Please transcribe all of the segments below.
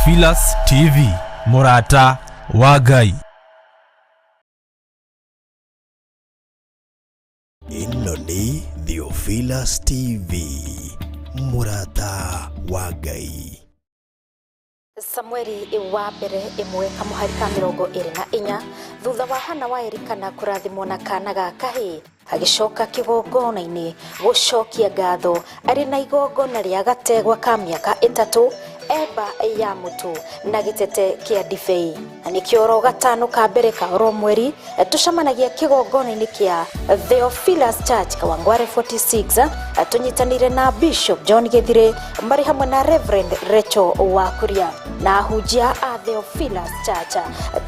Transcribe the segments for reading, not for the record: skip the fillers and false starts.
Theophilus TV, mũrata wa Ngai. Ĩno nĩ Theophilus TV, mũrata wa Ngai. Samueli wa mbere ĩmwe kamũhari ka 24, thutha wa Hana wa Elikana kũrathimwo na kana ga kahĩĩ, agĩcoka kĩgongona-inĩ gũcokia ngatho arĩ na igongona rĩa gategwa ka mĩaka 3, eba ya mũtu na gĩtete kĩa ndibei. Na nĩkĩo oro gatano ka mbere ka oro mweri tũcemanagia kĩgongona-inĩ kĩa Theophilus Church Kawangware 46, tũnyitanĩire na Bishop John Gĩthire marĩ hamwe na Reverend Rachel Wakuria na ahunjia a Theophilus Church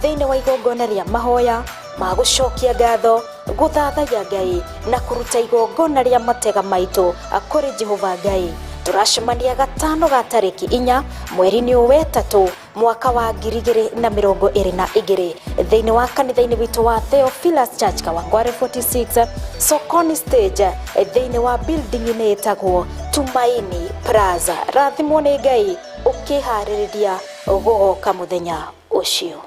thĩinĩ wa igongona rĩa mahoya ma gũcokia ngatho, gũthathaiya Ngai na kũruta igongona rĩa matega maitũ kũrĩ Jehova Ngai. Tũracemania gatano ga tarĩki 4 mweri-inĩ ũyũ wetatũ mwaka wa 2022 thĩinĩ wa kanitha-inĩ witũ wa Theophilus Church Kawangware 46 Sokoni stage thĩinĩ wa building-inĩ ĩtagwo Tumaini Plaza. Rathimwo nĩ Ngai ũkĩharĩrĩria gũgoka mũthenya ũcio.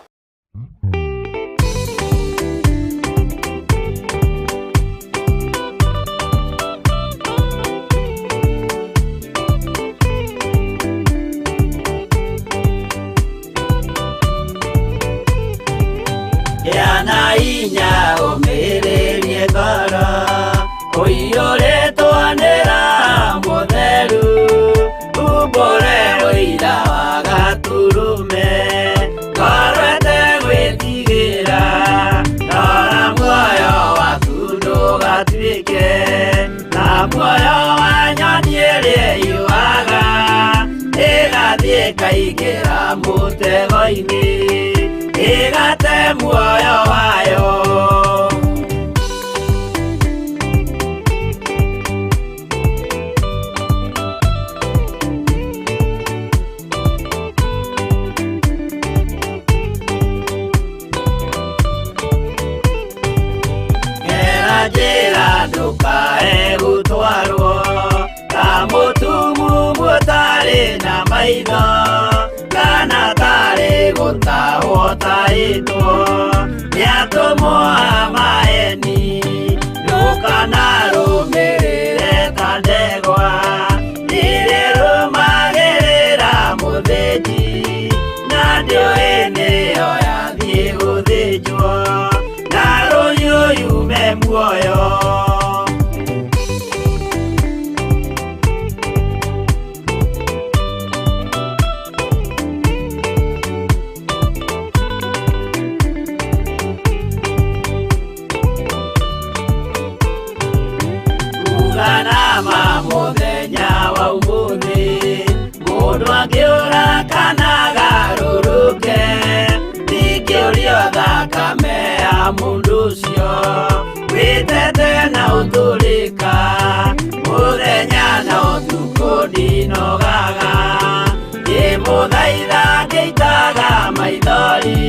Yana inya ũmĩrĩrie ngoro, ũiyũrĩtwo nĩ Roho Mũtheru, umbũre ũira wa Gatũrũme, ngoro ĩtegwĩtigĩra, rora muoyo waku ndũgatuĩke ta muoyo wa nyoni ĩrĩa ĩyũaga, ĩgathiĩ ĩkaingĩra mũtego-inĩ, ĩgate muoyo wayo. Gera njĩra ndũkae gũtwarwo ta mũtumumu ũtarĩ na maitho, kana tarĩ gũtahwo tahĩtwo nĩ atũmwo a maeni. Ndũkanarũmĩrĩre ta ndegwa ĩrĩrũmagĩrĩra mũthĩnji, na ndĩũĩ nĩyo yathiĩ gũthĩnjwo, na rũhiũ yume muoyo. Uganama mũthenya wa ũmũthĩ, mũndũ angĩũra kana agarũrũke, ndingĩũrio thakame ya mũndũ ũcio wĩtete na ũtũrĩka, mũthenya na ũtukũ ndinogaga, ngĩmũthaitha ngĩitaga maithori,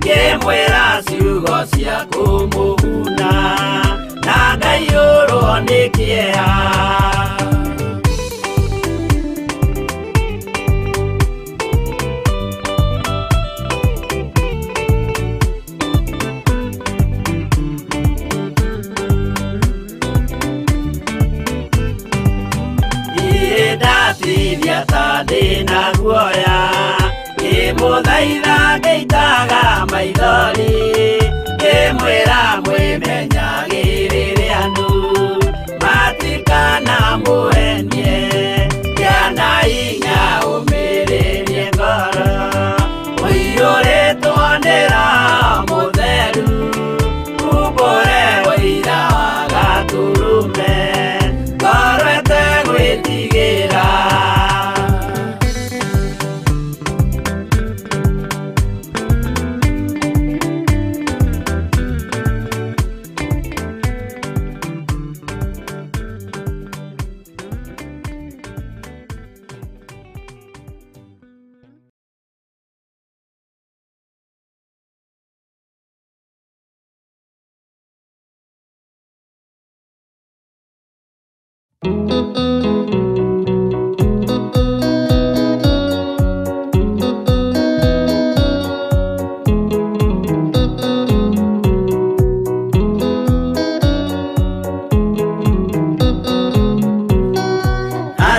ngĩmwĩra ciugo cia kũmũguna, na ngaiyũrwo nĩ kĩeha. Ndatithia ta ndĩna guoya, ngĩmũthaitha ngĩitaga maithori, ngĩmwĩra mwĩmenyagĩrĩre andũ matikanamũhenie, kĩana inya ũmĩrĩrie ngoro, ũiyũrĩtwo nĩ Roho Mũtheru, umbũre ũira wa Gatũrũme, ngoro ĩtegwĩtigĩra.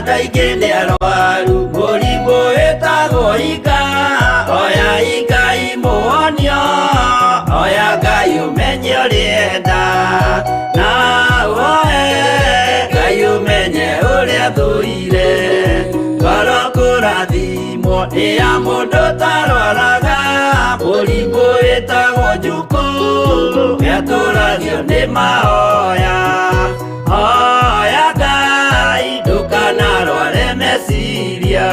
Andũ aingĩ nĩ arwaru mũrimũ wĩtagwo inga. Oya Ngai mũhonio, oya Ngai ũmenye ũrĩa enda. Na woe Ngai ũmenye ũrĩa thũire. Ngoro kũrathimwo nĩ ya mũndũ ũtarwaraga. Mũrimũ wĩtagwo njukũ nĩatũragio nĩ mahoya. Hoya Ngai ndũkanarware meciria.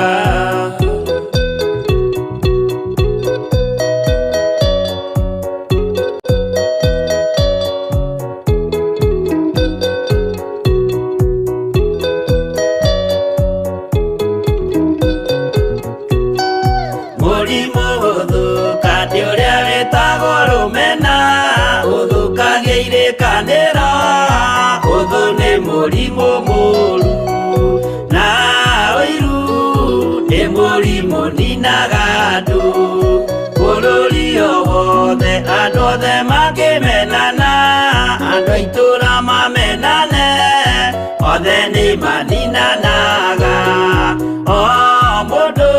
Mũrimũ gũthũka nĩ ũrĩa wĩtagwo rũmena. Ũthũkagia irĩkanĩro, ũthũ nĩ mũrimũ mũru. Na ũiru nĩ mũrimũ ninaga andũ. Bũrũri o wothe andũ othe makĩmenana. Andũ a itũũra mamenane, othe nĩ maninanaga. O mũndũ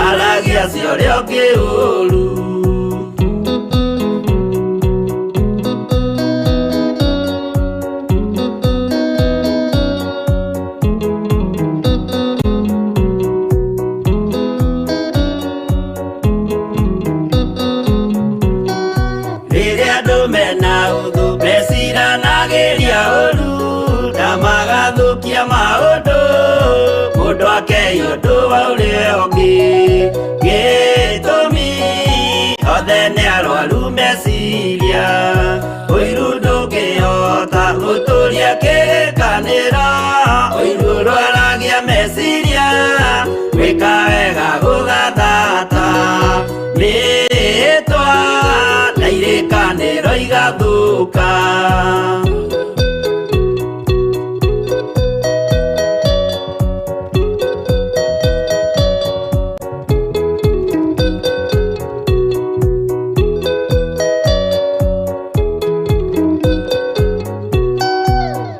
aragia cia ũrĩa ũngĩ ũru. Rĩrĩa andũ mena ũthũ meciranagĩria ũru na magathũkia maũndũ. Mũndũ akei ũndũ wa ũrĩa ũngĩ. Gĩtũmi othe nĩ arwaru meciria. Ũiru ndũngĩhota gũtũria kĩrĩkanĩro. Ũiru ũrwaragia meciria, gwĩka wega gũgathata. Mĩĩtwa na irĩkanĩro igathũka.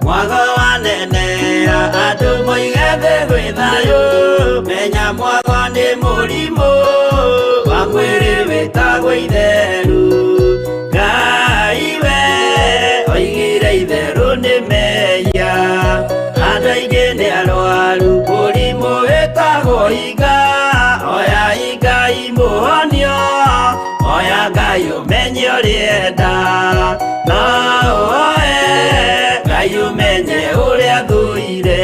Mwago wanenea andũ moige thĩ gwĩ thayũ. Menya mwago nĩ mũrimũ wa mwĩrĩ wĩtagwo itheru. Ngai we oigire itherũ nĩ mehia. Andũ aingĩ nĩ arwaru mũrimũ wĩtagwo inga. Oya Ngai mũhonio, oya Ngai ũmenye ũrĩa enda. Na woe Ngai ũmenye ũrĩa thũire.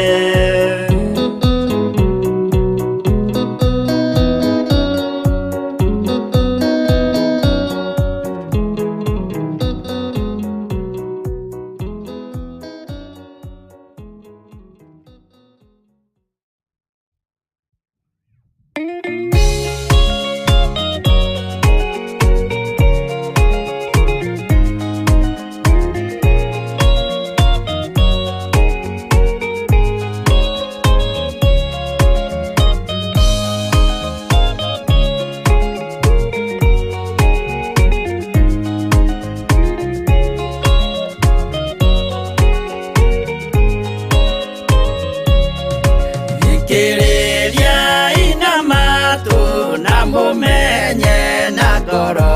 Thikĩrĩria ina matũ na mũmenye na ngoro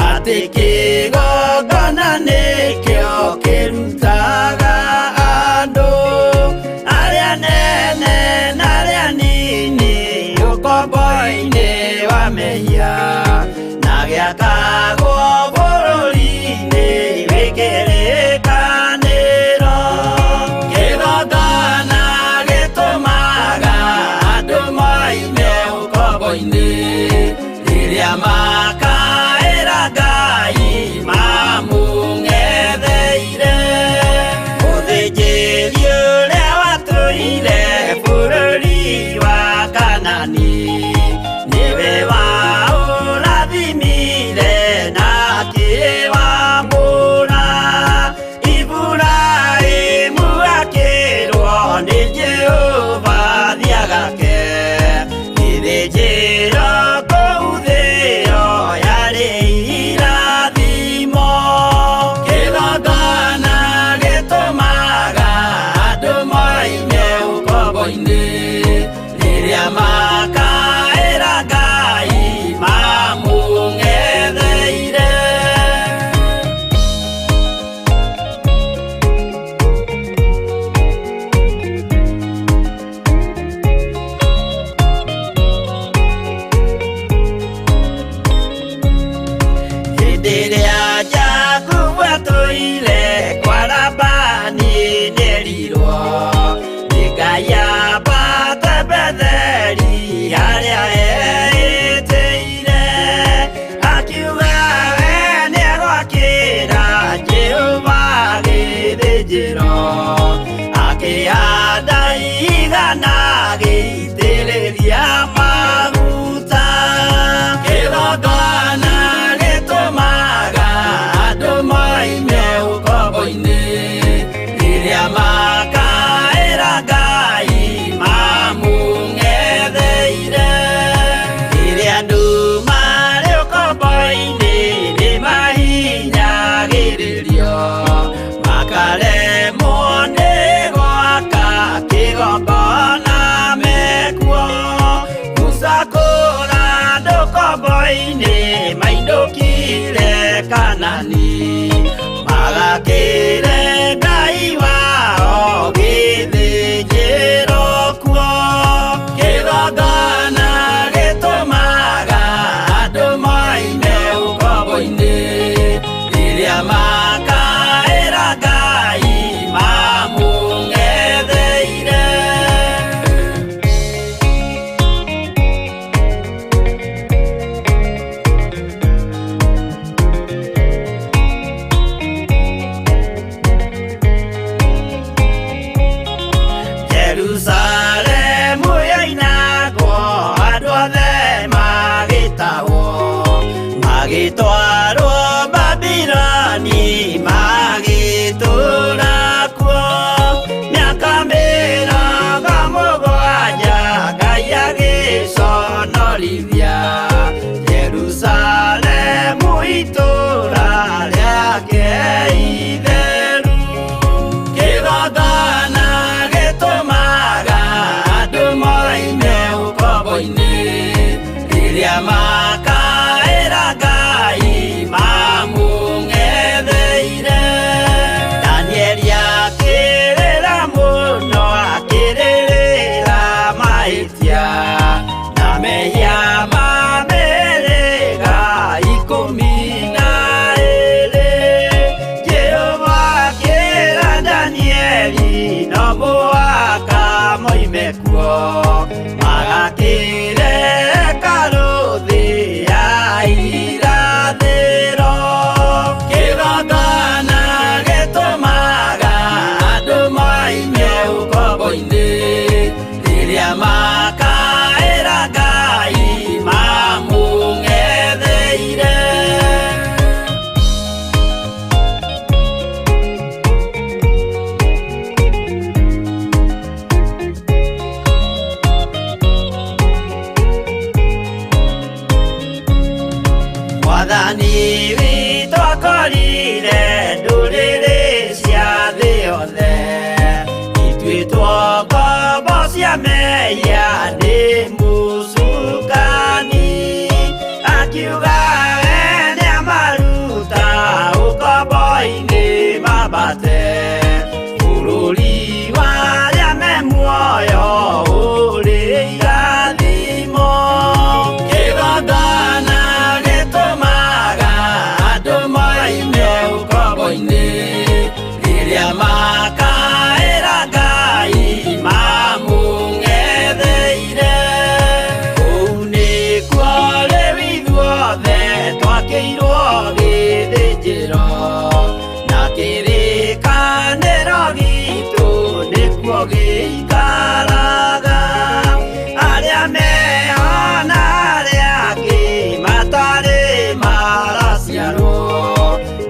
atĩ kĩgongona nĩkĩo kĩrutaga andũ arĩa nene na arĩa nini ũkombo-inĩ wa mehia na gĩakagwo bũrũri-inĩ wĩ kĩrĩkanĩro. Kĩgongona gĩtũmaga andũ moime ũkombo-inĩ rĩrĩa makaĩra Ngai mamũng'etheire. mekuo Magakire karuthi ya irathĩro Kĩgongona gĩtũmaga andũ moime ũkombo-inĩ Rĩrĩa makaĩra Ngai mamũng'etheire Mwathani witũ akorire ndũrĩrĩ cia thĩ yothe Ituĩtwo ngombo cia mehia nĩ mũcukani Akiuga we nĩamaruta ũkombo-inĩ mambate Bũrũri wa arĩa me muoyo ũrĩ irathimo Kĩgongona gĩtũmaga andũ moime ũkombo-inĩ Rĩrĩa makaĩra Ngai mamũng'etheire Kũu nĩkuo rĩu ithuothe twakĩirwo gĩthĩnjĩro Na kĩrĩkanĩro gitũ nĩkuo gĩikaraga Arĩa meho na arĩa angĩ matarĩ maraciarwo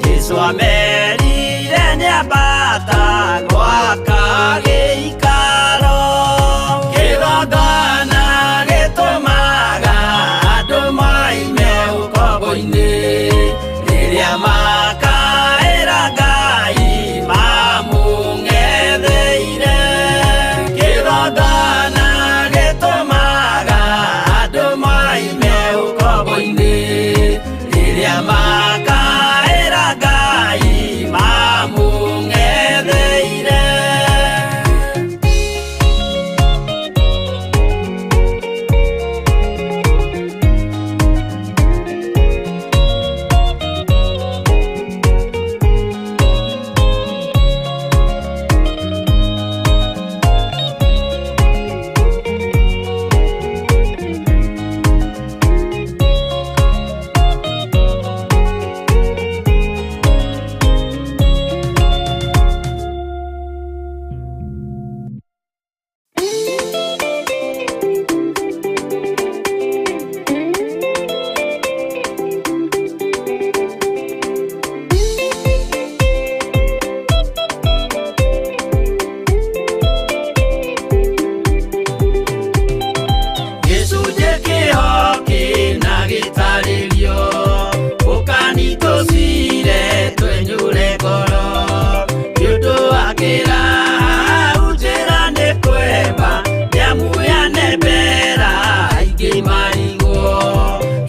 Jesũ amerire nĩambata gwaka gĩikaro Kĩgongona gĩtũmaga andũ moime ũkombo-inĩ Rĩrĩa makaĩra Ngai mamũng'etheire Kĩgongona gĩtũmaga andũ moime ũkombo-inĩ Rĩrĩa makaĩra Ngai mamũng'etheire Gĩcunjĩ kĩho kĩna gĩtarĩrio Ũkani tũcire twenyũre ngoro Nĩ ũndũ wa kĩraha njĩra nĩ kwemba Nĩamuyane mbera aingĩ marigwo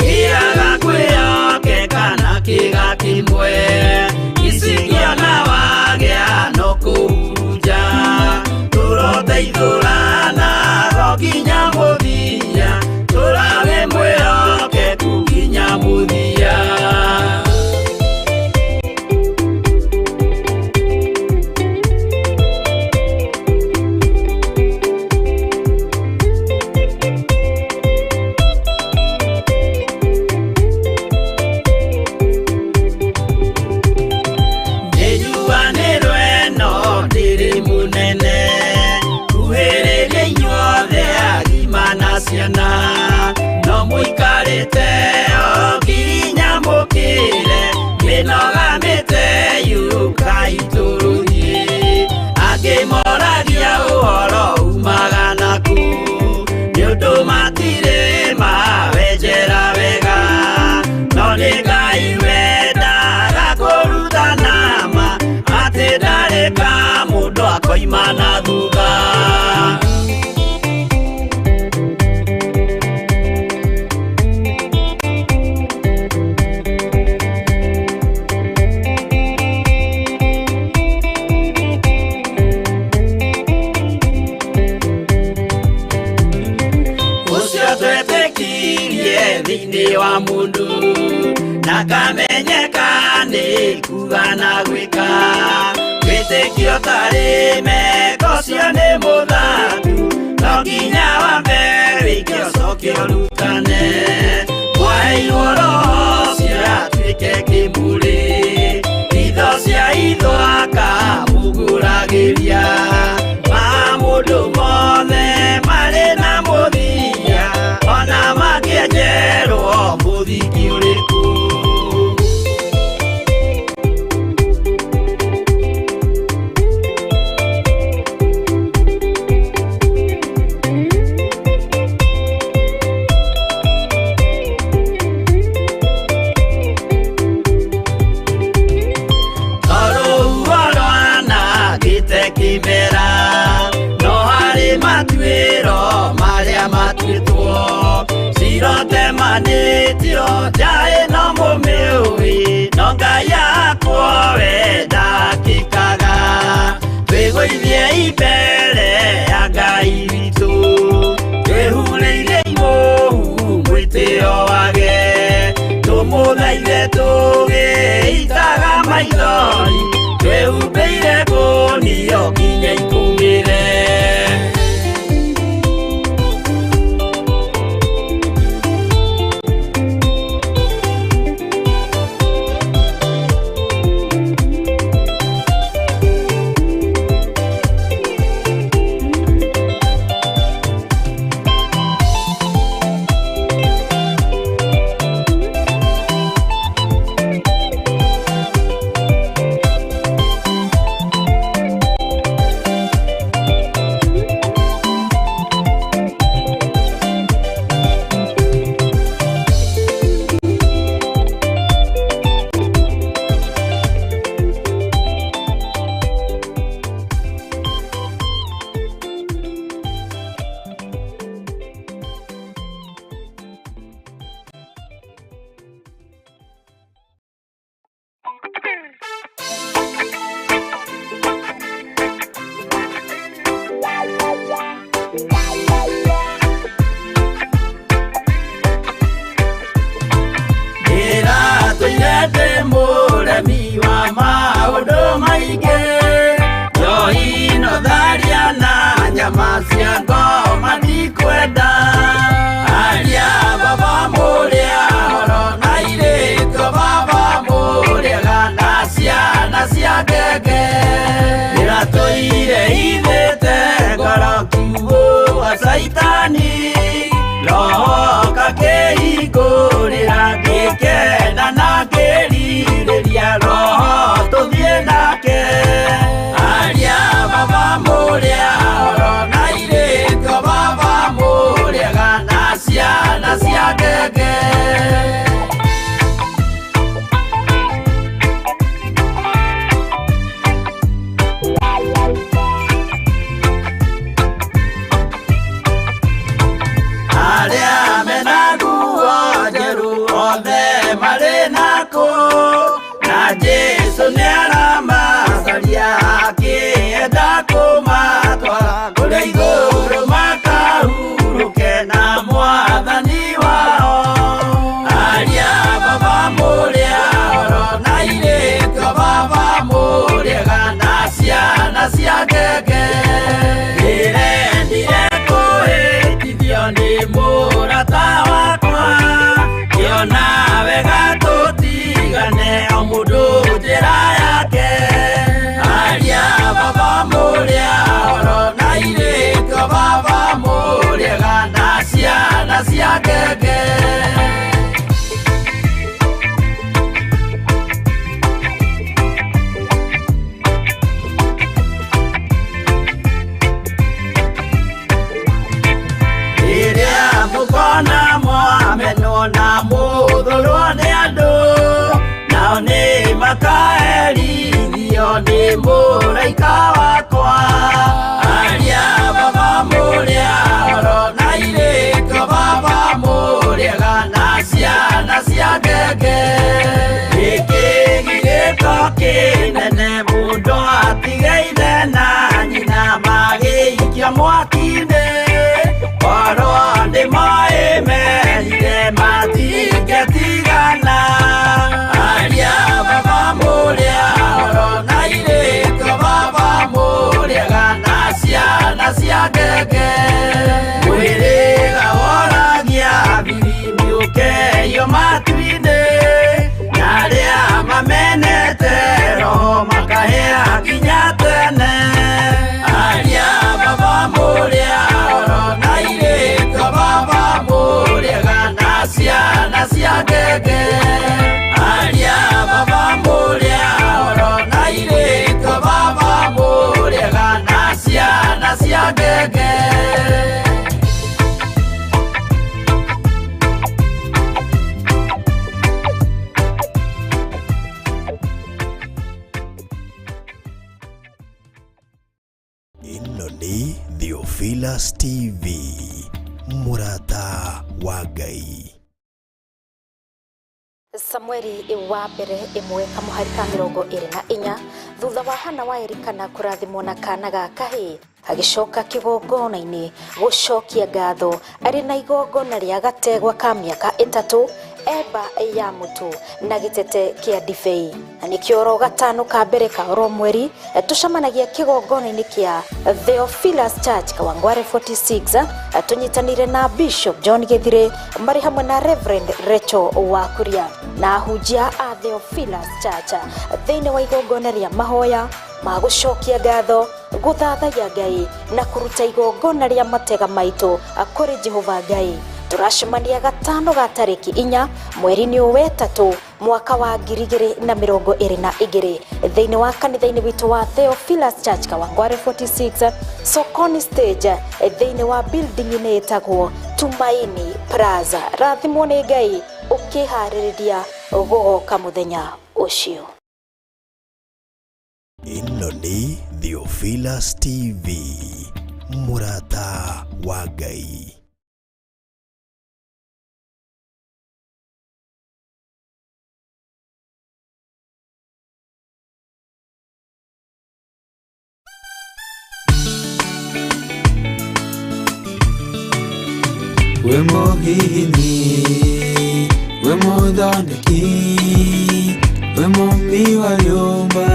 Kĩaga kwĩhokeka na kĩga kĩmwe Icigĩona wagĩa no kũhurunja Tũroteithũrana go nginya mũthia Tũrage mwĩhokeku nginya mũthia Nĩnjuanĩrwo ĩno ndĩrĩ mũnene Kuhĩrĩria inyuothe agima na ciana No mũikarĩte o nginya mũkĩre Mĩnoga mĩte yũkai tũrũthiĩ Angĩ moragia ũhoro umaga naku Nĩ ũndũ matirĩ mawenjera wega No nĩ Ngai wendaga kũrutana ma Atĩ ndarĩ ka mũndũ akoima na thutha Ũcio twetĩkirie thĩinĩ wa mũndũ Na kamenyeka nĩ kuga na gwĩka Wĩtĩkio tarĩ meko cio nĩ mũthatu No Ũrutane mwaheirwo roho ciatuĩke kĩmũrĩ itho cia itho akamũgũragĩria ma mũndũ mothe marĩ na mũthia ona mangĩenjerwo mũthingi ũrĩkũ. Kimera no harĩ matuĩro marĩa matuĩtwo cirotemanĩtio njaĩ no mũmĩũĩ no Ngai yakwo we ndakĩkaga twĩgũithie imbere ya Ngai witũ twĩhurĩire imũhu mwĩtĩo wage tũmũthaithe tũgĩitaga maithori twĩhumbĩire ngũnio nginya ikũmĩre. Mũremi wa maũndũ maingĩ njohi no tharia na nyama cia ngoma ndikwenda aria baba mũrĩa horo na irĩtwo baba mũrĩaga na ciana cia ngenge ndĩratũire ithĩte ngoro kiugũ wa caitani roho kakĩhingũrĩra ngĩkena na ngĩrirĩria roho tũthiĩ nake aria baba mũrĩa horo na irĩtwo baba mũrĩaga na ciana cia ngenge. Arĩa mena nguo njerũ othe marĩ nakũ na Jesũ nĩaramacaria akĩenda kũmatwara kũrĩa igũrũ makahurũke na mwathani wao aria baba mũrĩa horo na irĩtwo baba mũrĩaga na ciana cia ngenge ndĩrendire kũhĩtithio nĩ mũrata wakwa ngĩona wega tũtigane o mũndũ njĩra yake aria baba mũrĩa horo na irĩtwo baba mũrĩaga na ciana cia ngenge. Mũkona mwamenwo na mũthũrwo nĩ andũ nao nĩ makaherithio nĩ mũraika wakwa aria baba mũrĩa horo na irĩtwo baba mũrĩaga na ciana cia ngenge gĩkĩ gĩgĩko kĩnene mũndũ atige ithe na nyina magĩikio mwaki-inĩ korwo nĩ moĩ merire matingĩtigana aria baba mũrĩa horo na irĩtwo baba mũrĩaga na ciana cia ngenge mwĩrĩga woragia Theophilus TV, mũrata wa Ngai. Samueli wa mbere ĩmwe kamũhari ka 24, thutha wa Hana wa Elikana kũrathimwo na kana ga kahĩĩ, agĩcoka kĩgongona-inĩ gũcokia ngatho arĩ na igongona rĩa gategwa ka mĩaka 3, eba ya mũtu na gĩtete kĩa ndibei. Na nĩkĩo oro gatano ka mbere ka oro mweri tũcemanagia kĩgongona-inĩ kĩa Theophilus Church Kawangware 46, tũnyitanĩire na Bishop John Gĩthire marĩ hamwe na Reverend Rachel Wakuria na ahunjia a Theophilus Church thĩinĩ wa igongona rĩa mahoya ma gũcokia ngatho, gũthathaiya Ngai na kũruta igongona rĩa matega maitũ kũrĩ Jehova Ngai. Tũracemania gatano ga tarĩki 4 mweri-inĩ ũyũ wetatũ mwaka wa 2022 thĩinĩ wa kanitha-inĩ witũ wa Theophilus Church Kawangware 46 Sokoni stage thĩinĩ wa building-inĩ ĩtagwo Tumaini Plaza. Rathimwo nĩ Ngai ũkĩharĩrĩria gũgoka mũthenya ũcio. Ĩno nĩ Theophilus TV, mũrata wa Ngai. We mũhihinyi, we mũthondeki, we mũmbi wa rĩũmba,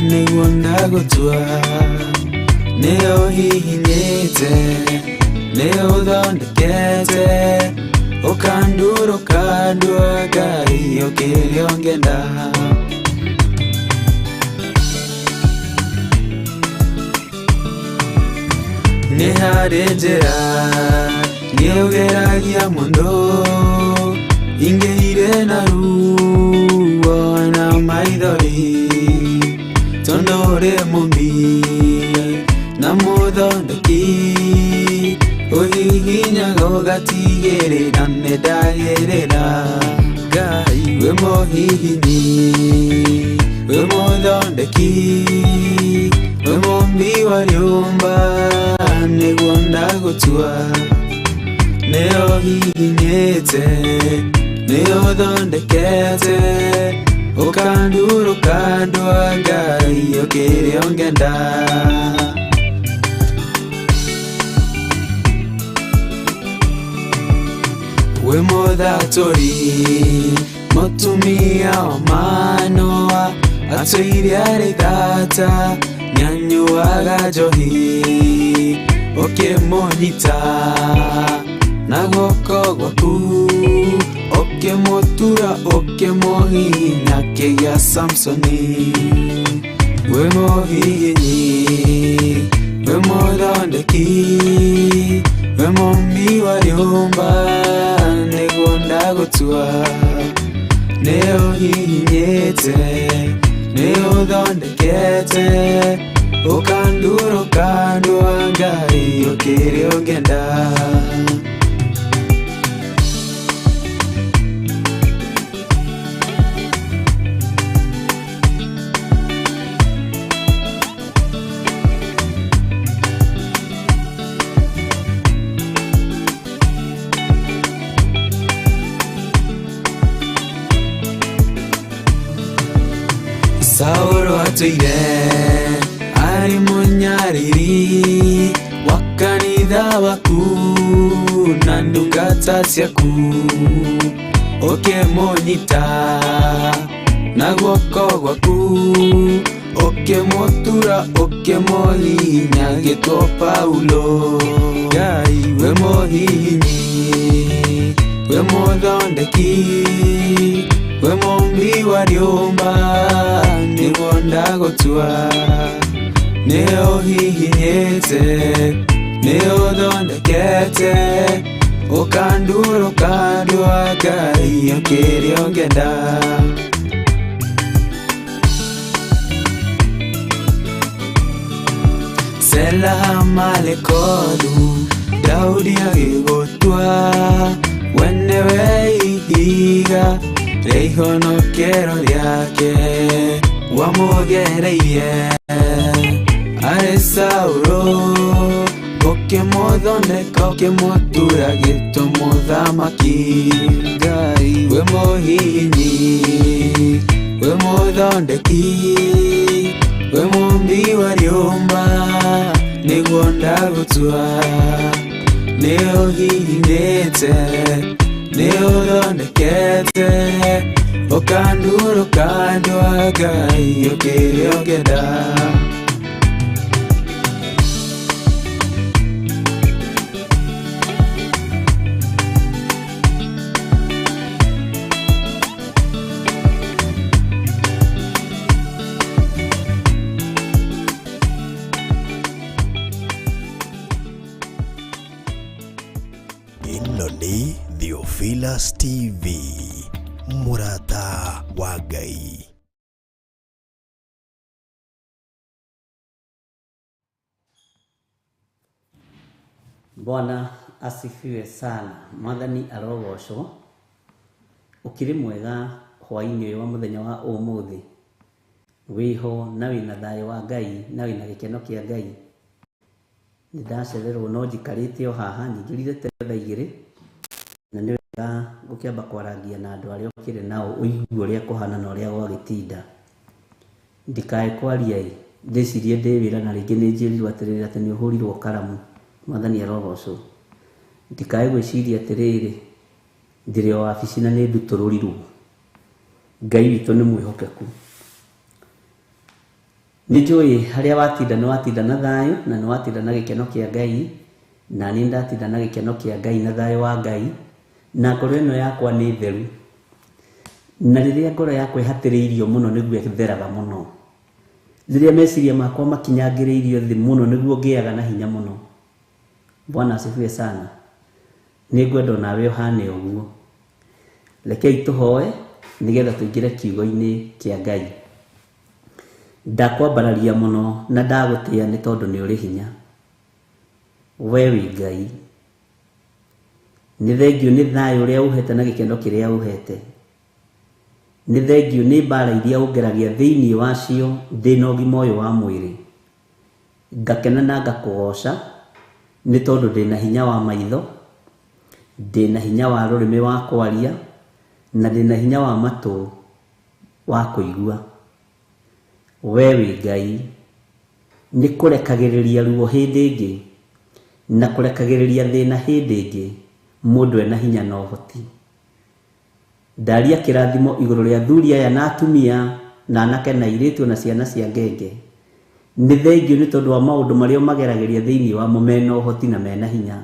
nĩguo ndagũtua. Nĩ ũhihinyĩte, nĩ ũthondekete, ũkandura ũkandua Ngai ũkĩrĩa ũngĩenda. Nĩ harĩ njĩra nĩũgeragia mũno, ingĩire na ruo na maithori, tondũ ũrĩ mũmbi na mũthondeki, ũhihinyaga ũgatigĩrĩra nĩndagĩrĩra. Ngai wĩ mũhihinyi, wĩ mũthondeki, wĩ mũmbi wa rĩũmba, nĩguo ndagũtua. Nĩ ũhihinyĩte, nĩ ũthondekete, ũkandura ũkandua Ngai ũkĩrĩa ũngĩenda. Wĩ mũthatũri, mũtumia wa Manoa, atũire arĩ thata, nĩanyuaga njohi, ũkĩmũnyita na guoko gwaku, ũkĩmũtura ũkĩmũhihinya kĩgĩa Samsoni. Wĩ mũhihinyi, wĩ mũthondeki, wĩ mũmbi wa rĩũmba, nĩguo ndagũtua. Nĩ ũhihinyĩte, nĩ ũthondekete, ũkandura ũkandua Ngai ũkĩrĩa ũngĩenda. Saũlũ atũire arĩ mũnyariri wa kanitha waku na ndungata ciaku, ũkĩmũnyita na guoko gwaku, ũkĩmũtura ũkĩmũhihinya agĩtwo Paulo. Ngai wĩ mũhihinyi, wĩ mũthondeki, wĩ mũmbi wa rĩũmba, nĩguo ndagũtua. Nĩ ũhihinyĩte, nĩ ũthondekete, ũkandura ũkandua Ngai ũkĩrĩa ũngĩenda. Sela Malekothu, Daudi agĩgũtua, we nĩwe ihiga rĩa ihonokero rĩake, wamũgereirie arĩ Saũlũ, Ũkĩmũthondeka ũkĩmũtura gĩtũmũthamaki Ngai wĩ mũhihinyi wĩ mũthondeki wĩ mũmbi wa rĩũmba nĩguo ndagũtua nĩ ũhihinyĩte nĩ ũthondekete ũkandura ũkandua Ngai ũkĩrĩa ũngĩenda. Ĩno nĩ Theophilus TV, mũrata wa Ngai. Bwana asifiwe sana. Mwathani arogocwo. Ũkĩrĩ mwega hwaĩ-inĩ ũyũ wa mũthenya wa ũmũthĩ. Wĩho na wĩna thayũ wa Ngai na wĩna gĩkeno kĩa Ngai. Nĩ ndacererwo no njikarĩte o haha nyingĩrire tene thaa igĩrĩ na nĩ wega gũkĩamba kwarangia na andũ arĩa ũkĩrĩ nao ũigue ũrĩa kũhana na ũrĩa gwagĩtinda. Ndikae kwaria ĩ ndĩcirie ndĩ wĩra na rĩngĩ nĩ njĩrirwo atĩrĩrĩ atĩ nĩ ũhũrirwo karamu. Mwathani arogocwo. Ndikae gwĩciria atĩrĩrĩ ndĩrĩ o wabici na nĩ ndutũrũrirwo. Ngai witũ nĩ mwĩhokeku. Nĩ njũĩ harĩa watinda nĩ watinda na thayũ na nĩ watinda na gĩkeno kĩa Ngai na niĩ ndatinda na gĩkeno kĩa Ngai na thayũ wa Ngai na ngoro ĩno yakwa nĩ theru. Na rĩrĩa ngoro yakwa ĩhatĩrĩirio mũno nĩguo ĩtheraga mũno. Rĩrĩa meciria makwa makinyangĩrĩirio thĩ mũno nĩguo ngĩaga na hinya mũno. Bwana asifiwe sana. Nĩ ngwenda onawe ũhane ũguo. Rekei tũhoe nĩgetha tũingĩre kiugo-inĩ kĩa Ngai. Ndakwambararia mũno na ndagũtĩa nĩ tondũ nĩ ũrĩ hinya. We wĩ Ngai. Nĩ thengiũ nĩ thayũ ũrĩa ũhete na gĩkeno kĩrĩa ũhete. Nĩ thengiũ nĩ mbara iria ũngeragia thĩinĩ wacio ndĩna ũgima ũyũ wa mwĩrĩ. Ngakena na ngakũgoca nĩ tondũ ndĩna hinya wa maitho, ndĩna hinya wa rũrĩmĩ wa kwaria, na ndĩna hinya wa matũ wa kũigua. We wĩ Ngai. Nĩ kũrekagĩrĩria ruo hĩndĩ ĩngĩ na kũrekagĩrĩria thĩna hĩndĩ ĩngĩ mũndũ ena hinya na ũhoti. Ndaria kĩrathimo igũrũ rĩa athuri aya na atumia na anake na airĩtu na ciana cia ngenge. Nĩ thengiũ nĩ tondũ wa maũndũ marĩa mageragĩria thĩinĩ wamo mena ũhoti na mena hinya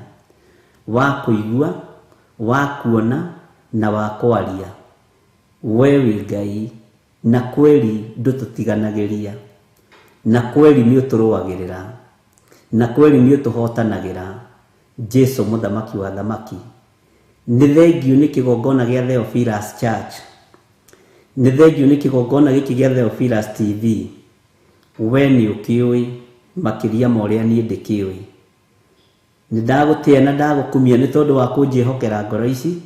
wa kũigua, wa kuona na wa kwaria. We wĩ Ngai na kweri ndũtũtiganagĩria, na kweri nĩ ũtũrũagĩrĩra, na kweri nĩ ũtũhotanagĩra. Jesu mũthamaki wa thamaki. Nĩ thengiũ nĩ kĩgongona gĩa Theophilus Church. Nĩ thengiũ nĩ kĩgongona gĩkĩ gĩa Theophilus TV. We nĩ ũkĩũĩ makĩria ma ũrĩa niĩ ndĩkĩũĩ. Nĩ ndagũtĩa na ndagũkumia nĩ tondũ wa kũnjĩhokera ngoro ici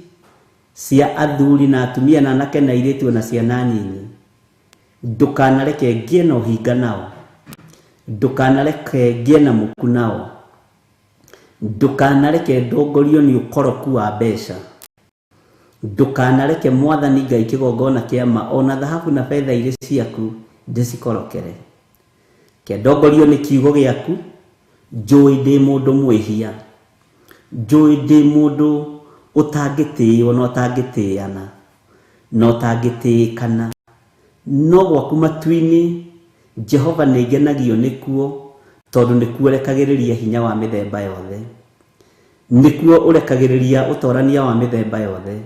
cia athuri na atumia na anake na airĩtu na ciana nyinyi. Ndũkanareke ngĩe na ũhinga nao. Ndũkanareke ngĩe na muku nao. Ndũkanareke ndongorio nĩ ũkoroku wa mbeca. Ndũkanareke Mwathani Ngai kĩgongona kĩa ma ona thahabu na betha irĩ ciaku ndĩcikorokere. Ke ndongorio nĩ kiugo gĩaku. Njũĩ ndĩ mũndũ mwĩhia. Njũĩ ndĩ mũndũ ũtangĩtĩĩo na ũtangĩtĩana na ũtangĩtĩĩkana. No gwaku matu-inĩ Jehova nĩ ngenagio nĩkuo tondũ nĩkuo ũrekagĩrĩria hinya wa mĩthemba yothe. Nĩkuo ũrekagĩrĩria ũtorania wa mĩthemba yothe.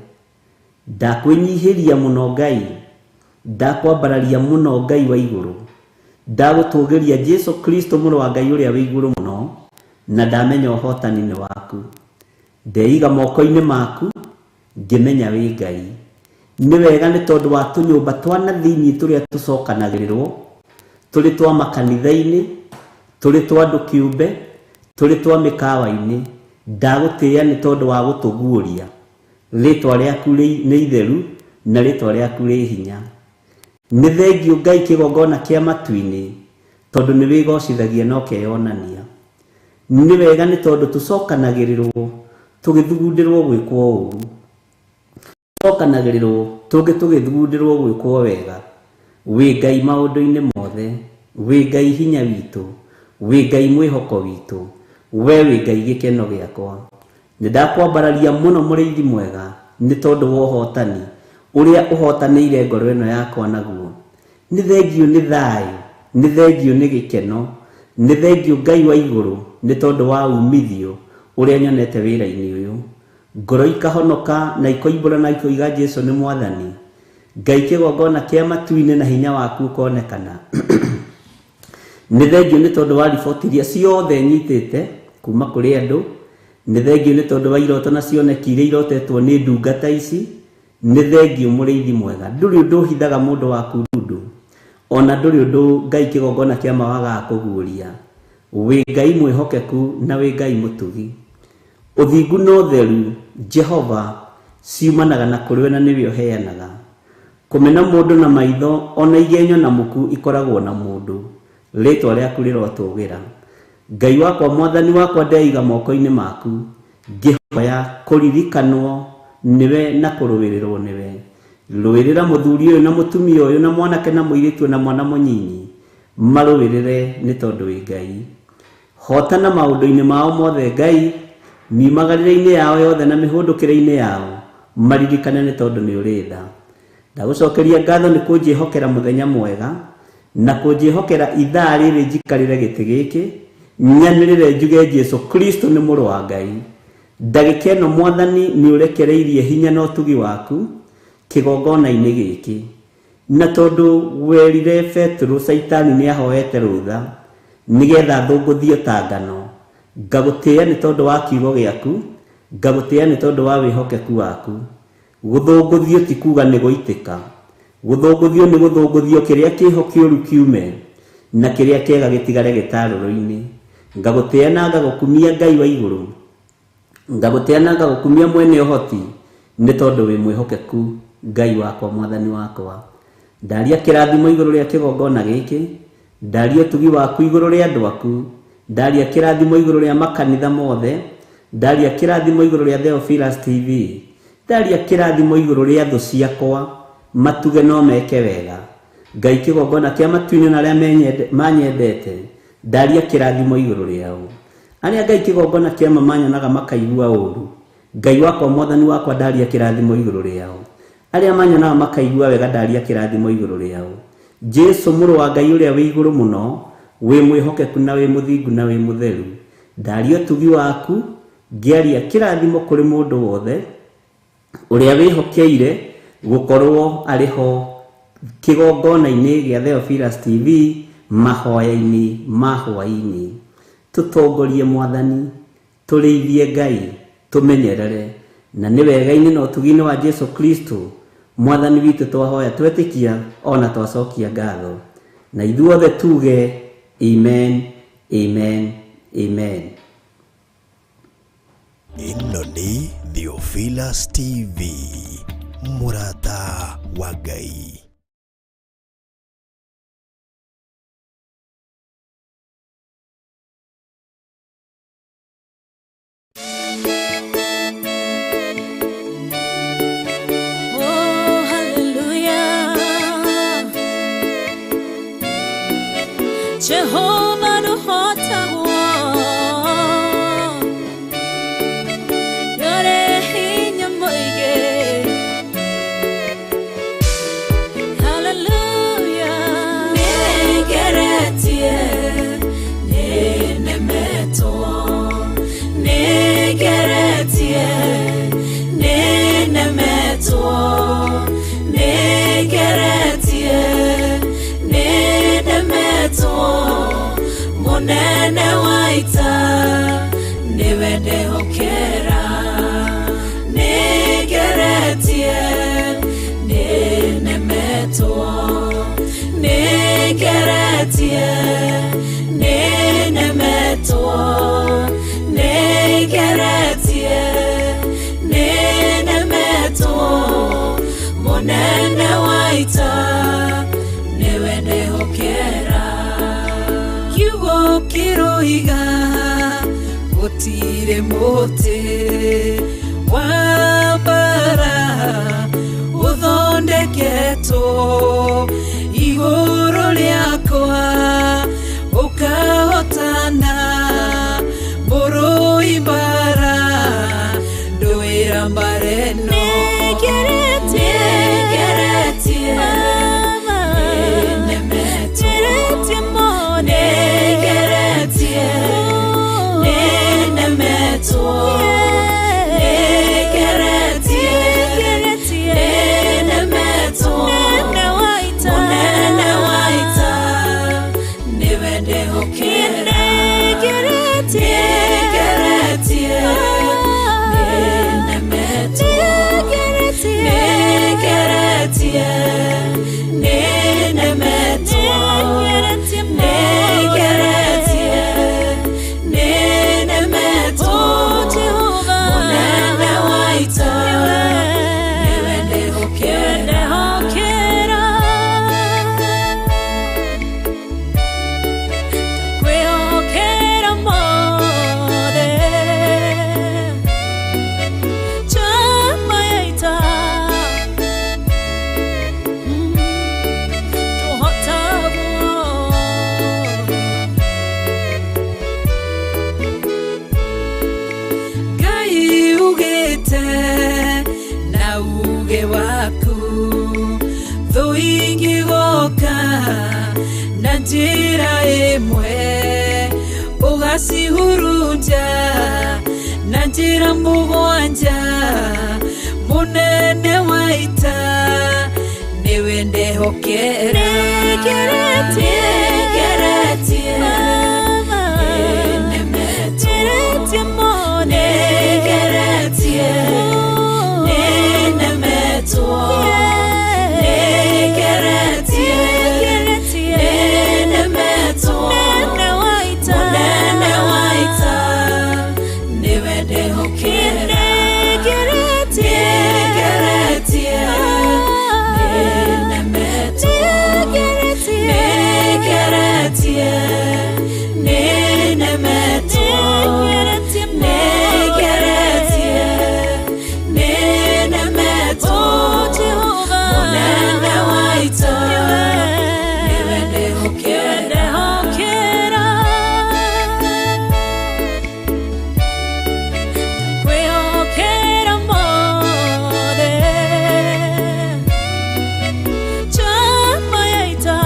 Ndakwĩnyihĩria mũno Ngai, ndakwambararia mũno Ngai wa igũrũ, ndagũtũgĩria Jesu Kristo mũrũ wa Ngai ũrĩa wĩ igũrũ mũno, na ndamenya ũhotani nĩ waku. Ndeiga moko-inĩ maku ngĩmenya wĩ Ngai. Nĩ wega nĩ tondũ wa tũnyũmba twa na thĩinĩ tũrĩa tũcokanagĩrĩrwo, tũrĩ twa makanitha-inĩ, tũrĩ twa andũ kĩũmbe, tũrĩ twa mĩkawa-inĩ. Ndagũtĩĩa nĩ tondũ wa gũtũguũria. Rĩtwa rĩaku nĩ itheru na rĩtwa rĩaku rĩ hinya. Nĩ thengiũ Ngai kĩgongona kĩa matu-inĩ tondũ nĩ wĩgocithagia na ũkeyonania. Nĩ wega nĩ tondũ tũcokanagĩrĩrwo tũgĩthugundĩrwo gwĩkwo ũũru, tũcokanagĩrĩrwo tũngĩ tũgĩthugundĩrwo gwĩkwo wega. Wĩ Ngai maũndũ-inĩ mothe, wĩ Ngai hinya witũ, wĩ Ngai mwĩhoko witũ, we wĩ Ngai gĩkeno gĩakwa. Nĩ ndakwambararia mũno mũrĩithi mwega nĩ tondũ wa ũhotani ũrĩa ũhotanĩire ngoro ĩno yakwa naguo. Nĩ thengiũ nĩ thayũ, nĩ thengiũ nĩ gĩkeno, nĩ thengiũ Ngai wa igũrũ nĩ tondũ wa umithio ũrĩa nyonete wĩra-inĩ ũyũ. Ngoro ikahonoka na ikoimbũra na ikoiga Jesu nĩ mwathani. Ngai kĩgongona kĩa matu-inĩ na hinya waku ũkonekana. Nĩ thengiũ nĩ tondũ wa riboti iria ciothe nyitĩte kuma kũrĩ andũ. Nĩ thengiũ nĩ tondũ wa iroto na cioneki iria irotetwo nĩ ndungata ici. Nĩ thengiũ mũrĩithi mwega. Ndũrĩ ũndũ ũhithaga mũndũ waku ndundu, ona ndũrĩ ũndũ Ngai kĩgongona kĩa ma wagaga kũguũria. Wĩ Ngai mwĩhokeku na wĩ Ngai mũtugi. Ũthingu na ũtheru Jehova ciumanaga na kũrĩ we na nĩwe ũheanaga. Kũmena mũndũ na maitho ona igenyo na muku ikoragwo na mũndũ. Rĩtwa rĩaku rĩrotũgĩra. Ngai wakwa mwathani wakwa ndeiga moko-inĩ maku, ngĩhoya kũririkanwo nĩwe na kũrũĩrĩrwo nĩwe. Rũĩrĩra mũthuri ũyũ na mũtumia ũyũ na mwanake na mũirĩtu na mwana mũnyinyi, marũĩrĩre nĩ tondũ wĩ Ngai. Hotana maũndũ-inĩ mao mothe Ngai, miumagarĩre-inĩ yao yothe na mĩhũndũkĩre-inĩ yao, maririkane nĩ tondũ nĩ ũrĩ tha. Ndagũcokeria ngatho nĩ kũnjĩhokera mũthenya mwega na kũnjĩhokera ithaa rĩrĩ njikarĩre gĩtĩ gĩkĩ, nyanĩrĩre njuge Jesu Kristo nĩ mũrũ wa Ngai. Ndagĩka ĩno mwathani nĩ ũrekereirie hinya na ũtugi waku kĩgongona-inĩ gĩkĩ. Na tondũ werire Petero Caitani nĩ ahoete rũtha nĩgetha thũngũthio ta ngano, ngagũtĩĩa nĩ tondũ wa kiugo gĩaku, ngagũtĩĩa nĩ tondũ wa wĩhokeku waku. Gũthũngũthio ti kuga nĩ gũitĩka, gũthũngũthio nĩ gũthũngũthio kĩrĩa kĩho kĩũru kiume na kĩrĩa kĩega gĩtigare gĩtarũrũ-inĩ. Ngagũtĩĩa na ngagũkumia Ngai wa igũrũ, ngagũtĩĩa na ngagũkumia mwene ũhoti nĩ tondũ wĩ mwĩhokeku Ngai wakwa mwathani wakwa. Ndaria kĩrathimo igũrũ rĩa kĩgongona gĩkĩ, ndaria ũtugi waku igũrũ rĩa andũ aku, ndaria kĩrathimo igũrũ rĩa makanitha mothe, ndaria kĩrathimo igũrũ rĩa Theophilus TV, ndaria kĩrathimo igũrũ rĩa thũ ciakwa, matuge no meke wega. Ngai kĩgongona kĩa matu-inĩ na arĩa manyendete, ndaria kĩrathimo igũrũ rĩao. Arĩa Ngai kĩgongona kĩa ma manyonaga makaigua ũũru, Ngai wakwa mwathani wakwa ndaria kĩrathimo igũrũ rĩao. Arĩa manyonaga makaigua wega ndaria kĩrathimo igũrũ rĩao. Jesu mũrũ wa Ngai ũrĩa wĩ igũrũ mũno, wĩ mwĩhokeku na wĩ mũthingu na wĩ mũtheru, ndaria ũtugi waku ngĩaria kĩrathimo kũrĩ mũndũ wothe ũrĩa wĩhokeire gũkorwo arĩ ho kĩgongona-inĩ gĩa Theophilus TV mahoya-inĩ ma hwaĩ-inĩ. Tũtongorie mwathani, tũrĩithie Ngai, tũmenyerere, na nĩ wega-inĩ na ũtugi-inĩ wa Jesu Kristo mwathani witũ twahoya twetĩkia ona twacokia ngatho. Na ithuothe tuge amen, amen, amen. Ĩno nĩ Theophilus TV, mũrata wa Ngai. Oh, hallelujah. Jehovah nũhotagwo. Nĩũrĩ hinya mũingĩ. Hallelujah. Nĩngeretie, nĩnemetwo. Nĩngeretie, nĩnemetwo. Nĩngeretie, nĩnemetwo. Mũnene wa ita nĩwe ndehokera. Nĩngeretie, nĩnemetwo. Nĩngeretie, nĩnemetwo. Nĩngeretie, nĩnemetwo. Mũnene wa ita nĩwe ndehokera. Kiugo kĩroiga Gũtirĩ mũtĩ wa mbara ũthondeketwo igũrũ rĩakwa ũkahotana mũrũi mbara ndũĩra mbara ĩno. Nĩngeretie, nĩnemetwo, nĩngeretie, nĩnemetwo, nĩngeretie, nĩnemetwo, mũnene wa ita nĩwe ndĩhokera. Nĩngeretie, nĩnemetwo, nĩngeretie, nĩnemetwo, nĩngeretie, nĩnemetwo, mũnene wa ita nĩwe ndĩhokera. Kwĩhokera mothe chama ya ita tũhotagwo. Ngai ugĩte na uge waku thũ ingĩgoka na njĩra ĩmwe ũgacihurunja na njĩra mũgwanja mũnene wa ita nĩwe ndehokera. Nĩngeretie, nĩnemetwo, nĩngeretie, nĩnemetwo, nĩngeretie, nĩnemetwo, mũnene wa ita nĩwe ndĩhokera. Nĩngeretie, nĩnemetwo, nĩngeretie, nĩnemetwo, nĩngeretie, nĩnemetwo, mũnene wa ita nĩwe ndĩhokera. Kwĩhokera mothe chama ya ita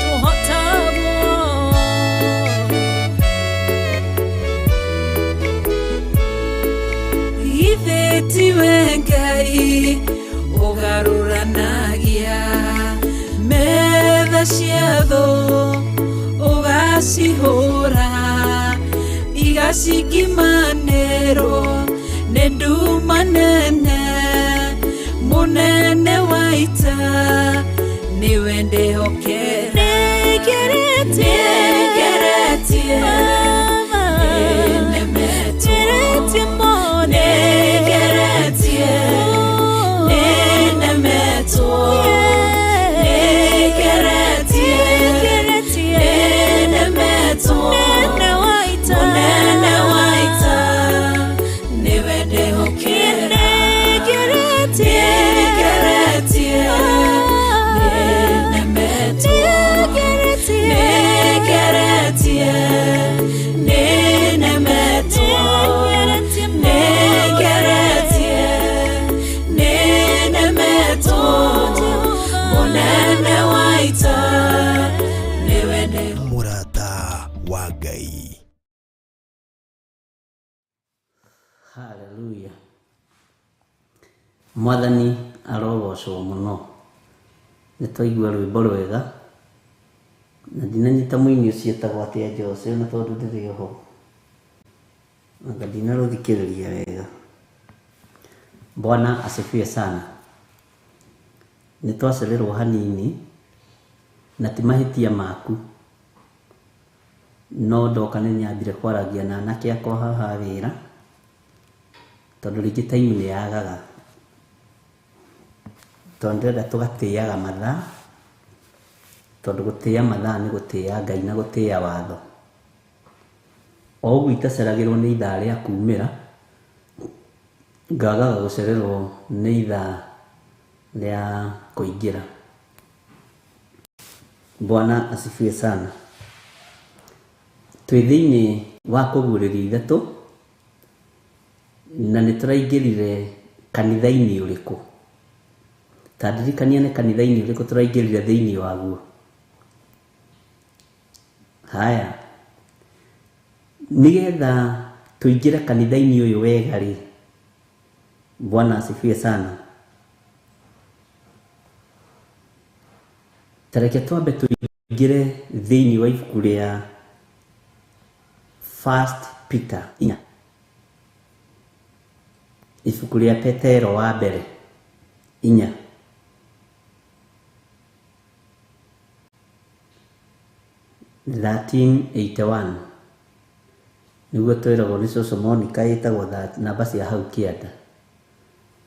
tũhotagwo. Githĩ tiwe Ngai ũgarũranagia metha cia thũ ũgacihũra igacingimanĩrwo nĩ nduma nene mũnene wa ita nĩwe ndĩhokera. Nĩngeretie, nĩnemetwo, nĩngeretie, nĩnemetwo, nĩngeretie, nĩnemetwo, mũnene wa ita nĩwe ndĩhokera. Nĩngeretie, nĩnemetwo, nĩngeretie, nĩnemetwo, nĩngeretie, nĩnemetwo, mũnene wa ita nĩwe ndĩhokera. Mũrata wa Ngai. Haleluya. Mwathani arogocwo mũno. Nĩ twaigua rwĩmbo rwega na ndinanyita mũini ũcio etagwo atĩa Jose na tondũ ndĩrĩ oho anga ndinarũthikĩrĩria wega. Bwana asifiwe sana. Nĩ twacererwo hanini na ti mahĩtia maku no ndoka nĩ nyambire kwaragia na anake akwa haha wĩra tondũ rĩngĩ time nĩ yagaga tondũ ndĩrenda tũgatĩaga mathaa. Tondũ gũtĩĩa mathaa nĩ gũtĩĩa Ngai na gũtĩĩa watho. O ũguo itaceragĩrwo nĩ ithaa rĩa kumĩra, ngagaga gũcererwo nĩ ithaa rĩa kũingĩra. Bwana asifiwe sana. Twĩ thĩinĩ wa kũguũrĩrio ithatũ na nĩ tũraingĩrire kanitha-inĩ ũrĩkũ? Ta ndirikania nĩ kanitha-inĩ ũrĩkũ tũraingĩrire thĩinĩ waguo? Haya, nĩgetha tũingĩre kanitha-inĩ ũyũ wega rĩ, Bwana asifiwe sana. Ta reke twambe tũingĩre thĩinĩ wa ibuku rĩa First Peter inya. Ibuku rĩa Petero wa mbere inya. 1381 nĩguo twĩragwo nĩ cũcũ Monica ĩtagwo namba cia hau kĩanda,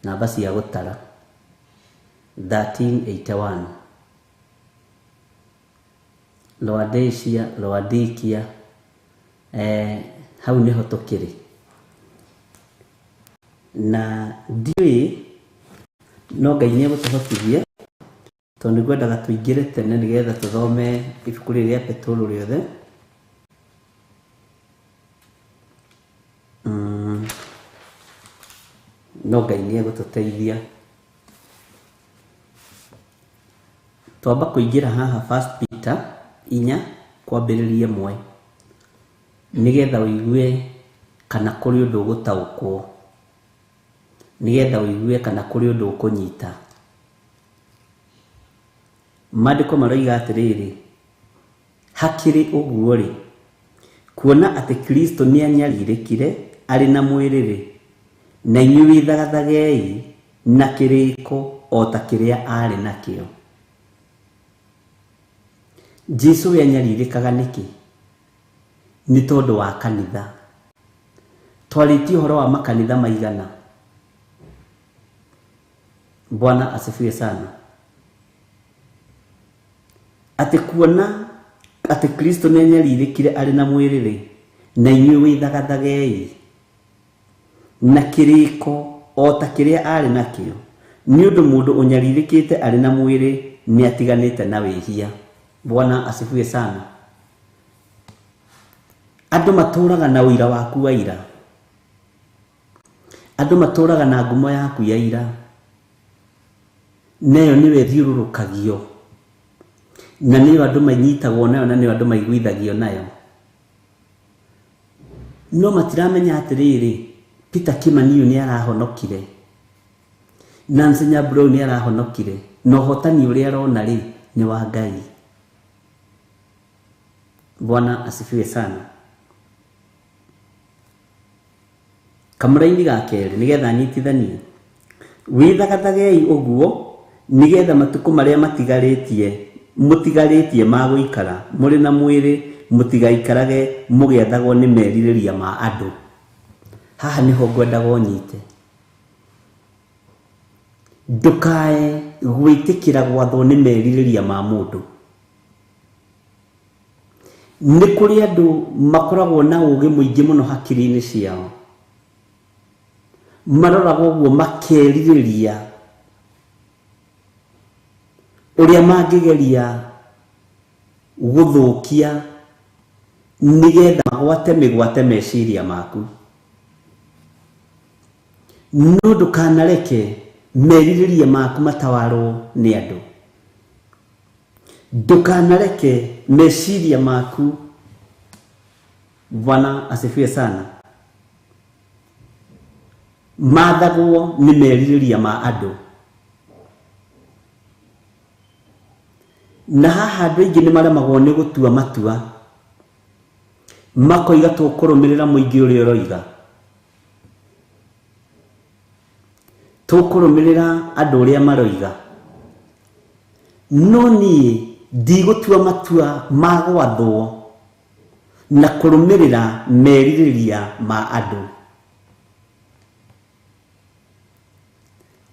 namba cia gũtara 1381. Laodicea, Laodikia, hau nĩho tũkĩrĩ. Na ndiũĩ no Ngai nĩ egũtũhotithia tondũ nĩngwendaga tũingĩre tene nĩgetha tũthome ibuku rĩrĩ rĩa Petero rĩothe. No Ngai nĩ egũtũteithia. Twamba kũingĩra haha First Peter inya kwambĩrĩria ĩmwe nĩgetha ũigue kana kũrĩ ũndũ ũgũtaũkwo, nĩgetha ũigue kana kũrĩ ũndũ ũkũnyita. Maandĩko maroiga atĩrĩrĩ, hakĩrĩ ũguo rĩ, kuona atĩ Kristo nĩanyarirĩkire arĩ na mwĩrĩ rĩ, na inyuĩ wĩthagathagei na kĩrĩko o ta kĩrĩa arĩ nakĩo. Jesu we anyarirĩkaga nĩkĩ? Nĩ tondũ wa kanitha. Twarĩtie ũhoro wa makanitha maigana? Bwana asifiwe sana. Atĩ kuona atĩ Kristo nĩ anyarirĩkire arĩ na mwĩrĩ rĩ, na inyuĩ wĩthagathagei na kĩrĩko o ta kĩrĩa arĩ nakĩo, nĩ ũndũ mũndũ ũnyarirĩkĩte arĩ na mwĩrĩ nĩ atiganĩte na wĩhia. Bwana asifiwe sana. Andũ matũraga na ũira waku wa ira. Andũ matũraga na ngumo yaku ya ira. Nayo nĩyo ĩthiũrũrũkagio, na nĩyo andũ manyitagwo nayo, na nĩyo andũ maiguithagio nayo. No matiramenya atĩrĩrĩ, Peter Kimani nĩ arahonokire, Nancy Nyabrow nĩ arahonokire, na ũhotani ũrĩa arona rĩ nĩ wa Ngai. Bwana asifiwe sana. Kamũraini ga kerĩ nĩgetha nyitithanie, wĩthagathagei ũguo nĩgetha matukũ marĩa mũtigarĩtie ma gũikara mũrĩ na mwĩrĩ mũtigaikarage mũgĩathagwo nĩ merirĩria ma andũ. Haha nĩho ngwendaga ũnyite. Ndũkae gwĩtĩkĩra gwathwo nĩ merirĩria ma mũndũ. Nĩ kũrĩ andũ makoragwo na ũũgĩ mũingĩ mũno hakiri-inĩ ciao, maroraga ũguo makerirĩria ũrĩa mangĩgeria gũthũkia nĩgetha magwate mĩgwate meciria maku. No ndũkanareke merirĩria maku matawarwo nĩ andũ. Ndũkanareke meciria maku, Bwana asifiwe sana, mathagwo nĩ merirĩria ma andũ. Na haha andũ aingĩ nĩ maremagwo nĩ gũtua matua, makoiga tũkũrũmĩrĩra mũingĩ ũrĩa ũroiga, tũkũrũmĩrĩra andũ ũrĩa maroiga. No niĩ ndigũtua matua ma gwathwo na kũrũmĩrĩra merirĩria ma andũ.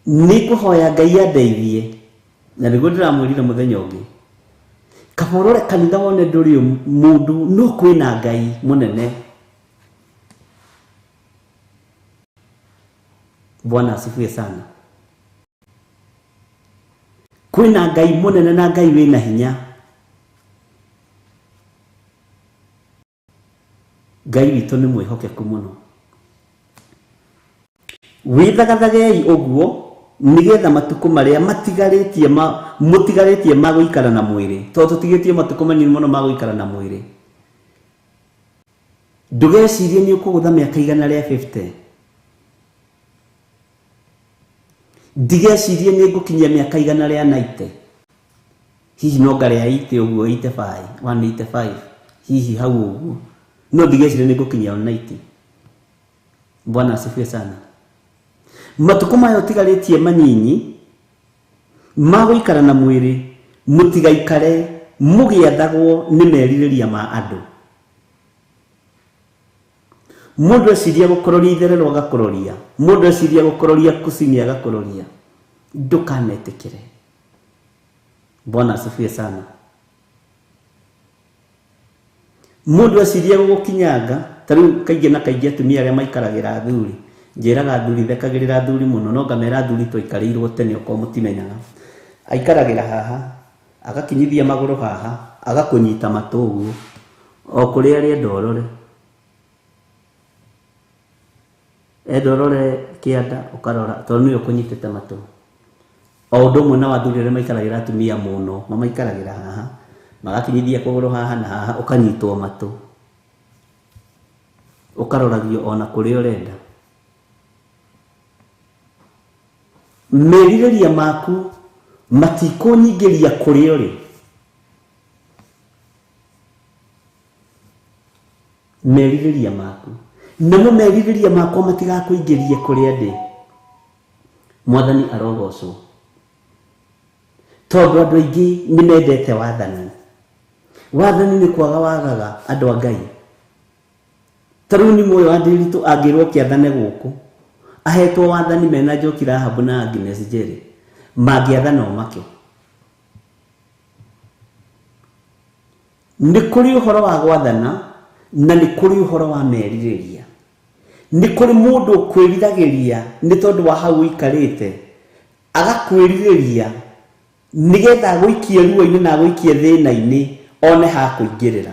Nĩ ngũhoya Ngai andeithie, na nĩguo ndĩramwĩrire mũthenya ũngĩ, Kaba ũrore kanitha wone ndũrĩ mũndũ no kwĩna Ngai mũnene. Bwana asifiwe sana. Kwĩna Ngai mũnene na Ngai wĩna hinya. Ngai witũ nĩ mwĩhokeku mũno. Wĩthagathagei ũguo nĩgetha matukũ marĩa matigarĩtie mũtigarĩtie ma gũikara na mwĩrĩ, tondũ tũtigĩtie matukũ manini mũno ma gũikara na mwĩrĩ. Ndũgecirie nĩ ũkũgũtha mĩaka 150. Ndigecirie nĩ ngũkinyia mĩaka 190. Hihi no ngarĩa 80 ũguo, 85, 185, hihi hau ũguo. No ndigecirie nĩ ngũkinyia 190. Bwana asifiwe sana. Matukũ maya ũtigarĩtie manyinyi ma gũikara na mwĩrĩ, mũtigaikare mũgĩathagwo nĩ merirĩria ma andũ. Mũndũ eciria gũkororia itherero agakororia, mũndũ eciria gũkororia kusini agakororia. Ndũkanetĩkĩre. Bwana asifiwe sana. Mũndũ eciria gũgũkinyanga, ta rĩu kaingĩ na kaingĩ atumia arĩa maikaragĩra athuri, njĩraga athuri, thekagĩrĩra athuri mũno, no ngamera athuri twaikarĩirwo tene okorwo mũtimenyaga. Aikaragĩra haha, agakinyithia magũrũ haha, agakũnyita matũ ũguo, o kũrĩa arĩenda ũrore. Enda ũrore kĩanda ũkarora, tondũ nĩwe ũkũnyitĩte matũ. O ũndũ ũmwe na athuri arĩa maikaragĩra atumia mũno, mamaikaragĩra haha, magakinyithia kũgũrũ haha na haha, ũkanyitwo matũ. Ũkaroragio ona kũrĩa ũrenda. Merirĩria maku matikũnyingĩria kũrĩa ũrĩ. Merirĩria maku namo merirĩria makwa matigakũingĩrie kũrĩa ndĩ. Mwathani arogocwo. Tondũ andũ aingĩ nĩ mendete wathani. Wathani nĩ kwaga wagaga andũ a Ngai. Ta rĩu nĩ muoyo wa Ndĩritũ angĩrwo kĩathane gũkũ, ahetwo wathani mena Njoki Rahabu na Agnes Njeri, mangĩathana o make. Nĩ kũrĩ ũhoro wa gwathana na nĩ kũrĩ ũhoro wa merirĩria. Nĩ kũrĩ mũndũ ũkwĩriragĩria nĩ tondũ wa hau ũikarĩte, agakwĩrirĩria nĩgetha agũikie ruo-inĩ na agũikie thĩna-inĩ one ha kũingĩrĩra.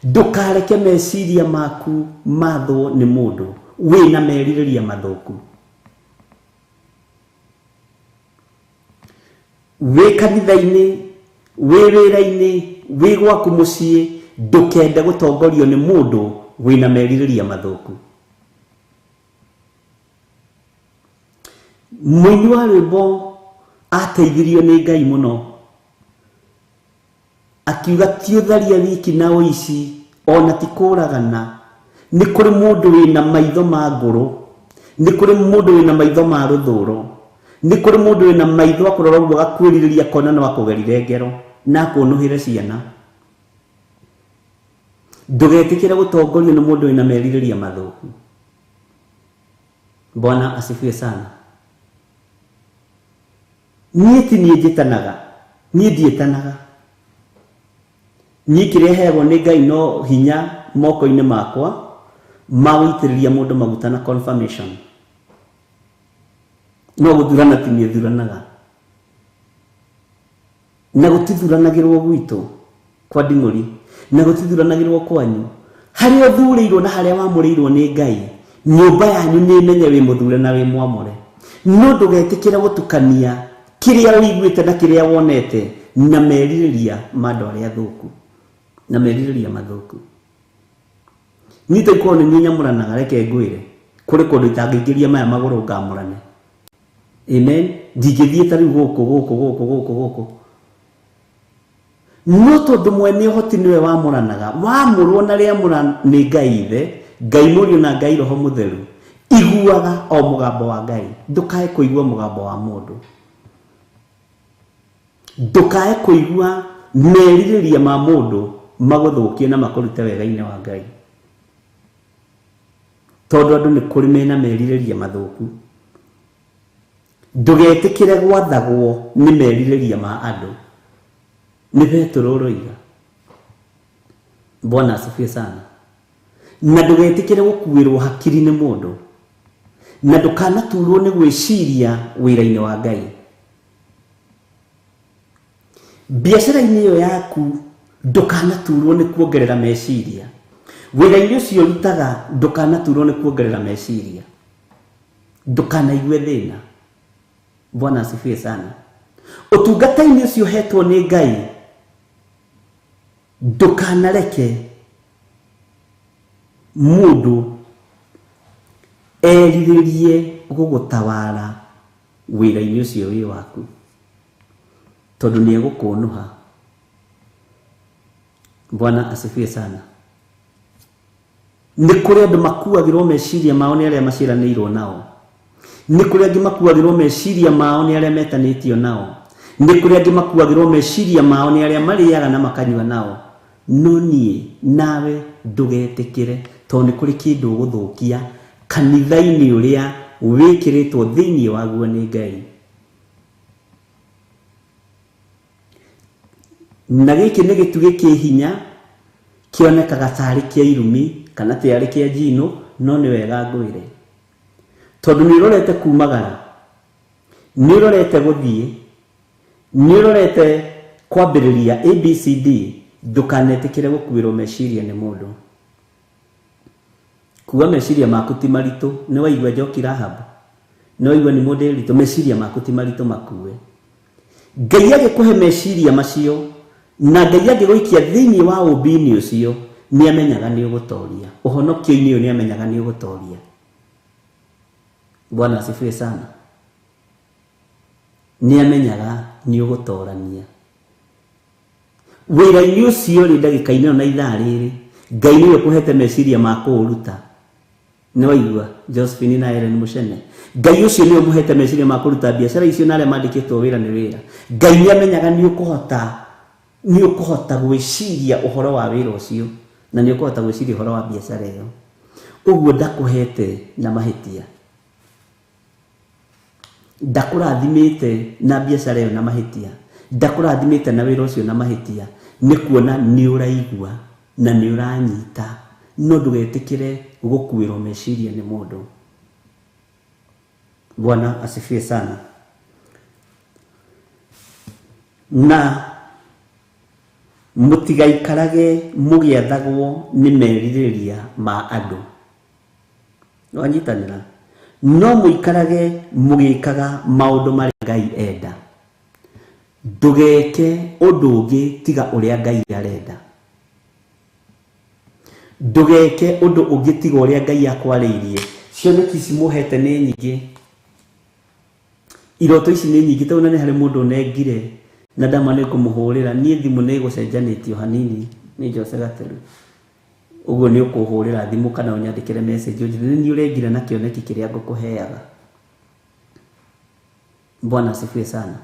Ndũkareke meciria maku mathwo nĩ mũndũ wĩna merirĩria mathũku. Wĩ kanitha-inĩ, wĩ wĩra-inĩ, wĩ gwaku mũciĩ, ndũkende gũtongorio nĩ mũndũ wĩna merirĩria mathũku. Mũini wa rwĩmbo ateithirio nĩ Ngai mũno, akiuga ti ũtharia wiki na ũici ona ti kũragana, nĩ kũrĩ mũndũ wĩna maitho ma ngũrũ, nĩ kũrĩ mũndũ wĩna maitho ma rũthũro, nĩ kũrĩ mũndũ wĩna maitho akũrora ũguo agakwĩrirĩria akona no akũgerire ngero na akũnũhĩre ciana. Ndũgetĩkĩre gũtongorio nĩ mũndũ wĩna merirĩria mathũku. Bwana asifiwe sana. Niĩ ti niĩ njĩtanaga, niĩ ndiĩtanaga. Niĩ kĩrĩa heagwo nĩ Ngai no hinya moko-inĩ makwa ma gũitĩrĩria mũndũ maguta na confirmation. No gũthurana ti niĩ thuranaga. Na gũtithuranagĩrwo gwitũ kwa Nding'ũri, na gũtithuranagĩrwo kwanyu. Harĩa ũthurĩirwo na harĩa wamũrĩirwo nĩ Ngai, nyũmba yanyu nĩ ĩmenye wĩ mũthure na wĩ mwamũre. No ndũgetĩkĩre gũtukania kĩrĩa ũiguĩte na kĩrĩa wonete na merirĩria ma andũ arĩa athũku, na merirĩria mathũku. Niĩ takorwo nĩ niĩ nyamũranaga, reke ngwĩre, kũrĩ kũndũ itangĩingĩria maya magũrũ ngamũrane. Amen. Ndingĩthiĩ ta rĩu gũkũ gũkũ gũkũ gũkũ gũkũ. No tondũ mwene ũhoti nĩwe wamũranaga, wamũrwo na rĩamũra nĩ Ngai Ithe, Ngai Mũriũ na Ngai Roho Mũtheru, iguaga o mũgambo wa Ngai. Ndũkae kũigua mũgambo wa mũndũ. Ndũkae kũigua merirĩria ma mũndũ magũthũkie na makũrute wega-inĩ wa Ngai. Tondũ andũ nĩ kũrĩ mena merirĩria mathũku. Ndũgetĩkĩre gwathagwo nĩ merirĩria ma andũ. Nĩ Petero ũroiga. Bwana asifiwe sana. Na ndũgetĩkĩre gũkuĩrwo hakiri nĩ mũndũ, na ndũkanaturwo nĩ gwĩciria wĩra-inĩ wa Ngai. Biacara-inĩ ĩyo yaku ndũkanaturwo nĩ kuongerera meciria. Wĩra-inĩ ũcio ũrutaga ndũkanaturwo nĩ kuongerera meciria. Ndũkanaigue thĩna. Bwana asifiwe sana. Ũtungata-inĩ ũcio ũhetwo nĩ Ngai ndũkanareke mũndũ erirĩrie gũgũtawara wĩra-inĩ ũcio wĩ waku, tondũ nĩ egũkũnũha. Bwana asifiwe sana. Nĩ kũrĩ andũ makuagĩrwo meciria mao nĩ arĩa maciaranĩirwo nao. Nĩ kũrĩ angĩ makuagĩrwo meciria mao nĩ arĩa metanĩtio nao. Nĩ kũrĩ angĩ makuagĩrwo meciria mao nĩ arĩa marĩaga na makanyua nao. No niĩ nawe ndũgetĩkĩre, tondũ nĩ kũrĩ kĩndũ ũgũthũkia kanitha-inĩ ũrĩa wĩkĩrĩtwo thĩinĩ waguo nĩ Ngai. Na gĩkĩ nĩ gĩtugĩ kĩ hinya kĩonekaga tarĩ kĩa irumi kana tarĩ kĩa njino, no nĩ wega ngwĩre, tondũ nĩ ũrorete kumagara, nĩ ũrorete gũthiĩ, nĩ ũrorete kwambĩrĩria ABCD, ndũkanetĩkĩre gũkuĩrwo meciria nĩ mũndũ. Kuua meciria maku ti maritũ. Nĩ waigua Njoki Rahab, nĩ waigua nĩ mũndũ ĩritũ, meciria maku ti maritũ makue. Ngai agĩkũhe meciria macio na Ngai angĩgũikia thĩinĩ wa ũmbi-inĩ ũcio, nĩ amenyaga nĩ ũgũtoria. Ũhonokio-inĩ ũyũ nĩ amenyaga nĩ ũgũtoria. Bwana asifiwe sana. Nĩ amenyaga nĩ ũgũtorania. Wĩra-inĩ ũcio rĩ, ndagĩka-inĩ ĩno na ithaa rĩrĩ, Ngai nĩwe ũkũhete meciria ma kũũruta. Nĩ waigua Josephine na Ellen Muchene. Ngai ũcio nĩwe ũmũhete meciria ma kũruta biacara icio na arĩa mandĩkĩtwo wĩra nĩ wĩra. Ngai nĩ amenyaga nĩ ũkũhota gwĩciria ũhoro wa wĩra ũcio, na nĩ ũkũhota gwĩciria ũhoro wa biacara ĩyo. Ũguo ndakũhete na mahĩtia, ndakũrathimĩte na biacara ĩyo na mahĩtia, ndakũrathimĩte na wĩra ũcio na mahĩtia, nĩ kuona nĩ ũraigua na nĩ ũranyita, no ndũgetĩkĩre gũkuĩrwo meciria nĩ mũndũ. Bwana asifiwe sana. Na mũtigaikarage mũgĩathagwo nĩ merirĩria ma andũ. Wanyitanĩra? No mũikarage mũgĩkaga maũndũ marĩa Ngai enda. Ndũgeke ũndũ ũngĩ tiga ũrĩa Ngai arenda. Ndũgeke ũndũ ũngĩ tiga ũrĩa Ngai akwarĩirie. Cioneki ici mũhete nĩ nyingĩ, iroto ici nĩ nyingĩ, tondũ nĩ harĩ mũndũ ũnengire na ndama nĩ ngũmũhũrĩra. Niĩ thimũ nĩ ĩgũcenjanĩtio hanini nĩ Jose Gateru. Ũguo nĩ ũkũhũrĩra thimũ kana ũnyandĩkĩre message ũnjĩre nĩ niĩ ũrengire na kĩoneki kĩrĩa ngũkũheaga. Bwana asifiwe sana.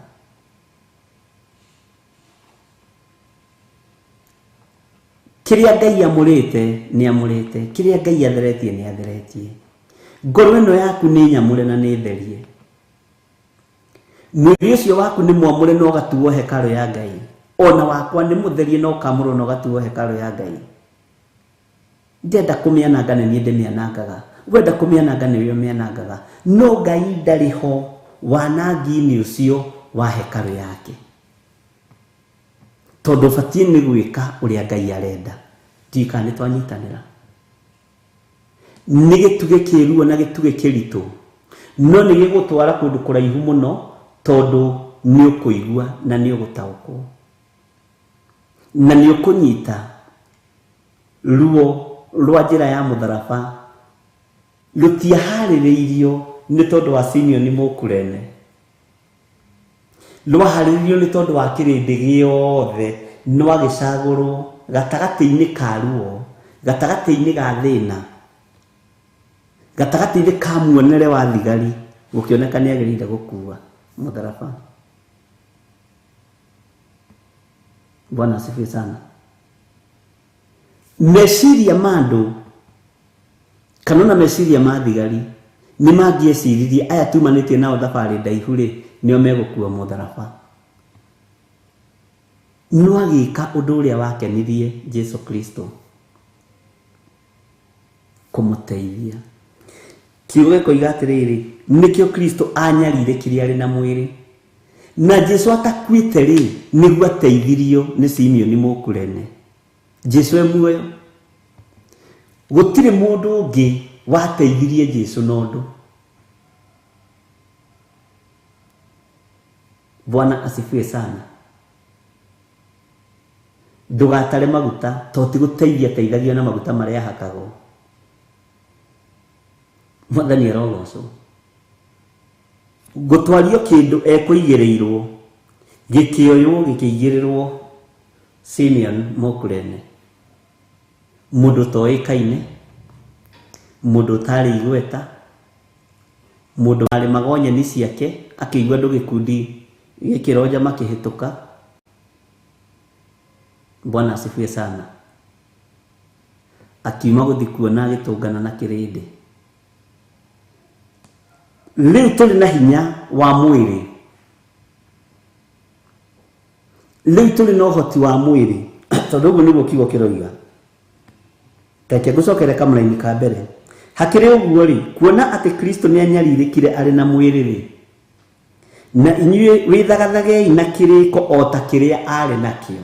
Kĩrĩa Ngai amũrĩte nĩ amũrĩte, kĩrĩa Ngai atheretie nĩ atheretie. Ngoro ĩno yaku nĩ nyamũre na nĩ therie. Mwĩrĩ ũcio waku nĩ mwamũre na ũgatuo hekarũ ya Ngai. Ona wakwa nĩ mũtherie na ũkamũrwo na ũgatuo hekarũ ya Ngai. Ndenda kũmĩananga nĩ niĩ ndĩmĩanangaga, wenda kũmĩananga nĩwe ũmĩanangaga. No Ngai ndarĩ ho wanangi-inĩ ũcio wa hekarũ yake, tondũ ũbatiĩ nĩ gwĩka ũrĩa Ngai arenda. Ndiũĩ kana nĩ twanyitanĩra. Nĩ gĩtugĩ kĩruo na gĩtugĩ kĩritũ, no nĩ gĩgũtwara kũndũ kũraihu mũno, tondũ nĩ ũkũigua na nĩ ũgũtaũkwo na nĩ ũkũnyita ruo rwa njĩra ya mũtharaba. Rũtiaharĩrĩirio nĩ tondũ wa Simeon Mũkurene, rwaharĩrĩirio nĩ tondũ wa kĩrĩndĩ gĩothe, no agĩcagũrwo gatagatĩ-inĩ ka ruo, gatagatĩ-inĩ ga thĩna, gatagatĩ-inĩ ka muonere wa thigari, gũkĩoneka nĩ agĩrĩire gũkua mũtharaba. Bwana asifiwe sana. Meciria ma andũ kana ona meciria ma thigari nĩ mangĩeciririe aya tumanĩtie nao thabarĩ ndaihu rĩ, nĩo megũkua mũtharaba. No agĩka ũndũ ũrĩa wakenirie Jesu Kristo, kũmũteithia. Kiugo gĩkoiga atĩrĩrĩ, nĩkĩo Kristo anyarirĩkire arĩ na mwĩrĩ, na Jesu atakuĩte rĩ, nĩguo ateithirio nĩ Simeoni Mũkurene. Jesu e muoyo, gũtirĩ mũndũ ũngĩ wateithirie Jesu na ũndũ. Bwana asifiwe sana. Ndũgatare maguta, to ti gũteithia teithagio na maguta marĩa hakagwo. Mwathani arogocwo. Gũtwario kĩndũ ekũigĩrĩirwo, gĩkĩoywo gĩkĩigĩrĩrwo Simeon Mũkurene, mũndũ ũtoĩkaine, mũndũ ũtarĩ igweta, mũndũ warĩmaga nyeni ciake, akĩigua andũ gĩkundi gĩkĩronja makĩhĩtũka. Bwana asifiwe sana. Akiuma gũthiĩ kuona agĩtũngana na kĩrĩndĩ. Rĩu tũrĩ na hinya wa mwĩrĩ, rĩu tũrĩ na ũhoti wa mwĩrĩ, tondũ ũguo nĩguo kiugo kĩroiga. Reke ngũcokere kamũraini ka mbere. Hakĩrĩ ũguo rĩ, kuona atĩ Kristo nĩ anyarirĩkire arĩ na mwĩrĩ rĩ, na inyuĩ wĩthagathagei na kĩrĩko o ta kĩrĩa arĩ nakĩo.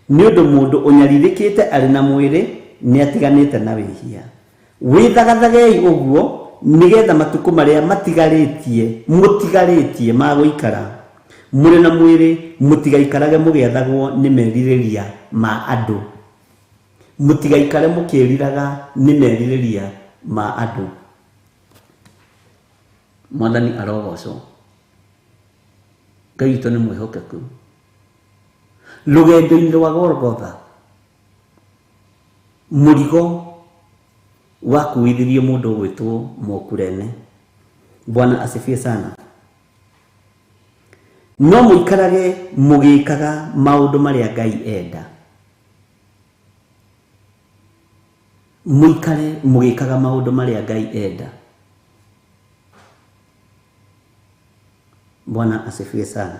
Nĩ ũndũ mũndũ ũnyarirĩkĩte arĩ na mwĩrĩ nĩ atiganĩte na wĩhia. Wĩthagathagei ũguo nĩgetha matukũ marĩa matigarĩtie mũtigarĩtie ma gũikara mũrĩ na mwĩrĩ, mũtigaikarage mũgĩathagwo nĩ merirĩria ma andũ. Mũtigaikare mũkĩĩriraga nĩ merirĩria ma andũ. Mwathani arogocwo. Ngai witũ nĩ mwĩhokeku. Rũgendo-inĩ rwa Golgotha, mũrigo wakuithirio mũndũ ũgwĩtwo Mũkurene. Bwana asifiwe sana. No mũikarage mũgĩkaga maũndũ marĩa Ngai enda. Mũikare mũgĩkaga maũndũ marĩa Ngai enda. Bwana asifiwe sana.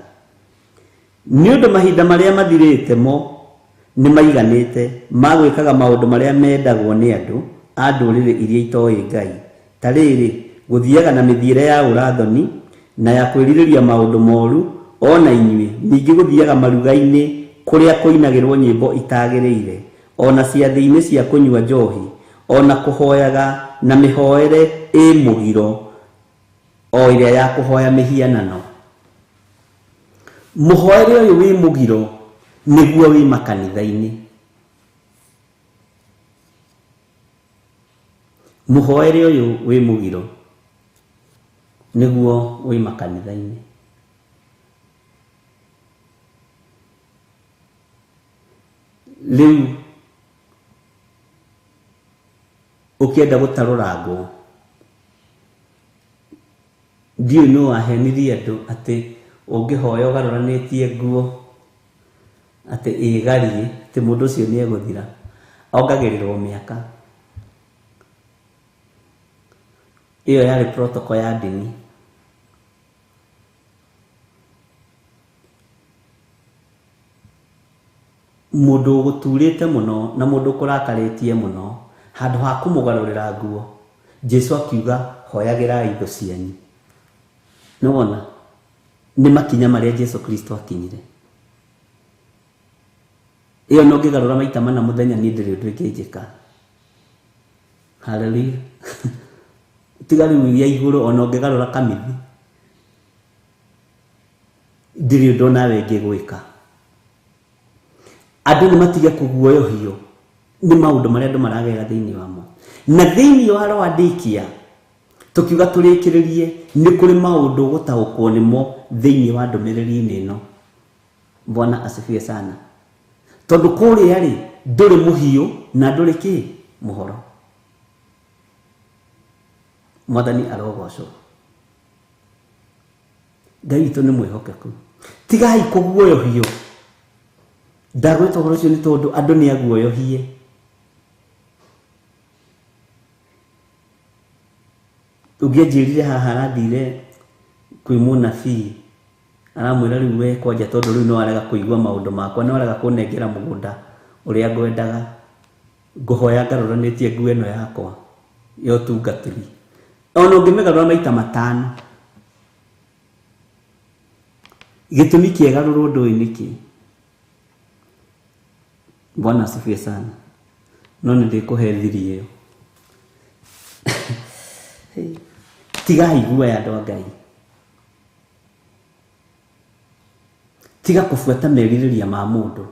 Nĩ ũndũ mahinda marĩa mathirĩte mo nĩ maiganĩte ma gwĩkaga maũndũ marĩa mendagwo nĩ andũ a ndũrĩrĩ iria itoĩ Ngai. Ta rĩrĩ, gũthiaga na mĩthiĩre ya ũrathoni na ya kwĩrirĩria maũndũ moru, ona inyuĩ ningĩ gũthiaga maruga-inĩ kũrĩa kũinagĩrwo nyĩmbo itagĩrĩire, ona ciathĩ-inĩ cia kũnyua njohi, ona kũhoyaga na mĩhoere ĩ mũgiro, o ĩrĩa ya kũhoya mĩhianano. Mũhoere ũyũ wĩ mũgiro nĩguo wĩ makanitha-inĩ. Mũhoere ũyũ wĩ mũgiro nĩguo wĩ makanitha-inĩ. Rĩu ũkĩenda gũtarũrangwo, ndiũĩ nũ wahenirie andũ atĩ ũngĩhoya ũgarũranĩtie nguo atĩ ĩgarie, atĩ mũndũ ũcio nĩ egũthira, ongagĩrĩrwo mĩaka. Ĩyo yarĩ protocol ya ndini. Mũndũ ũgũturĩte mũno na mũndũ ũkũrakarĩtie mũno, handũ ha kũmũgarũrĩra nguo, Jesu akiuga hoyagĩrai thũ cianyu. Nĩwona nĩ makinya marĩa Jesu Kristo akinyire. Ĩyo no ngĩgarũra maita mana mũthenya, niĩ ndĩrĩ ũndũ ĩngĩnjĩka. Hallelujah. Tiga rĩu iria igũrũ, ona ũngĩgarũra kamithi, ndirĩ ũndũ onawe ingĩgwĩka. Andũ nĩ matige kũguoyohio nĩ maũndũ marĩa andũ maragerera thĩinĩ wamo. Na thĩinĩ wa Laodikia, tũkiuga tũrĩkĩrĩrie, nĩ kũrĩ maũndũ ũgũtaũkwo nĩmo thĩinĩ wa ndũmĩrĩri-inĩ ĩno. Bwana asifiwe sana. Tondũ kũrĩa rĩ, ndũrĩ mũhiũ na ndũrĩ kĩ mũhoro. Mwathani arogocwo. Ngai witũ nĩ mwĩhokeku. Tigai kũguoyohio. Ndagwĩta ũhoro ũcio nĩ tondũ andũ nĩ aguoyohie. Ũngĩanjĩrire haha arathire kwĩ mũnabii Aramwĩra rĩu we kwanja tondũ rĩu no arega kũigua maũndũ makwa, no arega kũnengera mũgũnda ũrĩa ngwendaga, ngũhoya ngarũranĩtie nguo ĩno yakwa ya ũtungatĩri. Ona ũngĩmĩgarũra maita matano, gĩtũmi kĩegarũrwo ndũĩ nĩkĩ. Bwana asifiwe sana. No nĩ ndĩkũhe thiri ĩyo. Tigai guoya andũ a Ngai. Tiga kũbuata merirĩria ma mũndũ.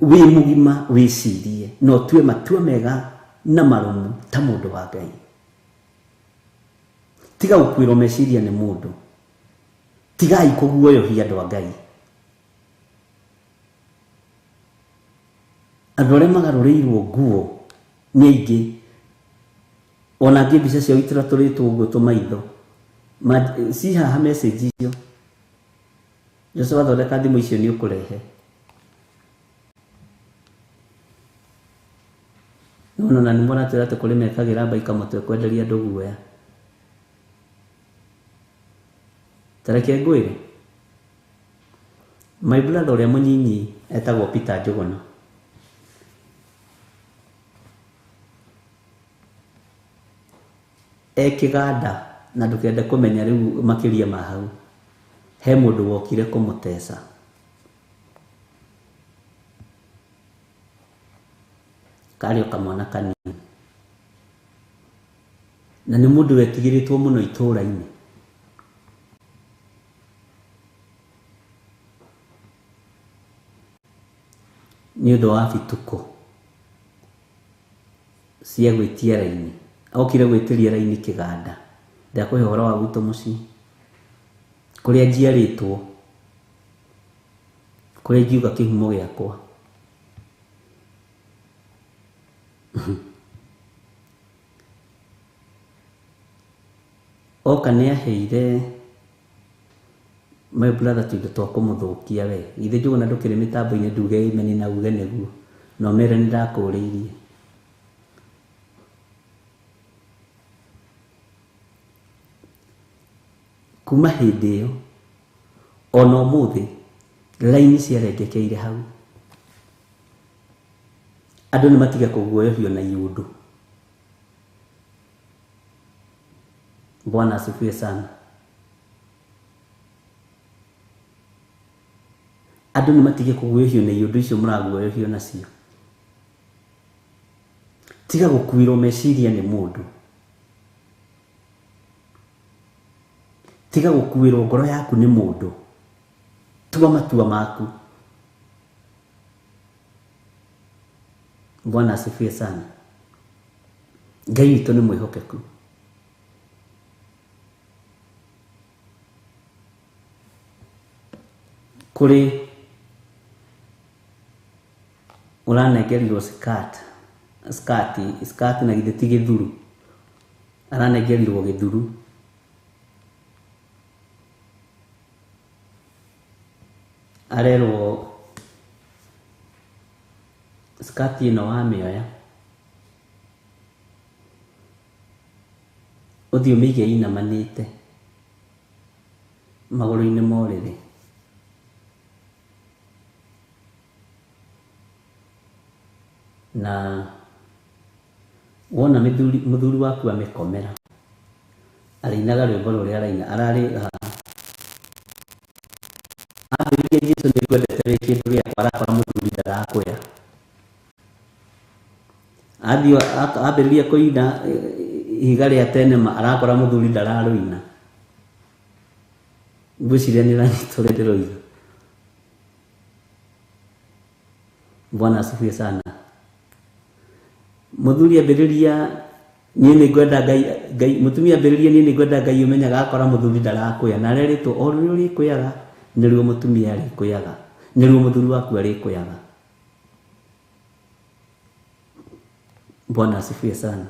Wĩ mũgima wĩcirie na ũtue matua mega na marũmu ta mũndũ wa Ngai. Tiga gũkuĩrwo meciria nĩ mũndũ. Tigai kũguoyohia andũ a Ngai. Andũ arĩa magarũrĩirwo nguo nĩ aingĩ. Ona angĩ mbica ciao itiratũrĩtwo ũguo tũmaitho. Ci haha message icio. Joseph athondeka thimũ icio nĩ ũkũrehe. No na nĩ mũratwĩra atĩ kũrĩ mekagĩra mbaika mũtwe kwenderia andũ guoya. Ta reke ngwĩre. My brother ũrĩa mũnyinyi etagwo Peter Njũgũna. E kĩganda na ndũkende kũmenya rĩu makĩria ma hau. He mũndũ wokire kũmũteca. Karĩ o kamwana kanini. Na nĩ mũndũ wetigĩrĩtwo mũno itũũra-inĩ. Nĩ ũndũ wa bituko cia gwĩtia raini. Okire gwĩtĩria raini kĩganda. Ndakũhe ũhoro wa gwitũ mũciĩ. Kũrĩa njiarĩtwo, kũrĩa ingiuga kĩhumo gĩakwa. Oka nĩ aheire my brother tũindo twa kũmũthũkia we. Githĩ Njũgũna ndũkĩrĩ mĩtambo-inĩ nduge amen na uge nĩguo. Na ũmere nĩ ndakũrĩirie. Kuma hĩndĩ ĩyo ona ũmũthĩ raini ciarengekeire hau. Andũ nĩ matige kũguoyohio na iũndũ. Bwana asifiwe sana. Andũ nĩ matige kũguoyohio na iũndũ icio mũraguoyohio nacio. Tiga gũkuĩrwo meciria nĩ mũndũ. Tiga gũkuĩrwo ngoro yaku nĩ mũndũ. Tua matua maku. Bwana asifiwe sana. Ngai witũ nĩ mwĩhokeku. Kũrĩ ũranengerirwo skirt, skirt, skirt na githĩ ti gĩthuru. Aranengerirwo gĩthuru. Arerwo skirt ĩno wamĩoya ũthiĩ ũmĩige ĩinamanĩte magũrũ-inĩ ma ũrĩrĩ. Na wona mũthuri waku amĩkomera arĩinaga rwĩmbo rũrĩa araina ararĩ haha. Ambĩrĩria Jesũ nĩ ngwendete wĩ kĩndũ gĩakwa, arakora mũthuri ndarakwĩra. Athiĩ ambĩrĩria kũina ihiga rĩa tene ma arakora mũthuri ndararũina. Ngwĩciria nĩ ũranyita ũrĩa ndĩroiga. Bwana asifiwe sana. Mũthuri ambĩrĩria niĩ nĩ ngwenda Ngai, Ngai mũtumia ambĩrĩria niĩ nĩ ngwenda Ngai ũmenyaga akora mũthuri ndarakwĩra. Na arerĩtwo o rũrĩa ũrĩkwĩraga nĩruo mũtumia arĩkwĩraga, nĩruo mũthuri waku arĩkwĩraga. Bwana asifiwe sana.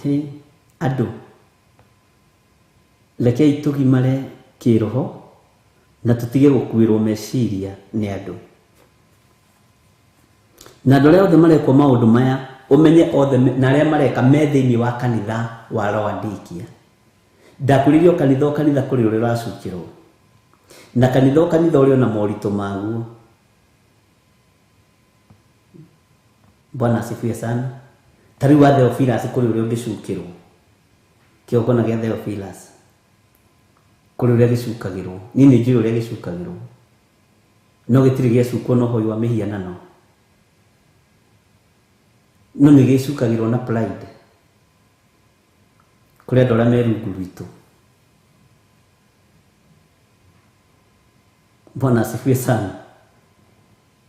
He, andũ rekei tũgimare kĩroho na tũtige gũkuĩrwo meciria nĩ andũ. Na andũ arĩa othe marekwo maũndũ maya ũmenye othe na arĩa mareka me thĩinĩ wa kanitha wa Laodikia. Ndakwĩrire o kanitha o kanitha kũrĩ ũrĩa ũracukĩrwo, na kanitha o kanitha ũrĩ ona moritũ maguo. Bwana asifiwe sana. Ta rĩu wa Theophilus kũrĩ ũrĩa ũngĩcukĩrwo, kĩgongona gĩa Theophilus kũrĩ ũrĩa gĩcukagĩrwo. Niĩ nĩ njũĩ ũrĩa gĩcukagĩrwo, no gĩtirĩ gĩacukwo na ũhoi wa mĩhianano, no nĩ gĩcukagĩrwo na pride kũrĩ andũ arĩa me rungu rwitũ. Bwana asifiwe sana.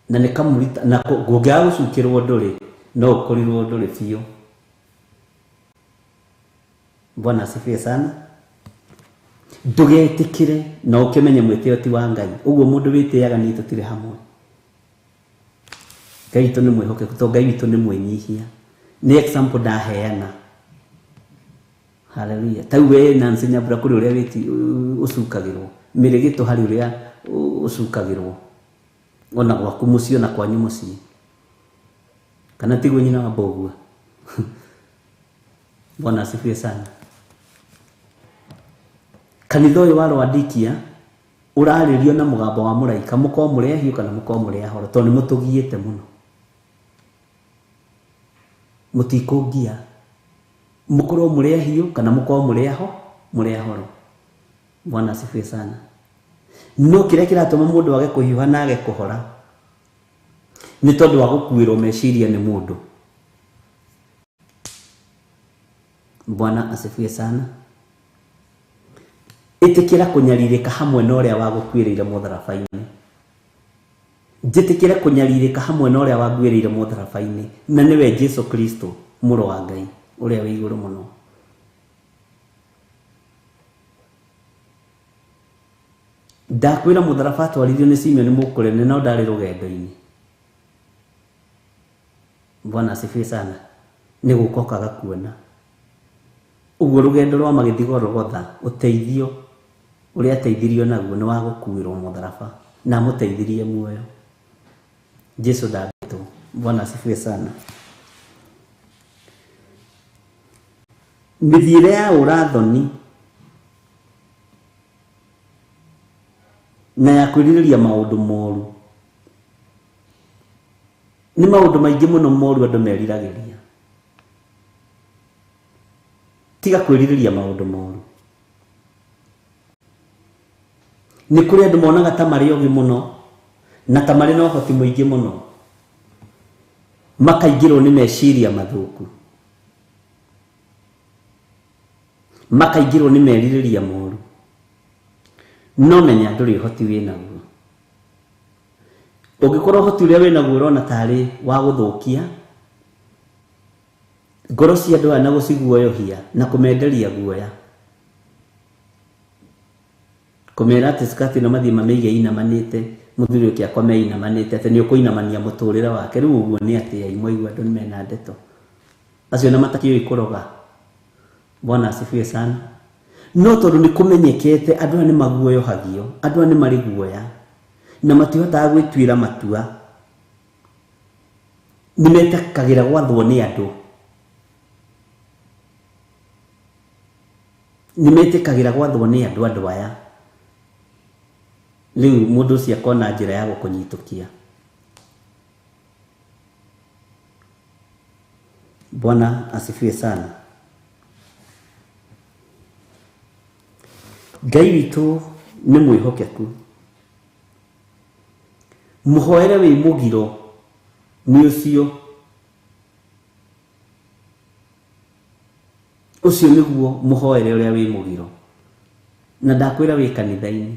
Na nĩ kamũrita na kũngĩaga gũcukĩrwo ndũrĩ, no ũkorirwo ndũrĩ biũ. Bwana asifiwe sana. Ndũgetĩkĩre na ũkĩmenye mwĩtĩo ti wa Ngai. Ũguo mũndũ wĩtĩaga nĩ tũtirĩ hamwe. Ngai witũ nĩ mwĩhokeku, tondũ Ngai witũ nĩ mwĩnyihia. Nĩ example ndaheana. Hallelujah. Ta rĩu we Nancy Nyambura kũrĩ ũrĩa ũcukagĩrwo, mĩrĩgĩtũ harĩ ũrĩa ũcukagĩrwo, ona gwaku mũciĩ ona kwanyu mũciĩ, kana tiguo nyina wa Mbũgua? Bwana asifiwe sana. Kanitha ũyũ wa Rwandikia ũrarĩrio na mũgambo wa mũraika, mũkorwo mũrĩ ahiũ kana mũkorwo mũrĩ ahoro, tondũ nĩ mũtũgiĩte mũno. Mũtikũngia, mũkorwo mũrĩ ahiũ kana mũkorwo mũrĩ aho, mũrĩ ahoro. Bwana asifiwe sana. No kĩrĩa kĩratũma mũndũ age kũhiũha na age kũhora nĩ tondũ wa gũkuĩrwo meciria nĩ mũndũ. Bwana asifiwe sana. Ĩtĩkĩra kũnyarirĩka hamwe na ũrĩa wagũkuĩrĩire mũtharaba-inĩ. Njĩtĩkĩre kũnyarirĩka hamwe na ũrĩa wanguĩrĩire mũtharaba-inĩ, na nĩwe Jesu Kristo mũrũ wa Ngai ũrĩa wĩ igũrũ mũno. Ndakwĩra mũtharaba atwaririo nĩ Simeon Mũkũrene, no ndarĩ rũgendo-inĩ. Bwana asifiwe sana. Nĩ gũka ũkaga kuona. Ũguo rũgendo rwa magĩthiĩ Golgotha, ũteithio ũrĩa ateithirio naguo nĩ wa gũkuĩrwo mũtharaba, na amũteithirie muoyo. Jesu ndambĩtwo. Bwana asifiwe sana. Mĩthiĩre ya ũrathoni na ya kwĩrirĩria maũndũ moru nĩ maũndũ maingĩ mũno moru andũ meriragĩria. Tiga kwĩrirĩria maũndũ moru. Nĩ kũrĩ andũ monaga ta marĩ ogĩ mũno na ta marĩ na ũhoti mũingĩ mũno, makaingĩrwo nĩ meciria mathũku, makaingĩrwo nĩ merirĩria moru. No menya ndũrĩ ũhoti wĩ naguo. Ũngĩkorwo ũhoti ũrĩa wĩ naguo ũrona tarĩ wa gũthũkia ngoro cia andũ aya na gũciguoyohia na kũmenderia guoya, kũmera atĩ skati ĩno mathiĩ mamĩige inamanĩte, mũthuri ũyũ kĩakwa meinamanĩte, atĩ nĩ ũkũinamania mũtũrĩre wake. Rĩu ũguo nĩ atĩa? Imwe andũ mena ndeto acio na matakĩũĩ kũroga. Bwana asifiwe sana. No tondũ nĩ kũmenyekete andũ aya nĩ maguoyohagio, andũ aya nĩ marĩ guoya na matihotaga gwĩtuĩra matua, nĩ metĩkagĩra gwathwo nĩ andũ, nĩ metĩkagĩra gwathwo nĩ andũ andũ aya. Rĩu mũndũ ũcio akona njĩra ya gũkũnyitũkia. Bwana asifiwe sana. Ngai witũ nĩ mwĩhokeku. Mũhoere wĩ mũgiro nĩ ũcio, ũcio nĩguo mũhoere ũrĩa wĩ mũgiro. Na ndakwĩra wĩ kanitha-inĩ.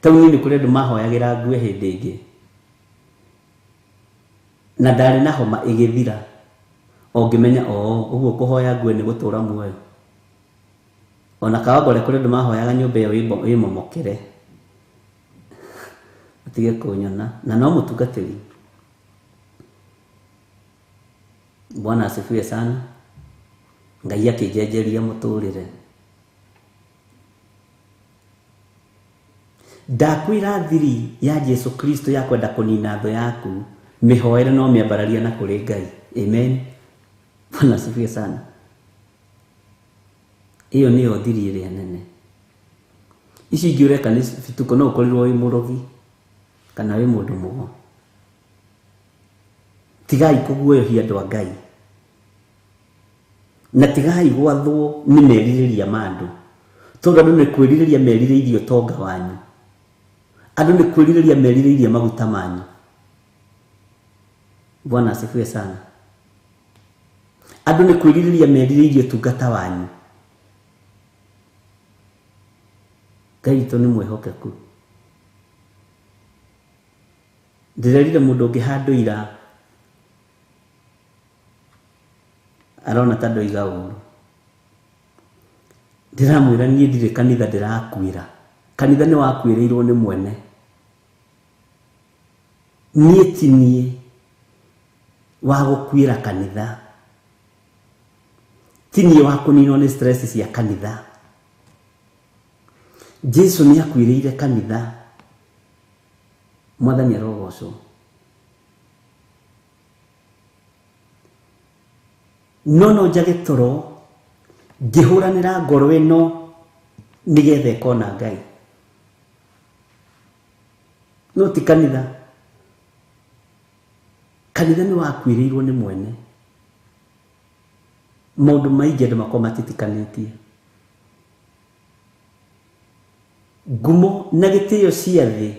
Tau niĩ nĩ kũrĩ andũ mahoyagĩra ngue hĩndĩ ĩngĩ, na ndarĩ na homa ĩgĩthira, o ngĩmenya oo ũguo kũhoya ngue nĩ gũtũra muoyo. Ona Kawangware kũrĩ andũ mahoyaga nyũmba ĩyo ĩmomokere atige kũnyona, na no mũtungatĩri. Bwana asifiwe sana. Ngai akĩnjenjeria mũtũrĩre. Ndakwĩra thiri ya Jesu Kristo ya kwenda kũnina thũ yaku, mĩhoere no mĩambararia na kũrĩ Ngai. Amen. Bwana asifiwe sana. Ĩyo nĩyo thiri ĩrĩa nene. Ici ingĩ ũreka nĩ bituko, no ũkorirwo wĩ mũrogi kana wĩ mũndũ mũgo. Tigai kũguoyohia andũ a Ngai, na tigai gwathwo nĩ merirĩria ma andũ, tondũ andũ nĩ kwĩrirĩria merirĩirie ũtonga wanyu, andũ nĩ kwĩrirĩria merirĩirie maguta manyu. Bwana asifiwe sana. Andũ nĩ kwĩrirĩria merirĩirie ũtungata wanyu. Ngai witũ nĩ mwĩhokeku. Ndĩrerire mũndũ ũngĩ handũ ira arona ta ndoiga ũru. Ndĩramwĩra niĩ ndirĩ kanitha ndĩrakuĩra. Kanitha nĩ wakuĩrĩirwo nĩ mwene. Niĩ ti niĩ wa gũkuĩra kanitha. Ti niĩ wa kũninwo nĩ stress cia kanitha. Jesu nĩ akuĩrĩire kanitha. Mwathani arogocwo. No no njage toro ngĩhũranĩra ngoro ĩno nĩgetha ĩkona Ngai. No ti kanitha. Kanitha nĩ wakuĩrĩirwo nĩ mwene. Maũndũ maingĩ andũ makorwo matitikanĩtie. Ngumo na gĩtĩo cia thĩ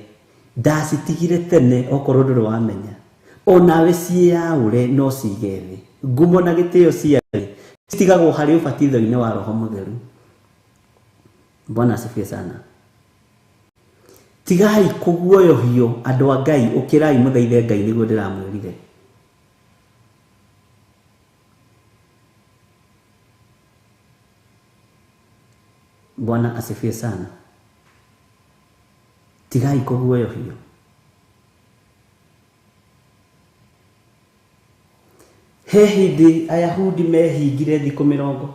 ndacitigire tene okorwo ndũrĩ wamenya. Onawe ciĩyaũre no cige thĩ. Ngumo na gĩtĩo cia thĩ citigagwo harĩ ũbatitho-inĩ wa Roho Mũtheru. Bwana asifiwe sana. Tigai kũguoyohio andũ a Ngai, ũkĩrai mũthaithe Ngai nĩguo ndĩramwĩrire. Bwana asifiwe sana. Tigai kũguoyohio. He hĩndĩ Ayahudi mehingire thikũ 40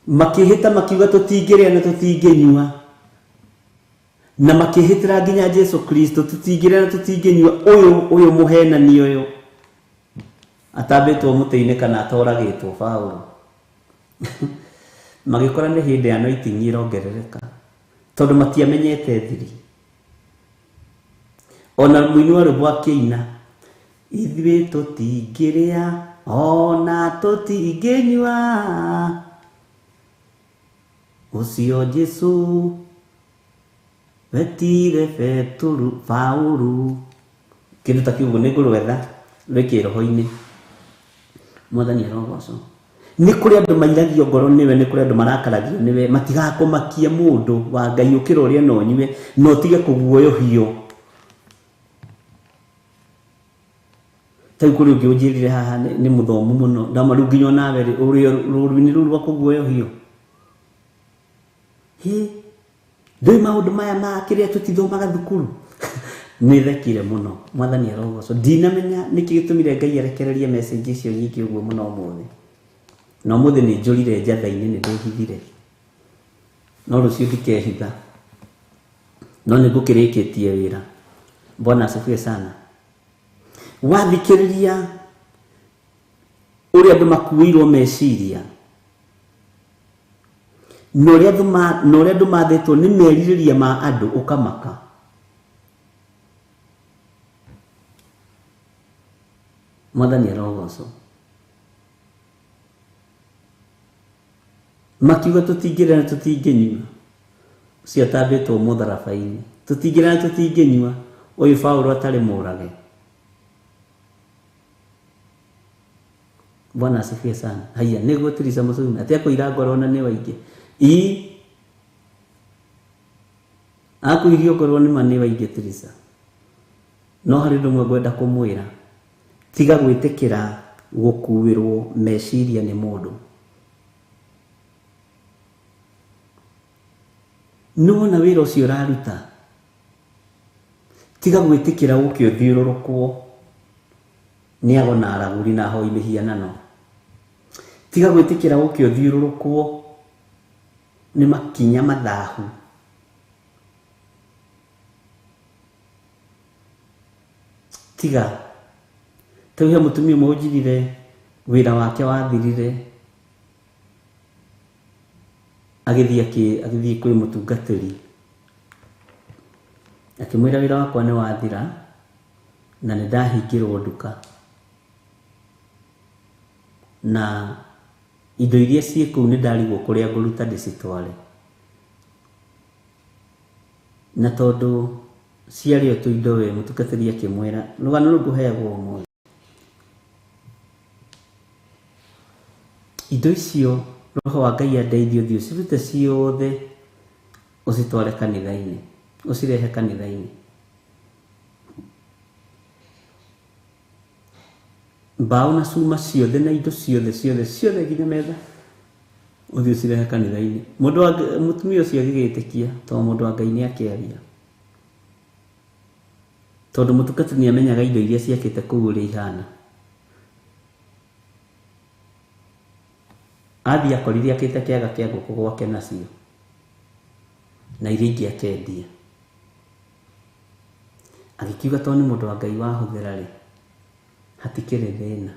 makĩhĩta makiuga tũtingĩrĩa na tũtingĩnyua, na makĩhĩtĩra nginya Jesu Kristo tũtingĩrĩa na tũtingĩnyua, ũyũ mũhenani ũyũ atambĩtwo mũtĩ-inĩ kana atoragĩtwo Paũlũ. Magĩkora nĩ hĩndĩ ya anointing ĩrongerereka tondũ matiamenyete thiri. Ona mũini wa rwĩmbo akĩina, ithuĩ tũtingĩrĩa ona tũtingĩnyua, ũcio Jesu wetire Petũrũ Paũlũ. Kĩndũ ta kĩu ũguo nĩ ngũrwetha rwĩ kĩroho-inĩ. Mwathani arogocwo. Nĩ kũrĩ andũ mairagio ngoro nĩwe, nĩ kũrĩ andũ marakaragio nĩwe, matigakũmakie mũndũ wa Ngai ũkĩra ũrĩe na ũnyue na ũtige kũguoyohio. Ta rĩu kũrĩ ũngĩ ũnjĩrire haha nĩ mũthomu mũno, ndama rĩu nginya onawe rĩ, ũrĩ rũru-inĩ rũu rwa kũguoyohio. Hĩ, ndũĩ maũndũ maya ma kĩrĩa tũtithomaga thukuru. Nĩ thekire mũno. Mwathani arogocwo. Ndinamenya nĩkĩ gĩtũmire Ngai arekererie message icio nyingĩ ũguo mũno ũmũthĩ. Na ũmũthĩ nĩ njũrire njatha-inĩ, nĩ ndĩhithire. No rũciũ ndikehitha. No nĩ ngũkĩrĩkĩtie wĩra. Bwana asifiwe sana. Wathikĩrĩria ũrĩa andũ makuĩirwo meciria na ũrĩa andũ mathĩtwo nĩ merirĩria ma andũ, ũkamaka. Mwathani arogocwo. Makiuga tũtingĩrĩa na tũtingĩnyua, ũcio atambĩtwo mũtharaba-inĩ. Tũtingĩrĩa na tũtingĩnyua, ũyũ Paũlũ atarĩ mũrage. Bwana asifiwe sana. Haiya, nĩguo Teresa Mũcumi atĩ akũira ngoro na nĩ waingĩ. Ii akũirio ngoro nĩ ma nĩ waingĩ Teresa. No harĩ ũndũ ũmwe ngwenda kũmwĩra, tiga gwĩtĩkĩra gũkuĩrwo meciria nĩ mũndũ. Nĩwona wĩra ũcio ũraruta, tiga gwĩtĩkĩra ũke ũthiũrũrũkwo nĩ ago na aragũri na ahoi mĩhianano. Tiga gwĩtĩkĩra ũke ũthiũrũrũkwo nĩ makinya mathahu. Tiga. Ta rĩu he mũtumia ũmwe ũnjirire wĩra wake wathirire Agĩthiĩ kwĩ mũtungatĩri akĩmwĩra wĩra wakwa nĩ wathira na nĩ ndahingĩrwo nduka na indo iria ciĩ kũu nĩ ndarigwo kũrĩa ngũruta ndĩcitware na tondũ ciarĩ o tũindo we mũtungatĩri akĩmwĩra rũgano rũu ngũheagwo ũmũthĩ indo icio roho wa Ngai andeithie ũthiĩ ũcirute ciothe ũcitware kanitha-inĩ ũcirehe kanitha-inĩ mbaũ na cuma ciothe na indo ciothe ciothe ciothe nginya metha ũthiĩ ũcirehe kanitha-inĩ mũndũ wa mũtumia ũcio agĩgĩtĩkia tondũ mũndũ wa Ngai nĩ akĩaria tondũ mũtungatĩri nĩ amenyaga indo iria ciakĩte kũu ũrĩa ihana athiĩ akorire akĩte kĩaga kĩa ngũkũ gwake nacio na iria ingĩ akendia agĩkiuga tondũ nĩ mũndũ wa Ngai wahũthĩra rĩ hatikĩrĩ thĩna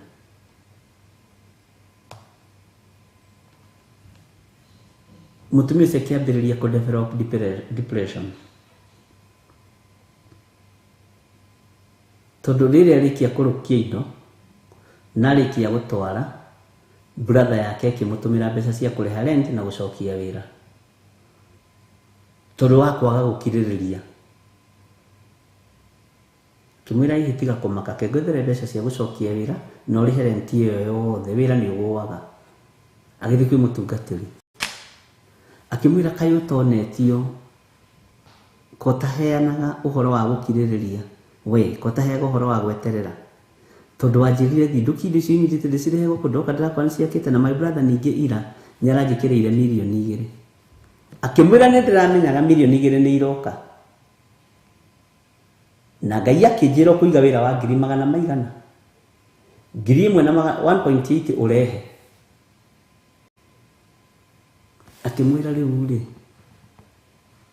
mũtumia ũcio akĩambĩrĩria kũ develop depression tondũ rĩrĩa arĩkia kũrũkia indo na arĩkia gũtwara brother yake akĩmũtũmĩra mbeca cia kũrĩha rent na gũcokia wĩra tondũ wa kwaga gũkirĩrĩria akĩmwĩra hihi tiga kũmaka ke ngwethere mbeca cia gũcokia wĩra na ũrĩhe rent ĩyo yothe wĩra nĩ ũgũaga agĩthiĩ kwĩ mũtungatĩri akĩmwĩra kaĩ ũtonetio ko ũtaheanaga ũhoro wa gũkirĩrĩria we ko ũtaheaga ũhoro wa gweterera tondũ wanjĩrire thiĩ nduki indo icio immediately ndĩcirehe gũkũ ndoka ndĩrakora nĩ ciakĩte na my brother ningĩ ira nĩ aranjĩkĩrĩire mirioni 2 akĩmwĩra nĩ ndĩramenyaga mirioni 2 nĩ iroka na Ngai akĩnjĩra ũkũiga wĩra wa ngiri magana maigana 1,000 na 1.8 ũrehe akĩmwĩra rĩu rĩ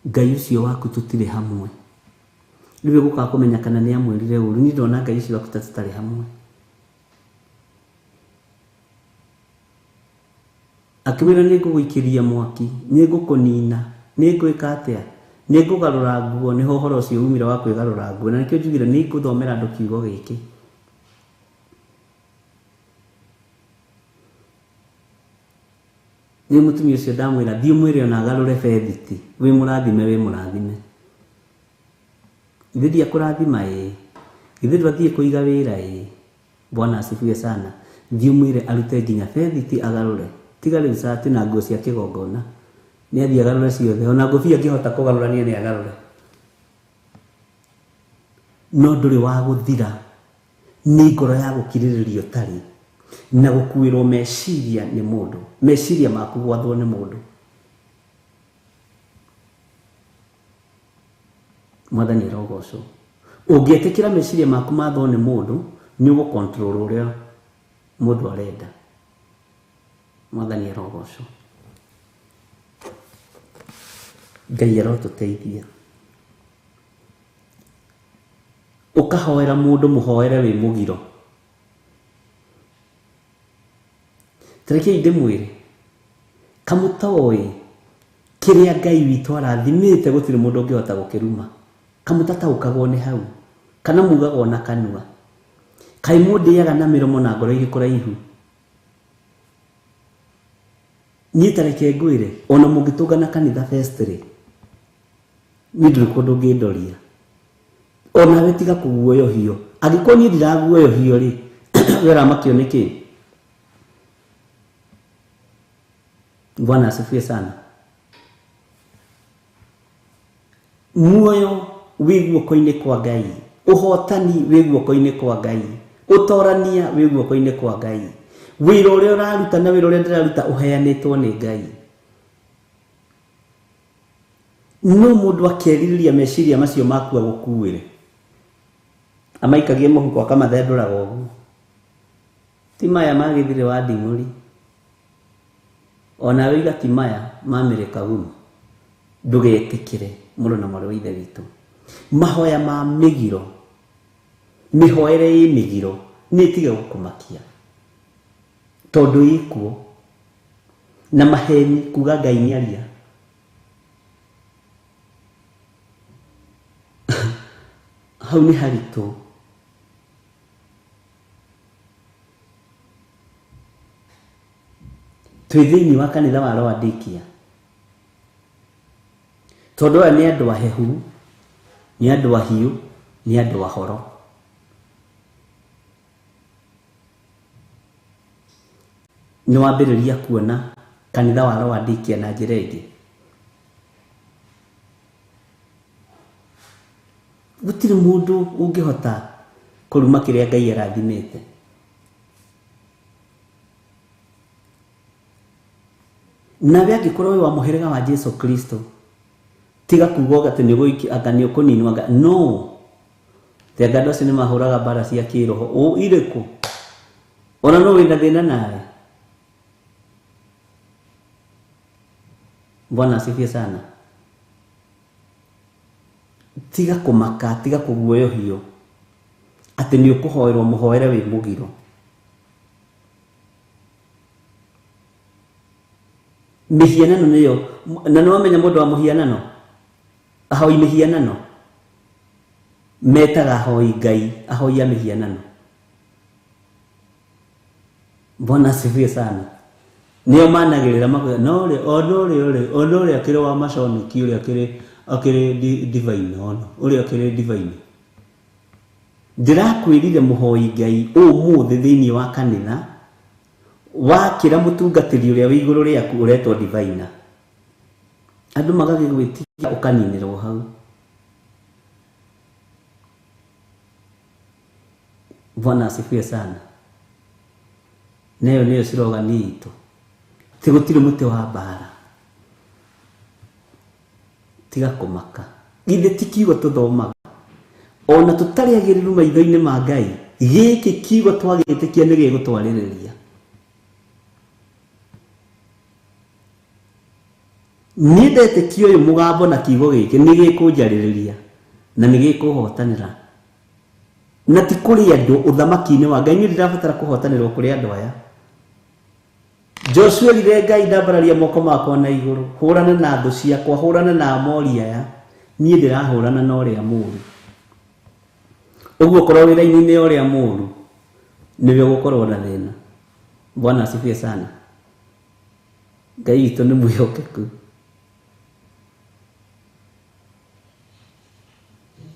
Ngai ũcio waku tũtirĩ hamwe rĩu gũkaga kũmenya kana nĩ amwĩrire ũru niĩ ndona Ngai ũcio waku ta tũtarĩ hamwe akĩmwĩra nĩ ngũgũikĩria mwaki nĩ ngũkũnina nĩ ngwĩka atĩa nĩ ngũgarũra nguo nĩho ũhoro ũcio umire wa kwĩgarũra nguo na nĩkĩo njugire nĩ ngũthomera andũ kiugo gĩkĩ nĩ mũtumia ũcio ndamwĩra thiĩ ũmwĩre ona agarũre bethiti wĩ mũrathime wĩ mũrathime ithuĩ ndiakũrathima ĩĩ ithuĩ ndwathiĩ kũiga wĩra ĩĩ bwana asifiwe sana thiĩ ũmwĩre arute nginya bethiti agarũre tiga rĩu cati na nguo cia kĩgongona nĩ athiĩ agarũre ciothe ona ngũbia angĩhota kũgarũrania nĩ agarũre no ndũrĩ wa gũthira nĩ ngoro ya gũkirĩrĩria ũtarĩ na gũkuĩrwo meciria nĩ mũndũ meciria maku gwathwo nĩ mũndũ mwathani arogocwo ũngĩetĩkĩra meciria maku mathwo nĩ mũndũ nĩ ũgũ control ũrĩa mũndũ arenda mwathani arogocwo Ngai arotũteithia ũkahoera mũndũ mũhoere wĩ mũgiro tarekei ndĩmwĩre kamũtoĩ kĩrĩa Ngai witũ arathimĩte gũtirĩ mũndũ ũngĩhota gũkĩruma kamũtataũkagwo nĩ hau kana mugagwo na kanua kaĩ mũndĩaga na mĩromo na ngoro irĩ kũraihu niĩ tareke ngwĩre ona mũngĩtũngana kanitha fest rĩ niĩ ndũrĩ kũndũ ũngĩndoria onawe tiga kũguoyohio angĩkorwo niĩ ndiraguoyohio rĩ we ũramakio nĩkĩ Bwana asifiwe sana muoyo wĩ guoko-inĩ kwa Ngai ũhotani wĩ guoko-inĩ kwa Ngai ũtorania wĩ guoko-inĩ kwa Ngai wĩra ũrĩa ũraruta na wĩra ũrĩa ndĩraruta ũheanĩtwo nĩ Ngai no mũndũ akerirĩria meciria macio maku agũkuĩre amaikagie mũhuko akamathendũraga ũguo ti maya ma gĩthirĩ wa nding'ũri onawe iga ti maya ma mĩrĩkagumu ndũgetĩkĩre mũrũ na mwarĩ wa ithe witũ mahoya ma mĩgiro mĩhoere ĩ mĩgiro nĩ ĩtige gũkũmakia tondũ ĩkuo Na maheni kuga Ngai nĩ aria. Hau nĩ haritũ. Twĩ thĩinĩ wa kanitha wa Laodikia. Tondũ aya nĩ andũ ahehu, nĩ andũ ahiũ, nĩ andũ ahoro. Nĩ wambĩrĩria kuona kanitha wa Laodikia na njĩra ĩngĩ. Gũtirĩ mũndũ ũngĩhota kũruma kĩrĩa Ngai arathimĩte. Nawe angĩkorwo wĩ wa mũhĩrĩga wa Jesu Kristo, tiga kuga atĩ nĩ ũgũikio anga nĩ ũkũninwo anga no. Thenga andũ acio nĩ mahũraga mbara cia kĩroho ũ irĩkũ? Ona no wĩna thĩna nawe. Bwana asifiwe sana. Tiga kũmaka, tiga kũguoyohio atĩ nĩ ũkũhoerwo mũhoere wĩ mũgiro. Mĩhianano nĩyo, na nĩ wamenya mũndũ wa mũhianano, ahoi mĩhianano metaga ahoi Ngai, ahoi a mĩhianano. Bwana asifiwe sana. Nĩo managĩrĩra makoiga no ũrĩa ona ũrĩa ũrĩ ona ũrĩa akĩrĩ wa maconiki ũrĩa akĩrĩ akĩrĩ divine ona ũrĩa akĩrĩ divine. Ndĩrakwĩrire mũhoi Ngai ũmũthĩ thĩinĩ wa kanitha wakĩra mũtungatĩri ũrĩa wĩ igũrũ rĩaku ũretwo diviner. Andũ magagĩgwĩtigia ũkaninĩrwo hau. Bwana asifiwe sana. Nayo nĩyo slogan itũ. Ti gũtirĩ mũtĩ wa mbara. Tiga kũmaka. Githĩ ti kiugo tũthomaga. Ona tũtarĩ agĩrĩru maitho-inĩ ma Ngai, gĩkĩ kiugo twagĩtĩkia nĩ gĩgũtwarĩrĩria. Niĩ ndetĩkia ũyũ mũgambo na kiugo gĩkĩ nĩ gĩkũnjarĩrĩria na nĩ gĩkũhotanĩra. Na ti kũrĩ andũ ũthamaki-inĩ wa Ngai, niĩ ndirabatara kũhotanĩrwo kũrĩ andũ aya. Joshua erire Ngai ndambararia moko makwa na igũrũ, hũrana na thũ ciakwa, hũrana na Amori aya, niĩ ndĩrahũrana na ũrĩa mũũru. Ũguo korwo wĩ raini-inĩ ya ũrĩa mũũru, nĩwe ũgũkorwo na thĩna. Bwana asifiwe sana. Ngai witũ nĩ mwĩhokeku.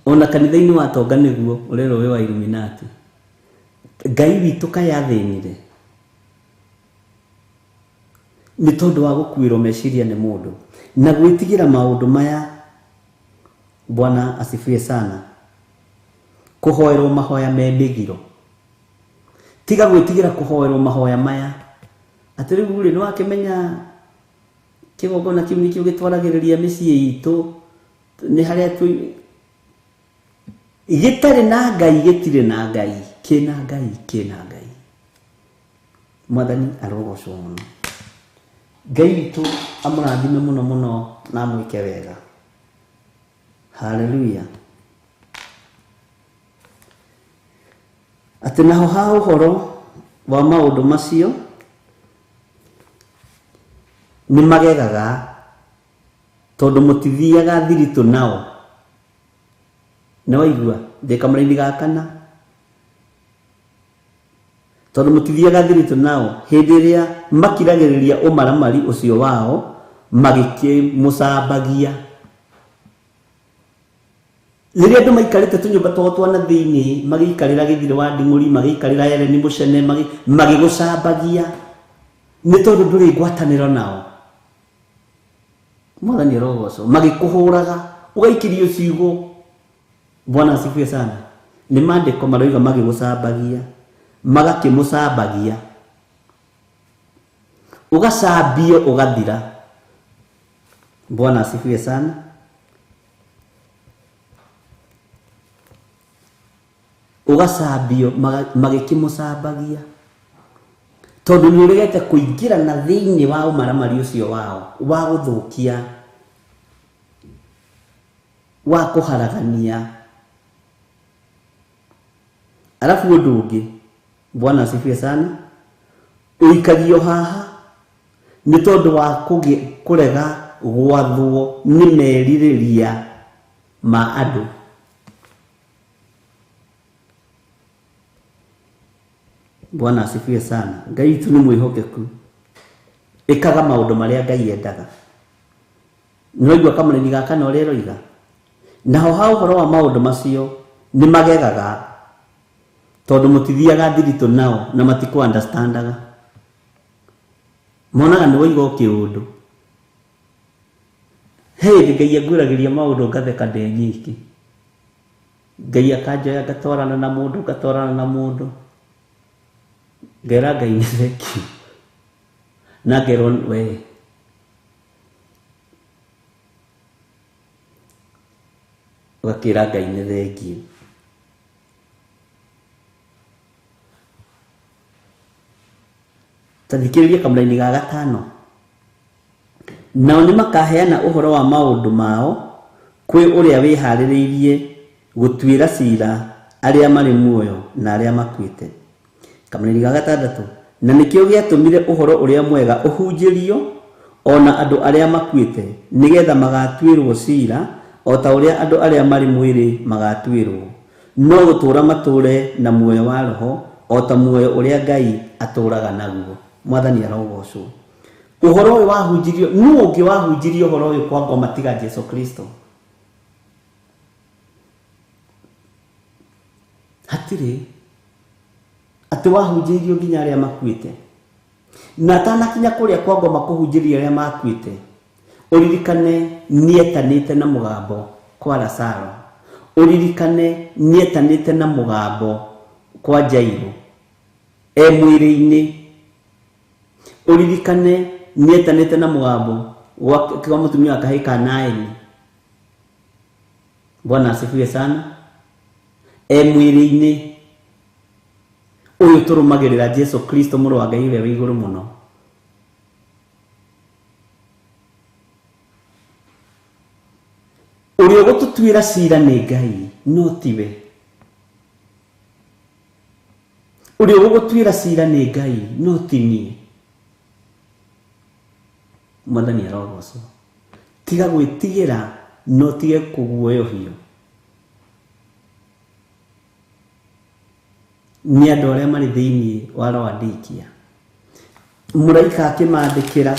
Ona kanitha-inĩ wa Tonga nĩguo ũrerwo wĩ wa Illuminati. Ngai witũ kaĩ athĩnire nĩ tondũ wa gũkuĩrwo meciria nĩ mũndũ na gwĩtigĩra maũndũ maya. Bwana asifiwe sana. Kũhoerwo mahoya me mĩgiro. Tiga gwĩtigĩra kũhoerwo mahoya maya. Atĩ rĩu rĩ, nĩ wakĩmenya kĩgongona kĩu nĩkĩo gĩtwaragĩrĩria mĩciĩ itũ, nĩ harĩa twĩ gĩtarĩ na Ngai, gĩtirĩ na Ngai, kĩna Ngai, kĩna Ngai. Mwathani arogocwo mũno. Ngai witũ amũrathime mũno mũno na amwĩke wega. Haleluya. Atĩ naho ha ũhoro wa maũndũ macio nĩ magegaga tondũ mũtithiaga thiritũ nao. Nĩ waigua ndĩ kamũraini ga kana. Tondũ mũtithiaga thiritũ nao hĩndĩ ĩrĩa makiragĩrĩria ũmaramari ũcio wao magĩkĩmũcambagia. Rĩrĩa andũ maikarĩte tũnyũmba twao twa na thĩinĩ magĩikarĩra gĩthirĩ wa nding'ũri, magĩikarĩra Ellen Mũcene, magĩgũcambagia nĩ tondũ ndũrĩ ngwatanĩro nao. Mwathani arogocwo. Magĩkũhũraga ũgaikĩrio ciugo. Bwana asifiwe sana. Nĩ maandĩko maroiga magĩgũcambagia, magakĩmũcambagia, ũgacambio ũgathira. Bwana asifiwe sana. Ũgacambio magĩkĩmũcambagia tondũ nĩ ũregete kũingĩra na thĩinĩ wa ũmaramari ũcio wao wa gũthũkia, wa kũharagania. Alafu ũndũ ũngĩ, Bwana asifiwe sana, ũikagio haha Nĩ tondũ wa kũrega gwathwo nĩ merirĩria ma andũ. Bwana asifiwe sana. Ngai witũ nĩ mwĩhokeku. Ĩkaga maũndũ marĩa Ngai endaga. Nĩwaigua kamũrĩmi gaka na ũrĩa ĩroiga. Naho ha ũhoro wa maũndũ macio nĩ magegaga tondũ mũtithiaga thiritũ nao na matikũ understandaga. Monaga nĩ waiga o kĩũndũ. He hĩndĩ Ngai angwĩragĩria maũndũ ngatheka ndĩ nyiki. Ngai akanjoya ngatwarana na mũndũ ngatwarana na mũndũ. Ngera Ngai nĩ thengiũ. Na ngerwo we ũgakĩra Ngai nĩ thengiũ. Ta thikĩrĩria kamũraini ga gatano. Nao nĩ makaheana ũhoro wa maũndũ mao kwĩ ũrĩa wĩharĩrĩirie gũtuĩra cira arĩa marĩ muoyo na arĩa makuĩte. Kamũraini ga gatandatũ. Na nĩkĩo gĩatũmire ũhoro ũrĩa mwega ũhunjĩrio ona andũ arĩa makuĩte, nĩgetha magatuĩrwo cira o ta ũrĩa andũ arĩa marĩ mwĩrĩ magatuĩrwo, no gũtũũra matũũre na muoyo wa roho o ta muoyo ũrĩa Ngai atũũraga naguo. Mwathani arogocwo. Ũhoro ũyũ wahunjirio, nũ ũngĩ wahunjirio ũhoro ũyũ kwa ngoma tiga Jesu Kristo? Hatirĩ. Atĩ wahunjĩirio nginya arĩa makuĩte. Na atanakinya kũrĩa kwa ngoma kũhunjĩria arĩa makuĩte, ũririkane nĩetanĩte na mũgambo kwa Lazaro. Ũririkane nĩetanĩte na mũgambo kwa Jairo e mwĩrĩ-inĩ. Ũririkane nĩetanĩte na mũgambo kwa mũtumia wa kahĩĩ ka Naini. Bwana asifiwe sana. E mwĩrĩ-inĩ. Ũyũ tũrũmagĩrĩra Jesu Kristo mũrũ wa Ngai ũrĩa wĩ igũrũ mũno. Ũrĩa ũgũtũtuĩra cira nĩ Ngai no tiwe. Ũrĩa ũgũgũtuĩra cira nĩ Ngai no ti niĩ. Mwathani arogocwo. Tiga gwĩtigĩra no tige kũguoyohio nĩ andũ arĩa marĩ thĩinĩ wa Laodikia. Mũraika akĩmandĩkĩra,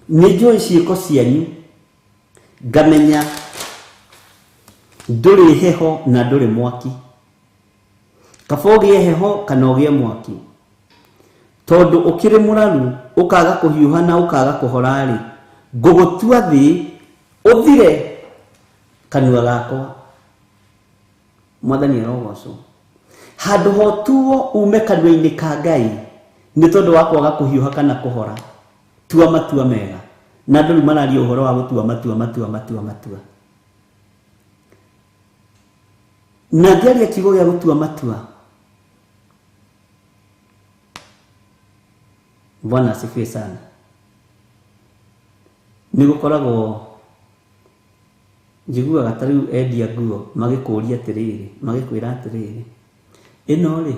nĩ njũĩ ciĩko cianyu, ngamenya ndũrĩ heho na ndũrĩ mwaki. Kaba ũgĩe heho kana ũgĩe mwaki. Tondũ ũkĩrĩ mũraru ũkaga kũhiũha na ũkaga kũhora-rĩ, ngũgũtua thĩ ũthire kanua gakwa. Mwathani arogocwo. Handũ ha ũtuo ume kanua-inĩ ka Ngai nĩ tondũ wa kwaga kũhiũha kana kũhora. Tua matua mega. Na andũ rĩu mararia ũhoro wa gũtua matua matua matua matua. Na ngĩaria kiugo gĩa gũtua matua. Bwana asifiwe sana. Nĩ gũkoragwo njiguaga ta rĩu endia nguo magĩkũria atĩrĩrĩ, magĩkwĩra atĩrĩrĩ, ĩno rĩ,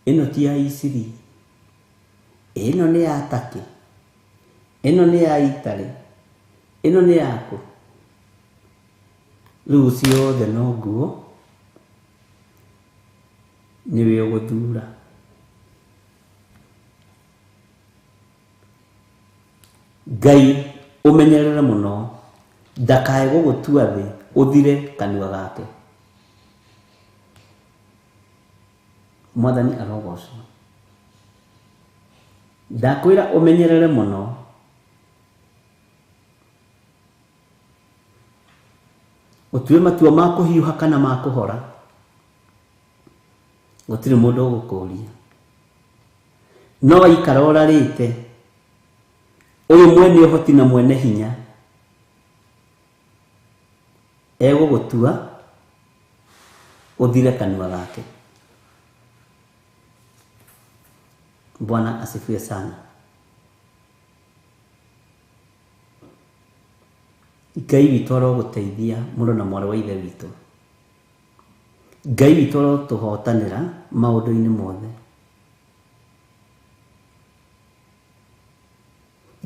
ĩno ti ya Isiri, ĩno nĩ ya Turkey, ĩno nĩ ya Italy, ĩno nĩ yaku. Rĩu ciothe no nguo, nĩwe ũgũthura. Ngai ũmenyerere mũno ndakae gũgũtua thĩ ũthire kanua gake. Mwathani arogocwo. Ndakwĩra ũmenyerere mũno ũtue matua ma kũhiũha kana ma kũhora. Gũtirĩ mũndũ ũgũkũria. No waikara ũrarĩte, ũyũ mwene ũhoti na mwene hinya egũgũtua ũthire kanua gake. Bwana asifiwe sana. Ngai witũ arogũteithia mũrũ na mwarĩ wa ithe witũ. Ngai witũ arotũhotanĩra maũndũ-inĩ mothe.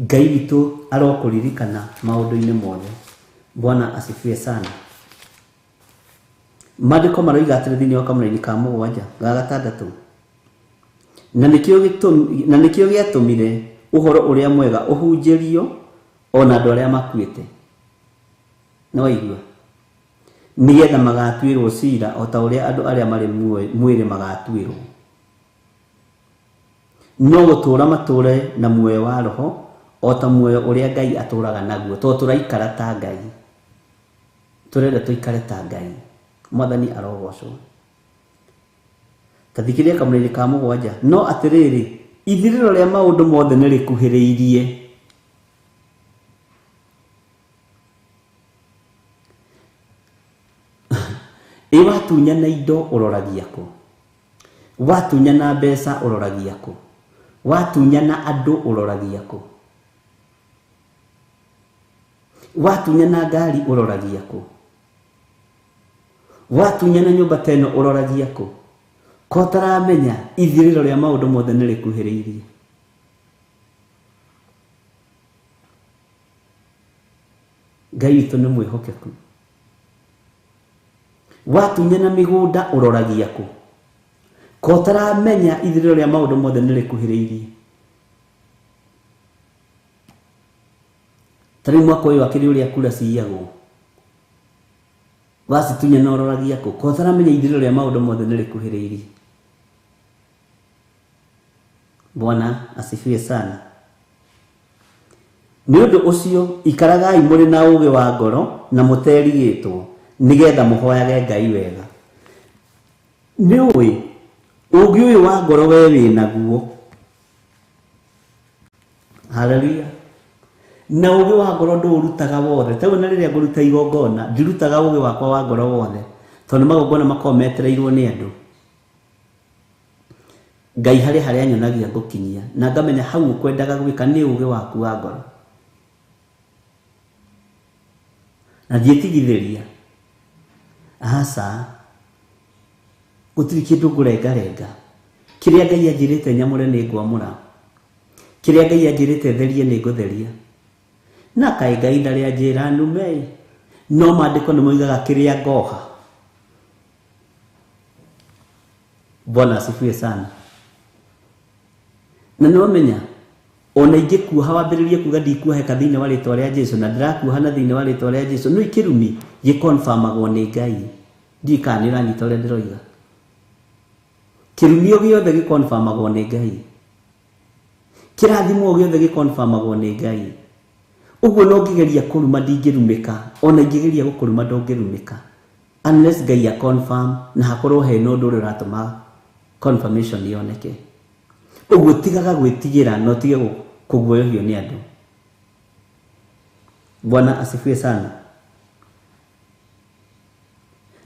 Ngai witũ arokũririkana maũndũ-inĩ mothe. Bwana asifiwe sana. Maandĩko maroiga atĩrĩ thĩinĩ wa kamũraini ka 7 ga 6, na nĩkĩo gĩatũmire ũhoro ũrĩa mwega ũhunjĩrio ona andũ arĩa makuĩte. Nĩ waigua? Nĩgetha magatuĩrwo cira o ta ũrĩa andũ arĩa marĩ mwĩrĩ magatuĩrwo. No gũtũũra matũũre na muoyo wa roho o ta muoyo ũrĩa Ngai atũũraga naguo, tondũ tũraikara ta Ngai. Tũrenda tũikare ta Ngai. Mwathani arogocwo. Ta thikĩrĩria kamũraini ka 7. No atĩrĩrĩ, ithirĩro rĩa maũndũ mothe nĩ rĩkuhĩrĩirie. Ĩ watunyana indo ũroragia kũ? Watunyana mbeca ũroragia kũ? Watunyana andũ ũroragia kũ? Watunyana ngari ũroragia kũ? Watunyana nyũmba ta ĩno ũroragia kũ? Ko ũtaramenya ithirĩro rĩa maũndũ mothe nĩ rĩkuhĩrĩirie. Ngai witũ nĩ mwĩhokeku. Watunyana mĩgũnda ũroragia kũ? Ko ũtaramenya ithirĩro rĩa maũndũ mothe nĩ rĩkuhĩrĩirie. Ta rĩu mwaka ũyũ akĩrĩ ũrĩa kura ciyagwo. Wacitunyana ũroragia kũ? Ko ũtaramenya ithirĩro rĩa maũndũ mothe nĩ rĩkuhĩrĩirie. Bwana asifiwe sana. Nĩ ũndũ ũcio ikaragai mũrĩ na ũũgĩ wa ngoro na mũterigĩtwo, nĩgetha mũhoyage Ngai wega. Nĩ ũĩ ũũgĩ ũyũ wa ngoro we wĩ naguo. Haleluya. Na ũũgĩ wa ngoro ndũũrutaga wothe. Ta rĩu na rĩrĩa ngũruta igongona, ndirutaga ũũgĩ wakwa wa ngoro wothe, tondũ magongona makoragwo metereirwo nĩ andũ. Ngai harĩ harĩa nyonagia ngũkinyia, na ngamenya hau ũkwendaga gwĩka nĩ ũũgĩ waku wa ngoro. Na ndiĩtigithĩria. Aca, gũtirĩ kĩndũ ngũrengarenga. Kĩrĩa Ngai anjĩrĩte nyamũre nĩ ngwamũra. Kĩrĩa Ngai anjĩrĩte therie nĩ ngũtheria. Na kaĩ Ngai ndarĩ anjĩra nume, no maandĩko nĩ moigaga kĩrĩa ngoha. Bwana asifiwe sana. Na nĩ wamenya ona ingĩkuoha wambĩrĩrie kuga ndikuoheka thĩinĩ wa rĩtwa rĩa Jesu, na ndĩrakuoha na thĩinĩ wa rĩtwa rĩa Jesu, no ikĩrumi gĩkonfamagwo nĩ Ngai. Ndiũĩ kana nĩ ũranyita ũrĩa ndĩroiga. Kĩrumi o gĩothe gĩkonfamagwo nĩ Ngai. Kĩrathimo o gĩothe gĩkonfamagwo nĩ Ngai. Ũguo no ngĩgeria kũruma ndingĩrumĩka, ona ingĩgeria gũkũruma ndũngĩrumĩka, unless Ngai a confirm na hakorwo hena ũndũ ũrĩa ũratũma confirmation yoneke. Ũguo tigaga gwĩtigĩra na ũtige kũguoyohio nĩ andũ. Bwana asifiwe sana.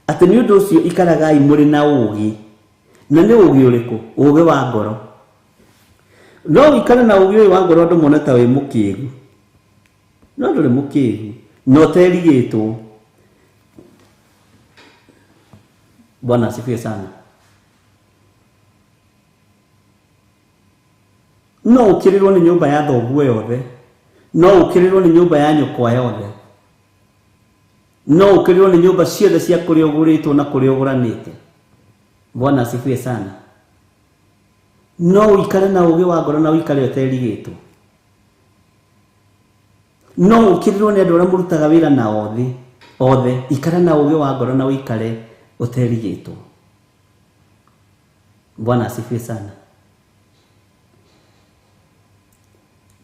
Atĩ nĩ ũndũ ũcio ikaragai mũrĩ na ũũgĩ. Na nĩ ũũgĩ ũrĩkũ? Ũũgĩ wa ngoro. No ũikare na ũũgĩ ũyũ wa ngoro andũ mone ta wĩ mũkĩgu. No ndũrĩ mũkĩgu, na ũterigĩtwo. Bwana asifiwe sana. No ũkĩrĩrwo nĩ nyũmba ya thoguo yothe, no ũkĩrĩrwo nĩ nyũmba ya nyũkwa yothe, no ũkĩrĩrwo nĩ nyũmba ciothe cia kũrĩa ũgũrĩtwo na kũrĩa ũgũranĩte. Bwana asifiwe sana. No ũikare na ũũgĩ wa ngoro na ũikare ũterigĩtwo. No ũkĩrĩrwo nĩ andũ arĩa mũrutaga wĩra na othe, ikara na ũũgĩ wa ngoro na ũikare ũterigĩtwo. Bwana asifiwe sana.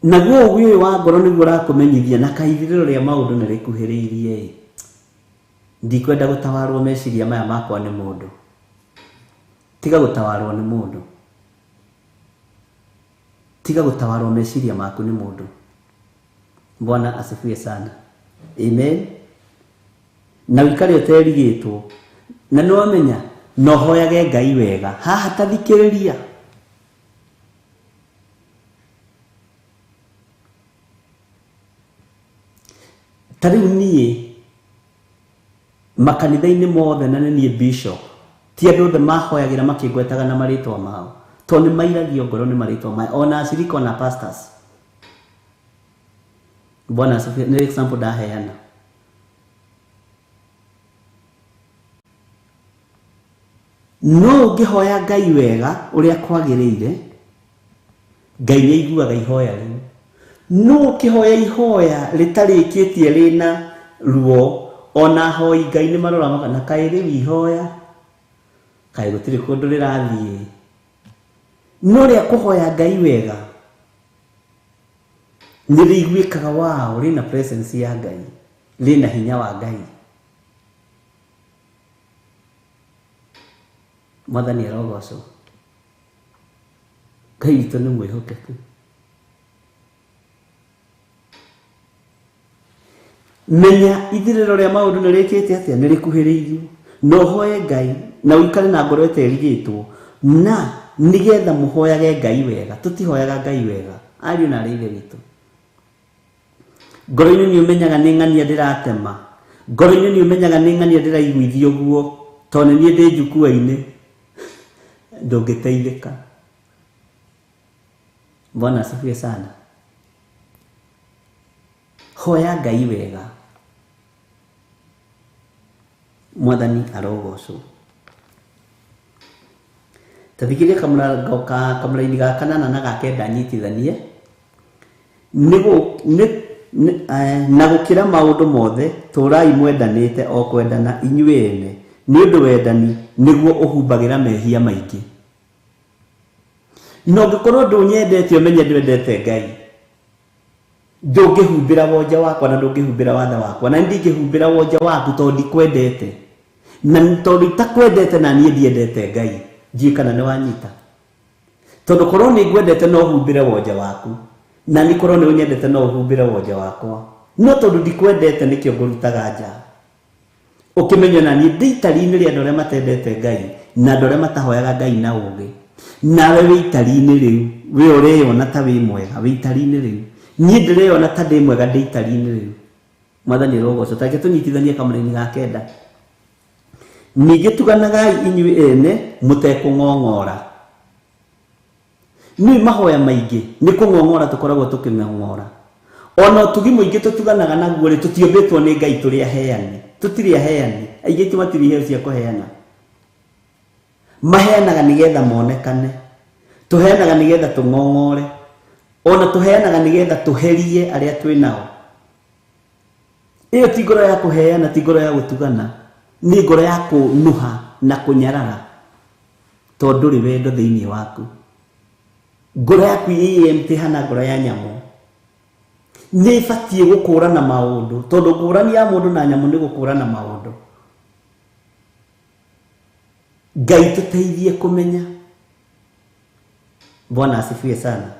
Naguo ũũgĩ ũyũ wa ngoro nĩguo ũrakũmenyithia na kaithirĩro rĩa maũndũ nĩ rĩkuhĩrĩirie. Ndikwenda gũtawarwo meciria maya makwa nĩ mũndũ. Tiga gũtawarwo nĩ mũndũ. Tiga gũtawarwo meciria maku nĩ mũndũ. Bwana asifiwe sana. Amen. Na ũikare ũterigĩtwo. Na nĩ wamenya no hoyage Ngai wega. Haha ta thikĩrĩria. Ta rĩu niĩ makanitha-inĩ mothe na nĩ niĩ bishop, ti andũ othe mahoyagĩra makĩngwetaga na marĩtwa mao, tondũ nĩ mairagio ngoro nĩ marĩtwa maya, ona acirika ona pastors. Bwana asifiwe. Nĩ example ndaheana. No ũngĩhoya Ngai wega ũrĩa kwagĩrĩire, Ngai nĩ aiguaga ihoya rĩu. No ũkĩhoya ihoya rĩtarĩkĩtie rĩna ruo, ona ahoi Ngai nĩ marora makona kaĩ rĩu ihoya kaĩ gũtirĩ kũndũ rĩrathiĩ. No rĩa kũhoya Ngai wega nĩ rĩiguĩkaga wao, rĩna presence ya Ngai, rĩna hinya wa Ngai. Mwathani arogocwo. Ngai witũ nĩ mwĩhokeku. Menya ithirĩro rĩa maũndũ nĩ rĩkĩte atĩa, nĩ rĩkuhĩrĩirie. No ũhoe Ngai na ũikare na ngoro ĩterigĩtwo, na nĩgetha mũhoyage Ngai wega. Tũtihoyaga Ngai wega, ariũ na arĩ ithe witũ. Ngoro-inĩ nĩ ũmenyaga nĩ ng'ania ndĩratema, ngoro-inĩ nĩ ũmenyaga nĩ ng'ania ndĩraiguithia ũguo, tondũ nĩ niĩ ndĩ njukua-inĩ, ndũngĩteithĩka. Bwana asifiwe sana. Hoya Ngai wega. Mwathani arogocwo. Ta thikĩrĩria kamũrango ka kamũraini ga kanana na ga kenda nyitithanie. Na gũkĩra maũndũ mothe tũrai mwendanĩte o kwendana inyuĩ ene, nĩ ũndũ wendani nĩguo ũhumbagĩra mehia maingĩ. Na ũngĩkorwo ndũnyendete ũmenye ndwendete Ngai. Ndũngĩhumbĩra wonje wakwa na ndũngĩhumbĩra watha wakwa, na ndingĩhumbĩra wonje waku tondũ ndikwendete, na tondũ itakwendete na niĩ ndiendete Ngai. Ndiũĩ kana nĩ wanyita. Tondũ korwo nĩ ngwendete no humbĩre wonje waku, na nĩ korwo nĩ ũnyendete no ũhumbĩre wonje wakwa, no tondũ ndikwendete nĩkĩo ngũrutaga nja. Ũkĩmenya na niĩ ndĩ itari-inĩ rĩa andũ arĩa matendete Ngai na andũ arĩa matahoyaga Ngai na ũũgĩ. Nawe wĩ itari-inĩ rĩu, we ũreyona ta wĩ mwega, wĩ itari-inĩ rĩu. Niĩ ndĩreyona ta ndĩ mwega ndĩ itari-inĩ rĩu. Mwathani arogocwo. Ta reke tũnyitithanie kamũraini ga kenda. Ningĩ tuganagai inyuĩ ene mũtekũng'ong'ora. Nĩ mahoya maingĩ nĩ kũng'ong'ora tũkoragwo tũkĩng'ong'ora. Ona ũtugi mũingĩ tũtuganaga naguo rĩ, tũtiũmbĩtwo nĩ Ngai tũrĩ aheani. Tũtirĩ aheani. Aingĩ aitũ matirĩ iheo cia kũheana. Maheanaga nĩgetha monekane. Tũheanaga nĩgetha tũng'ong'ore. Ona tũheanaga nĩgetha tũherie arĩa twĩ nao. Ĩyo ti ngoro ya kũheana, ti ngoro ya gũtugana, nĩ ngoro ya kũnuha na kũnyarara, tondũ ndũrĩ wendo thĩinĩ waku. Ngoro yaku ĩ empty hana ngoro ya nyamũ. Nĩ ĩbatiĩ gũkũrana maũndũ, tondũ ngũrani ya mũndũ na nyamũ nĩ gũkũrana maũndũ. Ngai tũteithie kũmenya. Bwana asifiwe sana.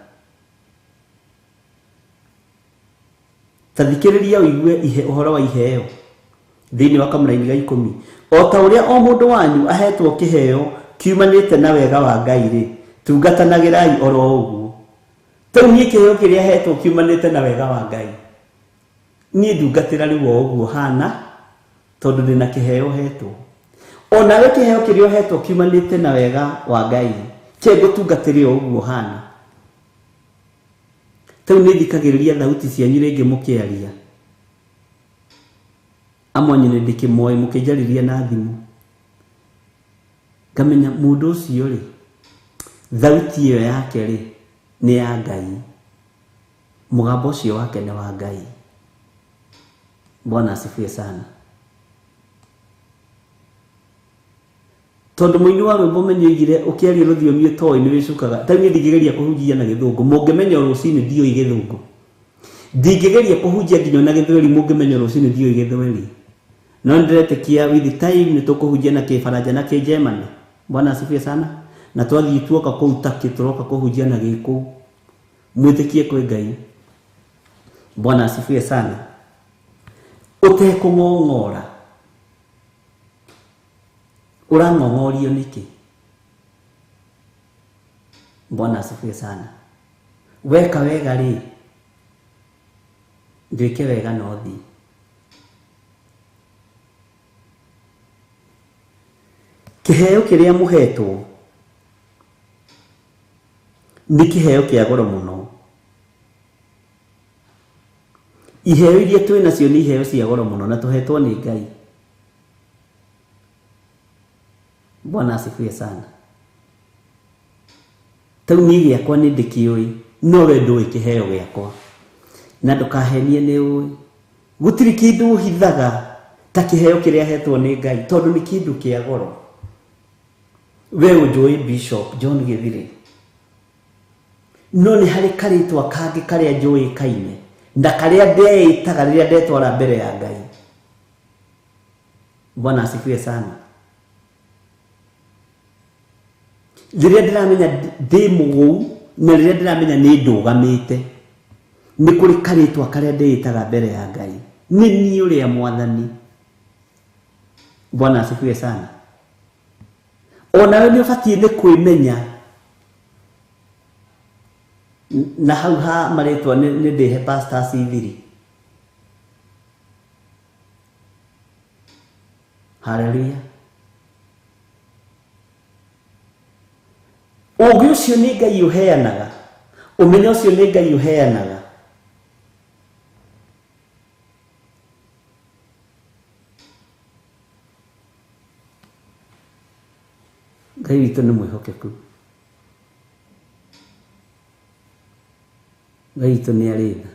Ta thikĩrĩria ũigue ũhoro wa iheo thĩinĩ wa kamũraini ga 10. O ta ũrĩa o mũndũ wanyu ahetwo kĩheo kiumanĩte na wega wa Ngai rĩ, tungatanagĩrai oro ũguo. Rĩu niĩ kĩheo kĩrĩa hetwo kiumanĩte na wega wa Ngai, niĩ ndungatĩra rĩu o ũguo hana, tondũ ndĩna kĩheo hetwo. Onawe kĩheo kĩrĩa ũhetwo kiumanĩte na wega wa Ngai, kĩe ngũtungatĩre o ũguo hana. Rĩu nĩ thikagĩrĩria thauti cianyu rĩngĩ mũkĩaria. Amwe anyu nĩ ndĩkĩmoĩ mũkĩnjarĩria na thimũ. Ngamenya mũndũ ũcio rĩ, thauti ĩyo yake rĩ nĩ ya Ngai. Mũgambo ũcio wake nĩ wa Ngai. Bwana asifiwe sana. Tondũ mũini wa rwĩmbo menye oigire ũkĩaria rũthiomi ũtoĩ nĩ wĩcukaga. Ta niĩ ndingĩgeria kũhunjia na gĩthũngũ, mũngĩmenya rũcinĩ ndiũĩ gĩthũngũ. Ndingĩgeria kũhunjia nginya na gĩthweri, mũngĩmenya rũcinĩ ndiũĩ gĩthweri. No nĩndĩretĩkia with time nĩ tũkũhunjia na kĩbaranja na kĩnjemani. Bwana asifiwe sana. Na twathiĩ tuoka kũu Turkey tũroka kũhunjia na gĩkũũ. Mwĩtĩkie kwĩ Ngai. Bwana asifiwe sana. Ũtekũng'ong'ora. Ũrang'ong'orio nĩkĩ? Bwana asifiwe sana. Weka wega rĩ, ndwĩke wega na ũthiĩ. Kĩheo kĩrĩa mũhetwo nĩ kĩheo kĩa goro mũno. Iheo iria twĩ nacio nĩ iheo cia goro mũno na tũhetwo nĩ Ngai. Bwana asifiwe sana. Tau niĩ gĩakwa nĩ ndĩkĩũĩ, no we ndũĩ kĩheo gĩakwa. Na ndũkahenie nĩ ũĩ. Gũtirĩ kĩndũ ũhithaga ta kĩheo kĩrĩa hetwo nĩ Ngai tondũ nĩ kĩndũ kĩa goro. We ũnjũĩ Bishop John Githiri. No nĩ harĩ karĩtwa kangĩ karĩa njũĩkaine na karĩa ndeĩtaga rĩrĩa ndetwara mbere ya Ngai. Bwana asifiwe sana. Rĩrĩa ndĩramenya ndĩ mũgũu na rĩrĩa ndĩramenya nĩ ndũgamĩte, nĩ kũrĩ karĩtwa karĩa ndĩĩtaga mbere ya Ngai. Nĩ niĩ ũrĩa Mwathani. Bwana asifiwe sana. Onawe nĩ ũbatiĩ nĩ kwĩmenya. Na hau ha marĩtwa nĩ ndĩhe Pastor Cithiri. Hallelujah. Ũũgĩ ũcio nĩ Ngai ũheanaga, ũmenyo ũcio nĩ Ngai ũheanaga. Ngai witũ nĩ mwĩhokeku. Ngai witũ nĩ arĩ tha.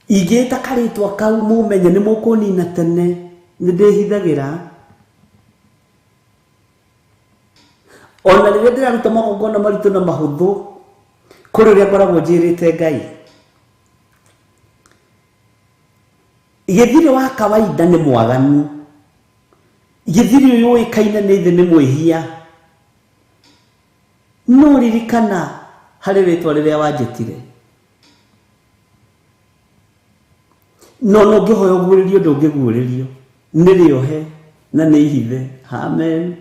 Ingĩta karĩtwa kau mũmenye nĩ mũkũnina tene, nĩ ndĩhithagĩra. Ona rĩrĩa ndĩraruta magongona maritũ na mahũthũ, kũrĩ ũrĩa ngoragwo njĩrĩte Ngai. Gĩthiri wa kawaida nĩ mwaganu. Gĩthiri ũyũ ũĩkaine nĩ thĩ nĩ mwĩhia. No ririkana harĩ rĩtwa rĩrĩa wanjĩtire. No no ũngĩhoya ũguũrĩrio ndũngĩguũrĩrio. Nĩ rĩohe na nĩ ihithe. Amen.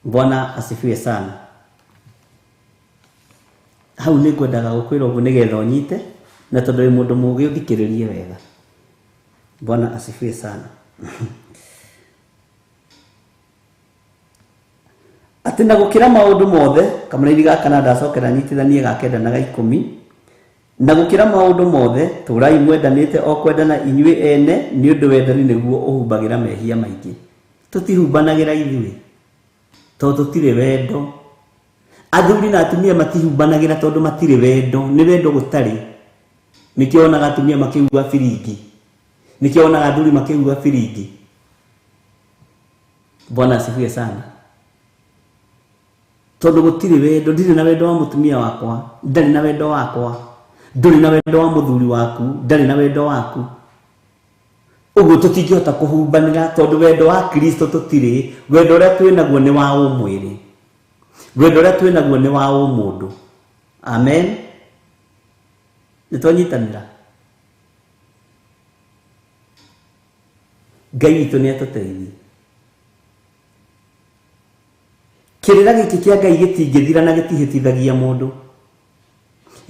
Bwana asifiwe sana. Hau nĩ ngwendaga gũkwĩra ũguo nĩgetha ũnyite, na tondũ wĩ mũndũ mũũgĩ ũthikĩrĩrie wega. Bwana asifiwe sana. Atĩ na gũkĩra maũndũ mothe, kamũraini ga kana ndacokera nyitithanie ga 9 na ga 10. Na gũkĩra maũndũ mothe, tũrai mwendanĩte o kwendana inyuĩ ene, nĩ ũndũ wendani nĩguo ũhumbagĩra mehia maingĩ. Tũtihumbanagĩra ithuĩ tondũ tũtirĩ wendo. Athuri na atumia matihumbanagĩra tondũ matirĩ wendo, nĩ wendo gũtarĩ. Nĩkĩo wonaga atumia makĩhuha biringi, nĩkĩo wonaga athuri makĩhuha biringi. Bwana asifiwe sana. Tondũ gũtirĩ wendo, ndirĩ na wendo wa mũtumia wakwa, ndarĩ na wendo wakwa, ndũrĩ na wendo wa mũthuri waku, ndarĩ na wendo waku. Ũguo tũtingĩhota kũhumbanĩra tondũ wendo wa Kristo tũtirĩ, wendo ũrĩa twĩ naguo nĩ wa ũmwĩrĩ. Wendo ũrĩa twĩ naguo nĩ wa ũmũndũ. Amen. Nĩ twanyitanĩra. Ngai witũ nĩ atũteithie. Kĩrĩra gĩkĩ kĩa Ngai gĩtingĩthira na gĩtihĩtithagia mũndũ.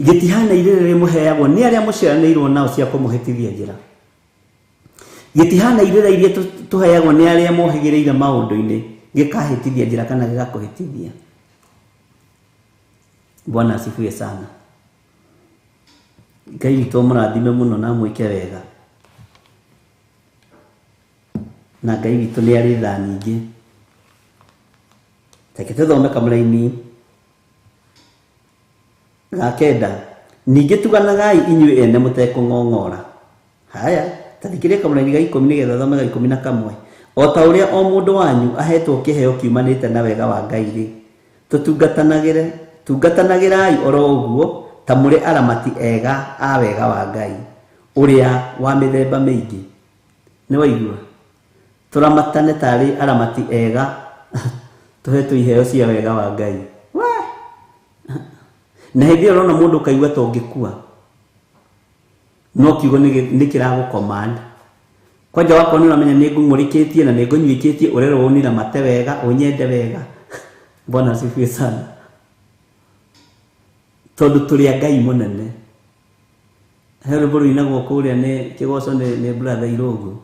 Gĩtihana irĩra rĩrĩa mũheagwo nĩ arĩa mũciaranĩirwo nao cia kũmũhĩtithia njĩra. Gĩtihana irĩra iria tũheagwo nĩ arĩa mohĩgĩrĩire maũndũ-inĩ, gĩkahĩtithia njĩra kana gĩgakũhĩtithia. Bwana asifiwe sana. Ngai witũ amũrathime mũno na amwĩke wega. Na Ngai witũ nĩ arĩ tha nyingĩ. Reke tũthome kamũraini ga 9. Ningĩ tuganagai inyuĩ ene mũtekũng'ong'ora. Haya, ta thikĩrĩria kamũraini ga 10 nĩgetha thome ga 11. O ta ũrĩa o mũndũ wanyu ahetwo kĩheo kiumanĩte na wega wa Ngai rĩ, tũtungatanagĩre, tungatanagĩrai oro ũguo ta mũrĩ aramati ega a wega wa Ngai ũrĩa wa mĩthemba mĩingĩ. Nĩ waigua? Tũramatane tarĩ aramati ega tũhetwo iheo cia wega wa Ngai. Na hĩndĩ ĩyo ũrona mũndũ ũkaigua ta ũngĩkua, no kiugo nĩ kĩragũ-command. Kwanja wakorwo nĩ ũramenya nĩ ngũng'ũrĩkĩtie na nĩ ngũnyuĩkĩtie, ũrerwo ũniramate wega, ũnyende wega. Bwana asifiwe sana. Tondũ tũrĩ a Ngai mũnene. He rwĩmbo rũinagwo kũrĩa nĩ kĩgoco nĩ brother Irũngũ.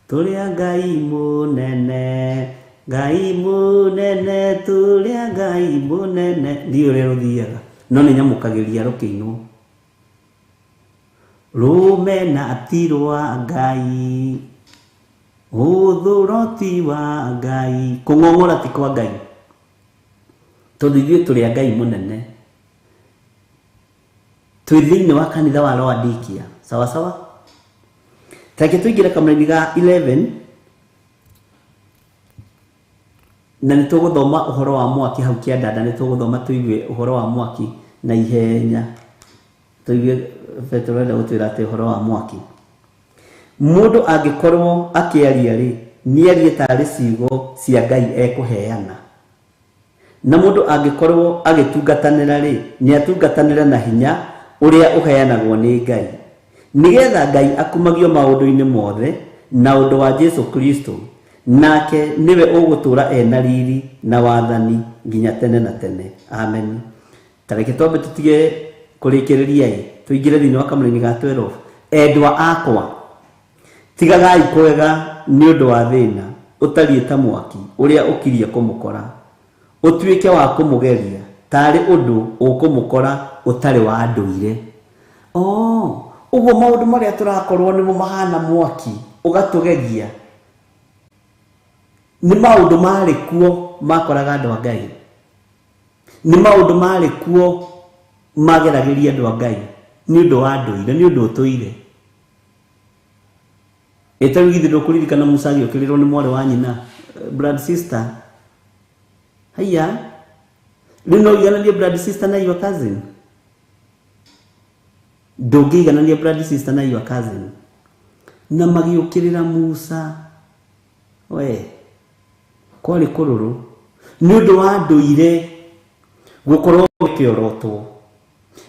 Tũrĩ a Ngai mũnene, Ngai munene turia Ngai munene ndiũ ũrĩa rũthiaga no nĩ nyamũkagĩria rũkĩinwo rũmena ti rwa Ngai ũthũro ti wa Ngai kũng'ong'ora ti kwa Ngai tondũ ithuĩ tũrĩ a Ngai mũnene twĩ thĩinĩ wa kanitha wa Laodikia sawa sawa. Tareke tũingĩre kamũraini ga 11 na nĩ tũgũthoma ũhoro wa mwaki hau kĩandanda nĩ tũgũthoma tũigue ũhoro wa mwaki na ihenya tũigue Petero enda gũtwĩra atĩ ũhoro wa mwaki mũndũ angĩkorwo akĩaria rĩ nĩarie tarĩ ciugo cia Ngai ekũheana na mũndũ angĩkorwo agĩtungatanĩra rĩ nĩatungatanĩre na hinya ũrĩa ũheanagwo nĩ Ngai nĩgetha Ngai akumagio maũndũ-inĩ mothe na ũndũ wa Jesu Kristo nake nĩwe ũgũtũũra ena riri na wathani nginya tene na tene. Amen. Tareke twambe tũtige kũrĩkĩrĩria ĩ tũingĩre thĩinĩ wa kamũraini ga 12. Endwa akwa tigagai kwega nĩ ũndũ wa thĩna ũtariĩ ta mwaki ũrĩa ũkirie kũmũkora ũtuĩke wa kũmũgeria tarĩ ũndũ ũkũmũkora ũtarĩ wa ndũire. Ũguo maũndũ marĩa tũrakorwo nĩmo mahana mwaki ũgatũgeria nĩ maũndũ marĩ kuo makoraga andũ a Ngai nĩ maũndũ marĩ kuo mageragĩria andũ a Ngai nĩ ũndũ wa ndũire nĩ ũndũ ũtũire. Ĩtarĩ githĩ ndũkũririkana Musa agĩũkĩrĩrwo nĩ mwarĩ wa nyina blood sister haiya rĩu no ũigananie blood sister na your cousin ndũngĩiganania blood sister na your cousin na magĩũkĩrĩra Musa we kwarĩ kũrũrũ nĩ ũndũ wa ndũire gũkorwo ũkĩorotwo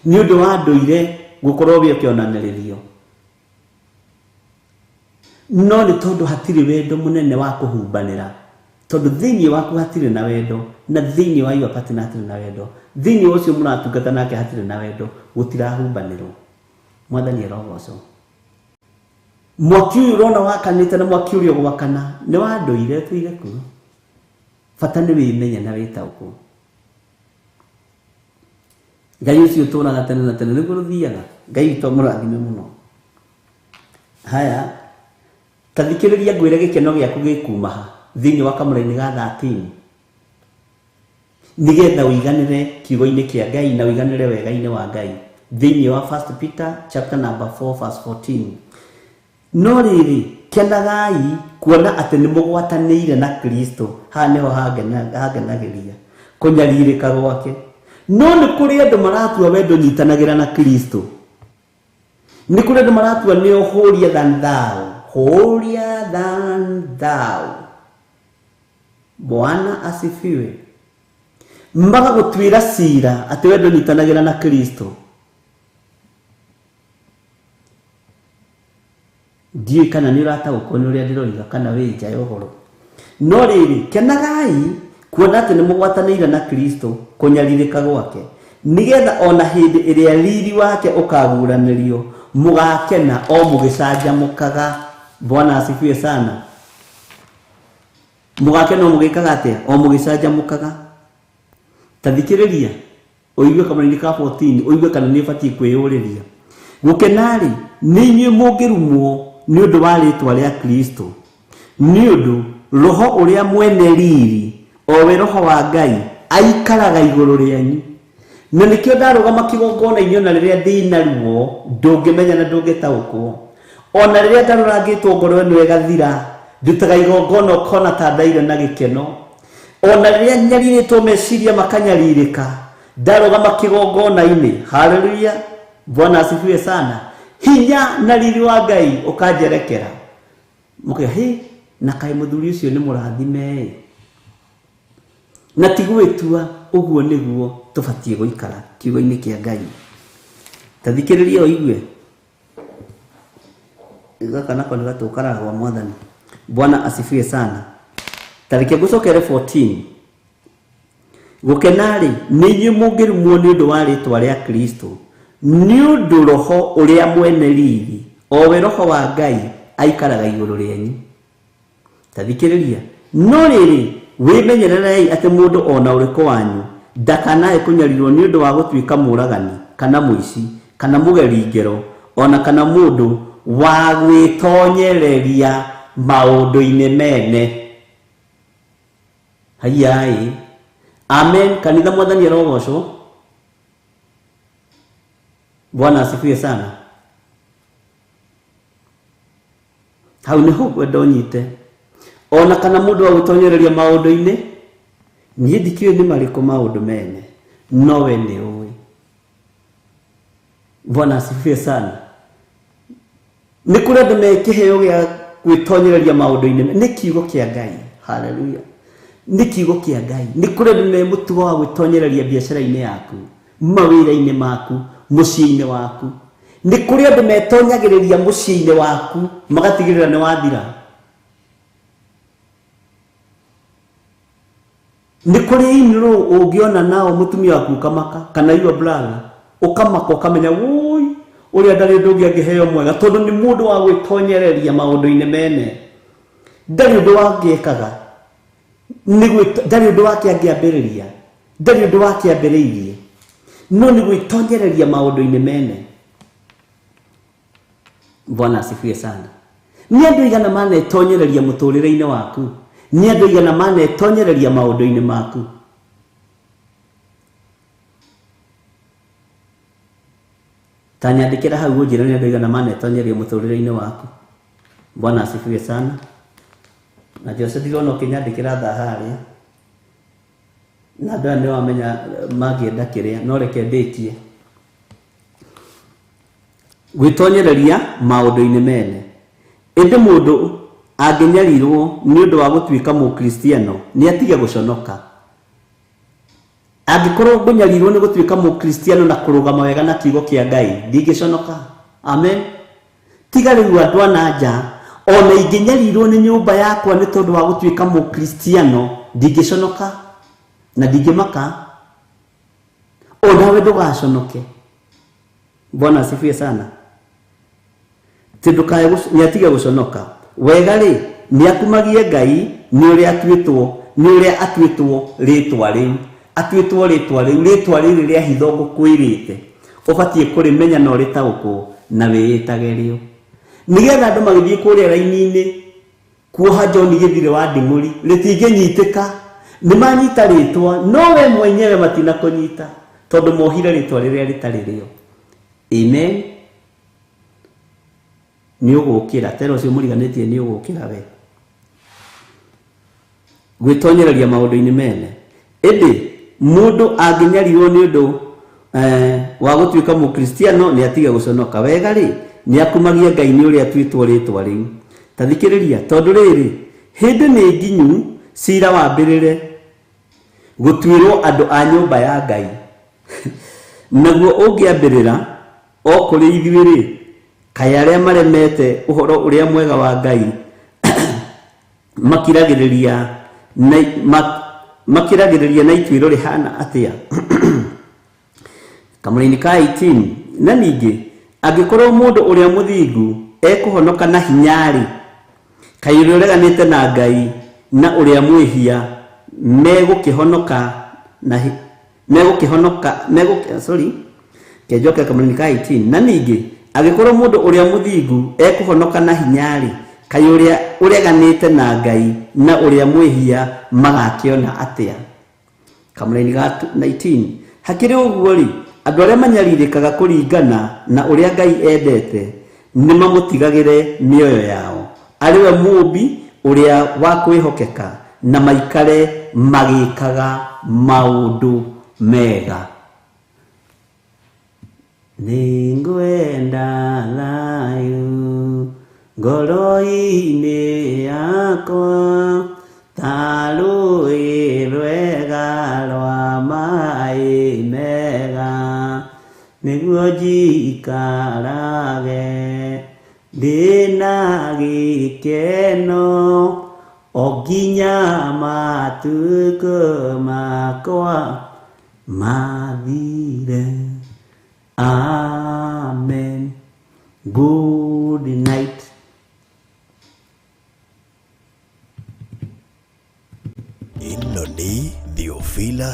nĩ ũndũ wa ndũire gũkorwo ũkĩonanĩrĩrio no nĩ tondũ hatirĩ wendo mũnene wa kũhumbanĩra tondũ thĩinĩ waku hatirĩ na wendo na thĩinĩ wa your partner hatirĩ na wendo thĩinĩ wa ũcio mũratungata nake hatirĩ na wendo gũtirahumbanĩrwo. Mwathani arogocwo. Mwaki ũyũ ũrona wakanĩte na mwaki ũrĩa ũgwakana nĩ wa ndũire tũire kuo bata nĩ wĩmenye na wĩtaũkwo. Ngai ũcio ũtũũraga tene na tene nĩguo rũthiaga. Ngai witũ amũrathime mũno. Haya ta thikĩrĩria ngwĩre gĩkeno gĩaku gĩkuma ha thĩinĩ wa kamũraini ga 13 nĩgetha ũiganĩre kiugo-inĩ kĩa Ngai na ũiganĩre wega-inĩ wa Ngai thĩinĩ wa 1 Peter chapter number 4 verse 14. No rĩrĩ kenagai kuona atĩ nĩ mũgwatanĩire na Kristo haha nĩho hangenagĩria kũnyarirĩka gwake. No nĩ kũrĩ andũ maratua wendo nyitanagĩra na Kristo nĩ kũrĩ andũ maratua nĩo holier than thou holier than thou. Bwana asifiwe. Magagũtuĩra cira atĩ wendo nyitanagĩra na Kristo ndiũĩ kana nĩ ũrataũkwo nĩ ũrĩa ndĩroiga kana wĩ nja ya ũhoro. No rĩrĩ kenagai kuona atĩ nĩ mũgwatanĩire na Kristo kũnyarirĩka gwake nĩgetha ona hĩndĩ ĩrĩa riri wake ũkaguũranĩrio mũgakena o mũgĩcanjamũkaga. Bwana asifiwe sana. Mũgakena o mũgĩkaga atĩa? O mũgĩcanjamũkaga. Ta thikĩrĩria ũigue kamũraini ka 14 ũigue kana nĩ ũbatiĩ kwĩyũrĩria. Gũkena-rĩ nĩ inyuĩ mũngĩrumwo nĩ ũndũ wa rĩĩtwa rĩa Kristo nĩ ũndũ roho ũrĩa mwene riri o we roho wa Ngai aikaraga igũrũ rĩanyu. Na nĩkĩo ndarũgama kĩgongona-inĩ ona rĩrĩa ndĩna ruo ndũngĩmenya na ndũngĩtaũkwo ona rĩrĩa ndarũrangĩtwo ngoro ĩno ĩgathira ndutaga igongona ũkona ta ndaire na gĩkeno ona rĩrĩa nyarirĩtwo meciria makanyarirĩka ndarũgama kĩgongona-inĩ. Haleluya. Bwana asifiwe sana. Hinya na riri wa Ngai ũkanjerekera mũkauga hĩ na kaĩ mũthuri ũcio nĩ mũrathime na ti gwĩtua. Ũguo nĩguo tũbatiĩ gũikara kiugo-inĩ kĩa Ngai. Ta thikĩrĩria ũigue gaka nako nĩ gatũkaraga gwa Mwathani. Bwana asifiwe sana. Tareke ngũcokere 14. Gũkena-rĩ nĩ inyuĩ mũngĩrumwo nĩ ũndũ wa rĩĩtwa rĩa Kristo nĩ ũndũ roho ũrĩa mwene riri o we roho wa Ngai aikaraga igũrũ rĩanyu. Ta thikĩrĩria. No rĩrĩ Wĩmenyererei atĩ mũndũ ona ũrĩkũ wanyu ndakanae kũnyarirwo nĩ ũndũ wa gũtuĩka mũragani kana mũici kana mũgeri ngero ona kana mũndũ wa gwĩtonyereria maũndũ-inĩ mene. Hayai. Amen. Kanitha mwathani arogocwo. Bwana asifiwe sana. Hau niho ngwenda ũnyite. Ona kana mũndũ wa gwĩtonyereria maũndũ-inĩ, niĩ ndikĩũĩ nĩ marĩkũ maũndũ mene, no we nĩ ũĩ. Bwana asifiwe sana. Nĩ kũrĩ andũ me kĩheo gĩa gwĩtonyereria maũndũ-inĩ, nĩ kiugo kĩa Ngai. Haleluya. Nĩ kiugo kĩa Ngai. Nĩ kũrĩ andũ me mũtugo wa gwĩtonyereria biacara-inĩ yaku, mawĩra-inĩ maku, mũciĩ-inĩ waku. Nĩ kũrĩ andũ metonyagĩrĩria mũciĩ-inĩ waku magatigĩrĩra nĩ wathira. Nĩ kũrĩ in-law ũngĩona nao mũtumia waku ũkamaka, kana your brother ũkamaka ũkamenya wũi ũrĩa ndarĩ ũndũ ũngĩ angĩheo mwega, tondũ nĩ mũndũ wa gwĩtonyereria maũndũ-inĩ mene. Ndarĩ ũndũ wangĩekaga, ndarĩ ũndũ wake angĩambĩrĩria, ndarĩ ũndũ wake ambĩrĩirie, no nĩ gwĩtonyereria maũndũ-inĩ mene. Bwana asifiwe sana. Nĩ andũ aigana manetonyereria mũtũrĩre-inĩ waku? Nĩ andũ aigana manetonyereria maũndũ-inĩ maku? Ta nyandĩkĩra hau ũnjĩre nĩ andũ aigana manetonyereria mũtũrĩre-inĩ waku. Bwana asifiwe sana. Na Jose ndirona ũkĩnyandĩkĩra thaa harĩa, na andũ aya nĩ wamenya mangĩenda kĩrĩa, no reke ndĩkie. Gwĩtonyereria maũndũ-inĩ mene. Ĩndĩ mũndũ angĩnyarirwo nĩ ũndũ wa gũtuĩka mũkristiano nĩ atige gũconoka. Angĩkorwo ngũnyarirwo nĩ gũtuĩka mũkristiano na kũrũgama wega na kiugo kĩa Ngai, ndingĩconoka. Amen. Tiga rĩu andũ a na nja, ona ingĩnyarirwo nĩ nyũmba yakwa nĩ tondũ wa gũtuĩka mũkristiano, ndingĩconoka na ndingĩmaka. Onawe ndũgaconoke. Bwana asifiwe sana. Nĩ atige gũconoka. Wega rĩ, nĩ akumagie Ngai nĩ ũrĩa atuĩtwo, nĩ ũrĩa atuĩtwo rĩtwa rĩu. Atuĩtwo rĩtwa rĩu, rĩtwa rĩrĩ rĩa hitho ngũkwĩrĩte. Ũbatiĩ kũrĩmenya na ũrĩtaũkwo na wĩĩtage rĩo. Nĩgetha andũ magĩthiĩ kũrĩa raini-inĩ kuoha John Gĩthire wa Nding'ũri, rĩtingĩnyitĩka. Nĩ manyita rĩtwa, no we mwenyewe matinakũnyita, tondũ mohire rĩtwa rĩrĩa rĩtarĩ rĩo. Amen. Nĩ ũgũkĩra, tera ũcio mũriganĩtie nĩ ũgũkĩra we. Gwĩtonyereria maũndũ-inĩ mene. Ĩndĩ mũndũ angĩnyarirwo nĩ ũndũ wa gũtuĩka mũkristiano nĩ atige gũconoka. Wega rĩ, nĩ akumagia Ngai nĩ ũrĩa atuĩtwo rĩtwa rĩu. Ta thikĩrĩria, tondũ rĩrĩ, hĩndĩ nĩ nginyu cira wambĩrĩre gũtuĩrwo andũ a nyũmba ya Ngai. Naguo ũngĩambĩrĩra o kũrĩ ithuĩ rĩ, kaĩ arĩa maremete ũhoro ũrĩa mwega wa Ngai makiragĩrĩria na ituĩro rĩhana atĩa? Kamũraini ka 18. Na ningĩ angĩkorwo mũndũ ũrĩa mũthingu ekũhonoka na hinya rĩ, kaĩ ũrĩa ũreganĩte na Ngai na ũrĩa mwĩhia megũkĩhonoka na megũkĩhonoka sorry, kenjoke kamũraini ka 18. Na ningĩ angĩkorwo mũndũ ũrĩa mũthingu ekũhonoka na hinya rĩ, kaĩ ũrĩa ũreganĩte na Ngai na ũrĩa mwĩhia magakĩona atĩa? Kamũraini ga 19. Hakĩrĩ ũguo rĩ, andũ arĩa manyarirĩkaga kũringana na ũrĩa Ngai endete nĩ mamũtigagĩre mĩoyo yao, arĩ we mũũmbi ũrĩa wa kwĩhokeka, na maikare magĩkaga maũndũ mega. Nĩngwenda thayũ ngoro-inĩ yakwa, ta rũĩ rwega rwa maĩ mega, nĩguo njikarage ndĩna gĩkeno o nginya matukũ makwa mathire. Amen. Good night.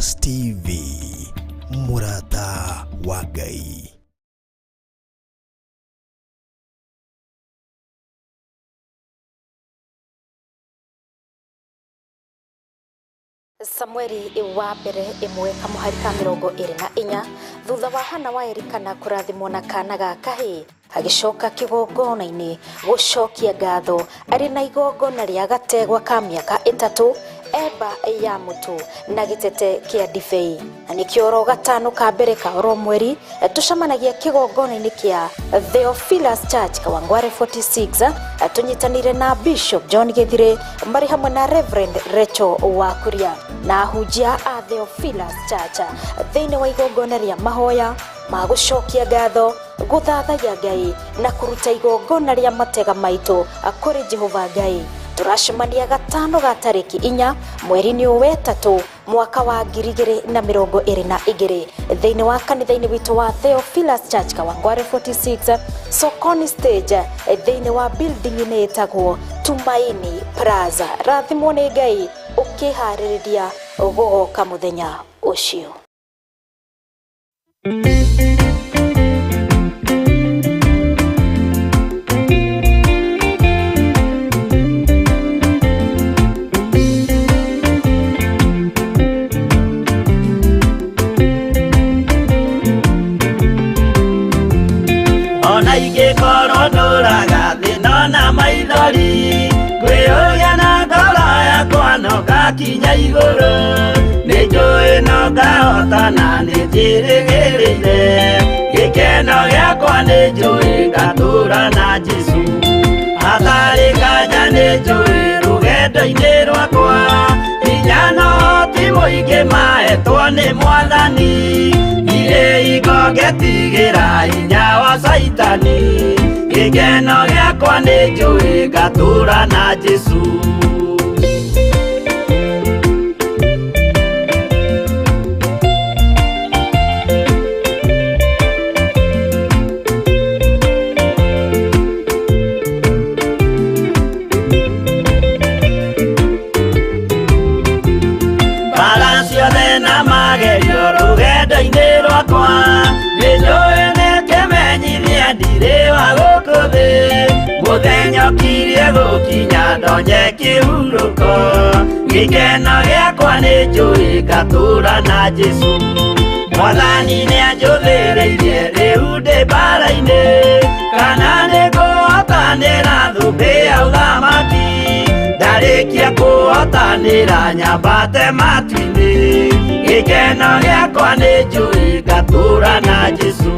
Theophilus TV, mũrata wa Ngai. Samueli wa mbere ĩmwe kamũhari ka 24 thutha wa Hana wa Elikana kũrathimwo na kana ga kahĩĩ agĩcoka kĩgongona-inĩ gũcokia ngatho arĩ na igongona rĩa gategwa ka mĩaka 3 eba ya mũtu na gĩtete kĩa ndibei. Na nĩkĩo oro gatano ka mbere ka oro mweri tũcemanagia kĩgongona-inĩ kĩa Theophilus Church Kawangware 46 tũnyitanĩire na Bishop John Githire marĩ hamwe na Reverend Rachel Wakuria na ahunjia a Theophilus Church thĩinĩ wa igongona rĩa mahoya ma gũcokia ngatho, gũthathaiya Ngai na kũruta igongona rĩa matega maitũ kũrĩ Jehova Ngai. Tũracemania gatano ga tarĩki 4 mweri-inĩ ũyũ wetatũ mwaka wa 2022 thĩinĩ wa kanitha-inĩ witũ wa Theophilus Church Kawangware 46 Sokoni stage thĩinĩ wa building-inĩ ĩtagwo Tumaini Plaza. Rathimwo nĩ Ngai ũkĩharĩrĩria gũgoka mũthenya ũcio. Ona ingĩkorwo ndũraga thĩna na maithori, ngwĩyũria na ngoro yakwa no ngakinya igũrũ. Nĩnjũĩ no ngahotana nĩnjĩrĩgĩrĩire, gĩkeno gĩakwa nĩnjũĩ ngatũũra na Jesũ. Hatarĩ nganja nĩnjũĩ rũgendo-inĩ rwakwa, hinya no ti mũingĩ mahetwo nĩ Mwathani. Ndirĩ hingo ngetigĩra hinya wa Caitani, gĩkeno gĩakwa nĩnjũĩ ngatũũra na Jesũ. Mbara ciothe na magerio rũgendo-inĩ rwakwa, nĩnjũĩ nĩkĩmenyithia ndirĩ wa gũkũ thĩ. Mũthenya ũkirie gũkinya ndonye kĩhurũko, gĩkeno gĩakwa nĩnjũĩ ngatũũra na Jesũ. Mwathani nĩanjũthĩrĩirie rĩu ndĩ mbara-inĩ, kana nĩngũhotanĩra thũmbĩ ya ũthamaki. Ndarĩkia kũhotanĩra nyambate matu-inĩ, gĩkeno gĩakwa nĩnjũĩ ngatũũra na Jesũ.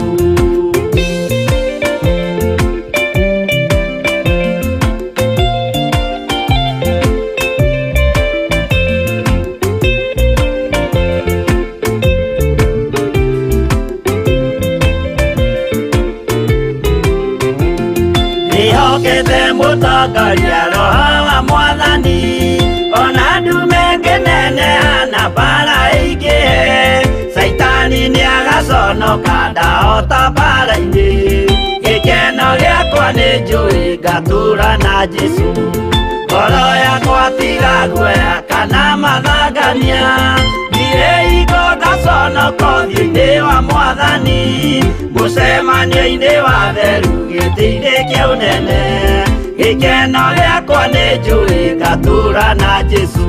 Ndĩhokete mũtongoria Roho wa Mwathani, ona ndume ngĩneneha na mbara ĩingĩhe. Caitani nĩagaconoka ndahota mbara-inĩ, gĩkeno gĩakwa nĩnjũĩ ngatũũra na Jesũ. Ngoro yakwa tiga guoya kana mathangania, ndirĩ hingo ngaconoka ũthiũ-inĩ wa Mwathani. Mũcemanio-inĩ wa theru gĩtĩ-inĩ kĩa ũnene, gĩkeno gĩakwa nĩnjũĩ ngatũũra na Jesũ.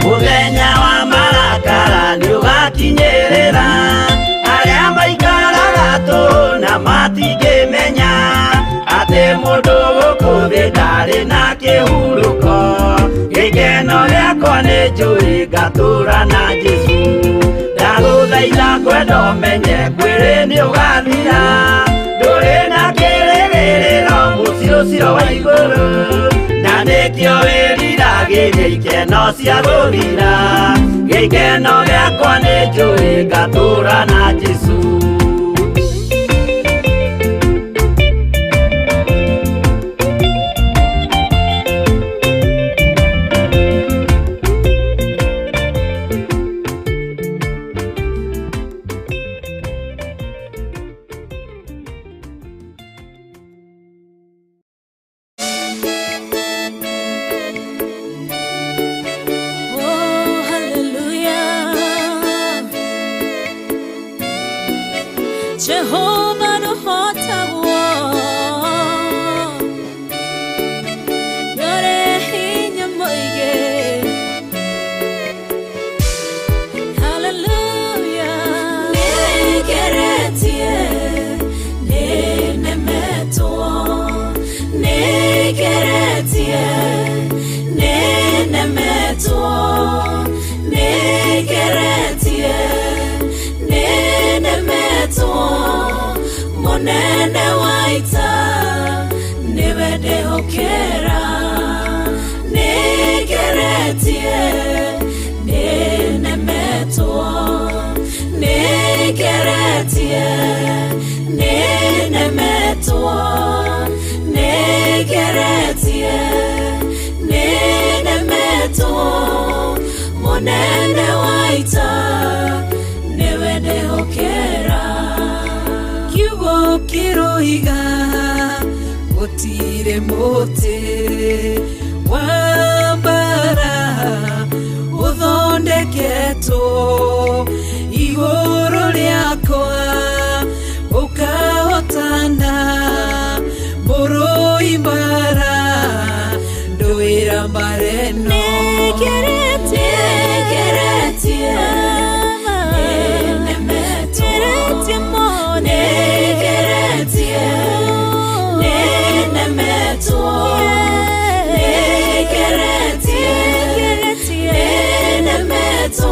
Mũthenya wa marakara nĩũgakinyĩrĩra, arĩa maikaraga tũhũ na matingĩmenya atĩ mũndũ gũkũ thĩ ndarĩ na kĩhurũko. Gĩkeno gĩakwa nĩnjũĩ ngatũũra na Jesũ. Ndagũthaitha ngwenda ũmenye mwĩrĩ nĩũgathira, ndũrĩ na kĩrĩgĩrĩro mũciĩ ũcio wa igũrũ. Na nĩkĩo wĩriragĩria ikeno cia gũthira, gĩkeno gĩakwa nĩnjũĩ ngatũũra na Jesũ. Jehova ndũhotagwo Nĩũrĩ hinya mũingĩ. Hallelujah. Nĩngeretie, nĩnemetwo, nĩngeretie, nĩnemetwo, nĩngeretie, nĩnemetwo, mũnene wa ita nĩwe ndĩhokera. Nĩngeretie, nĩnemetwo, nĩngeretie, nĩnemetwo, nĩngeretie, nĩnemetwo, mũnene wa ita nĩwe ndĩhokera. Kiugo kĩroiga gũtirĩ mũtĩ wa mbara ũthondeketwo igũrũ rĩakwa ũkahotana mũrũi mbara ndũĩra mbara ĩno. Nĩngeretie, Nĩngeretie, nĩnemetwo, nĩngeretie, nĩnemetwo, nĩngeretie, nĩnemetwo,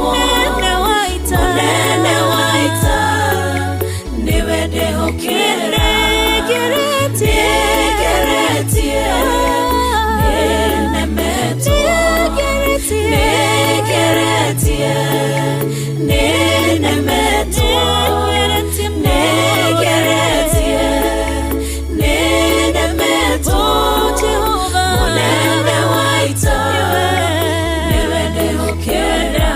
mũnene wa ita nĩwe ndĩhokera. Nĩngeretie, nĩnemetwo, nĩngeretie, nĩnemetwo, nĩngeretie, nĩnemetwo, mũnene wa ita nĩwe ndĩhokera.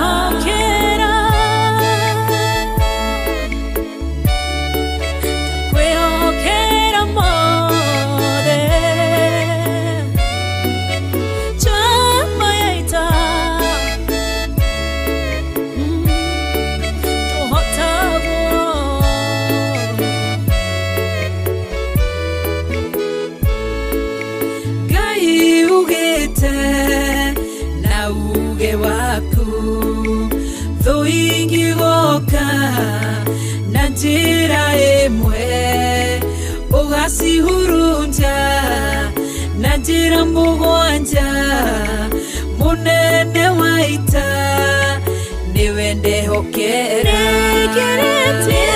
Kwĩhokera mothe njamba ya ita ndũhotagwo. Ngai ugĩte na uge waku thũ ingĩgoka na njĩra ĩmwe ũgacihurunja na njĩra mũgwanja mũnene wa ita nĩwe ndehokera. Nĩngeretie,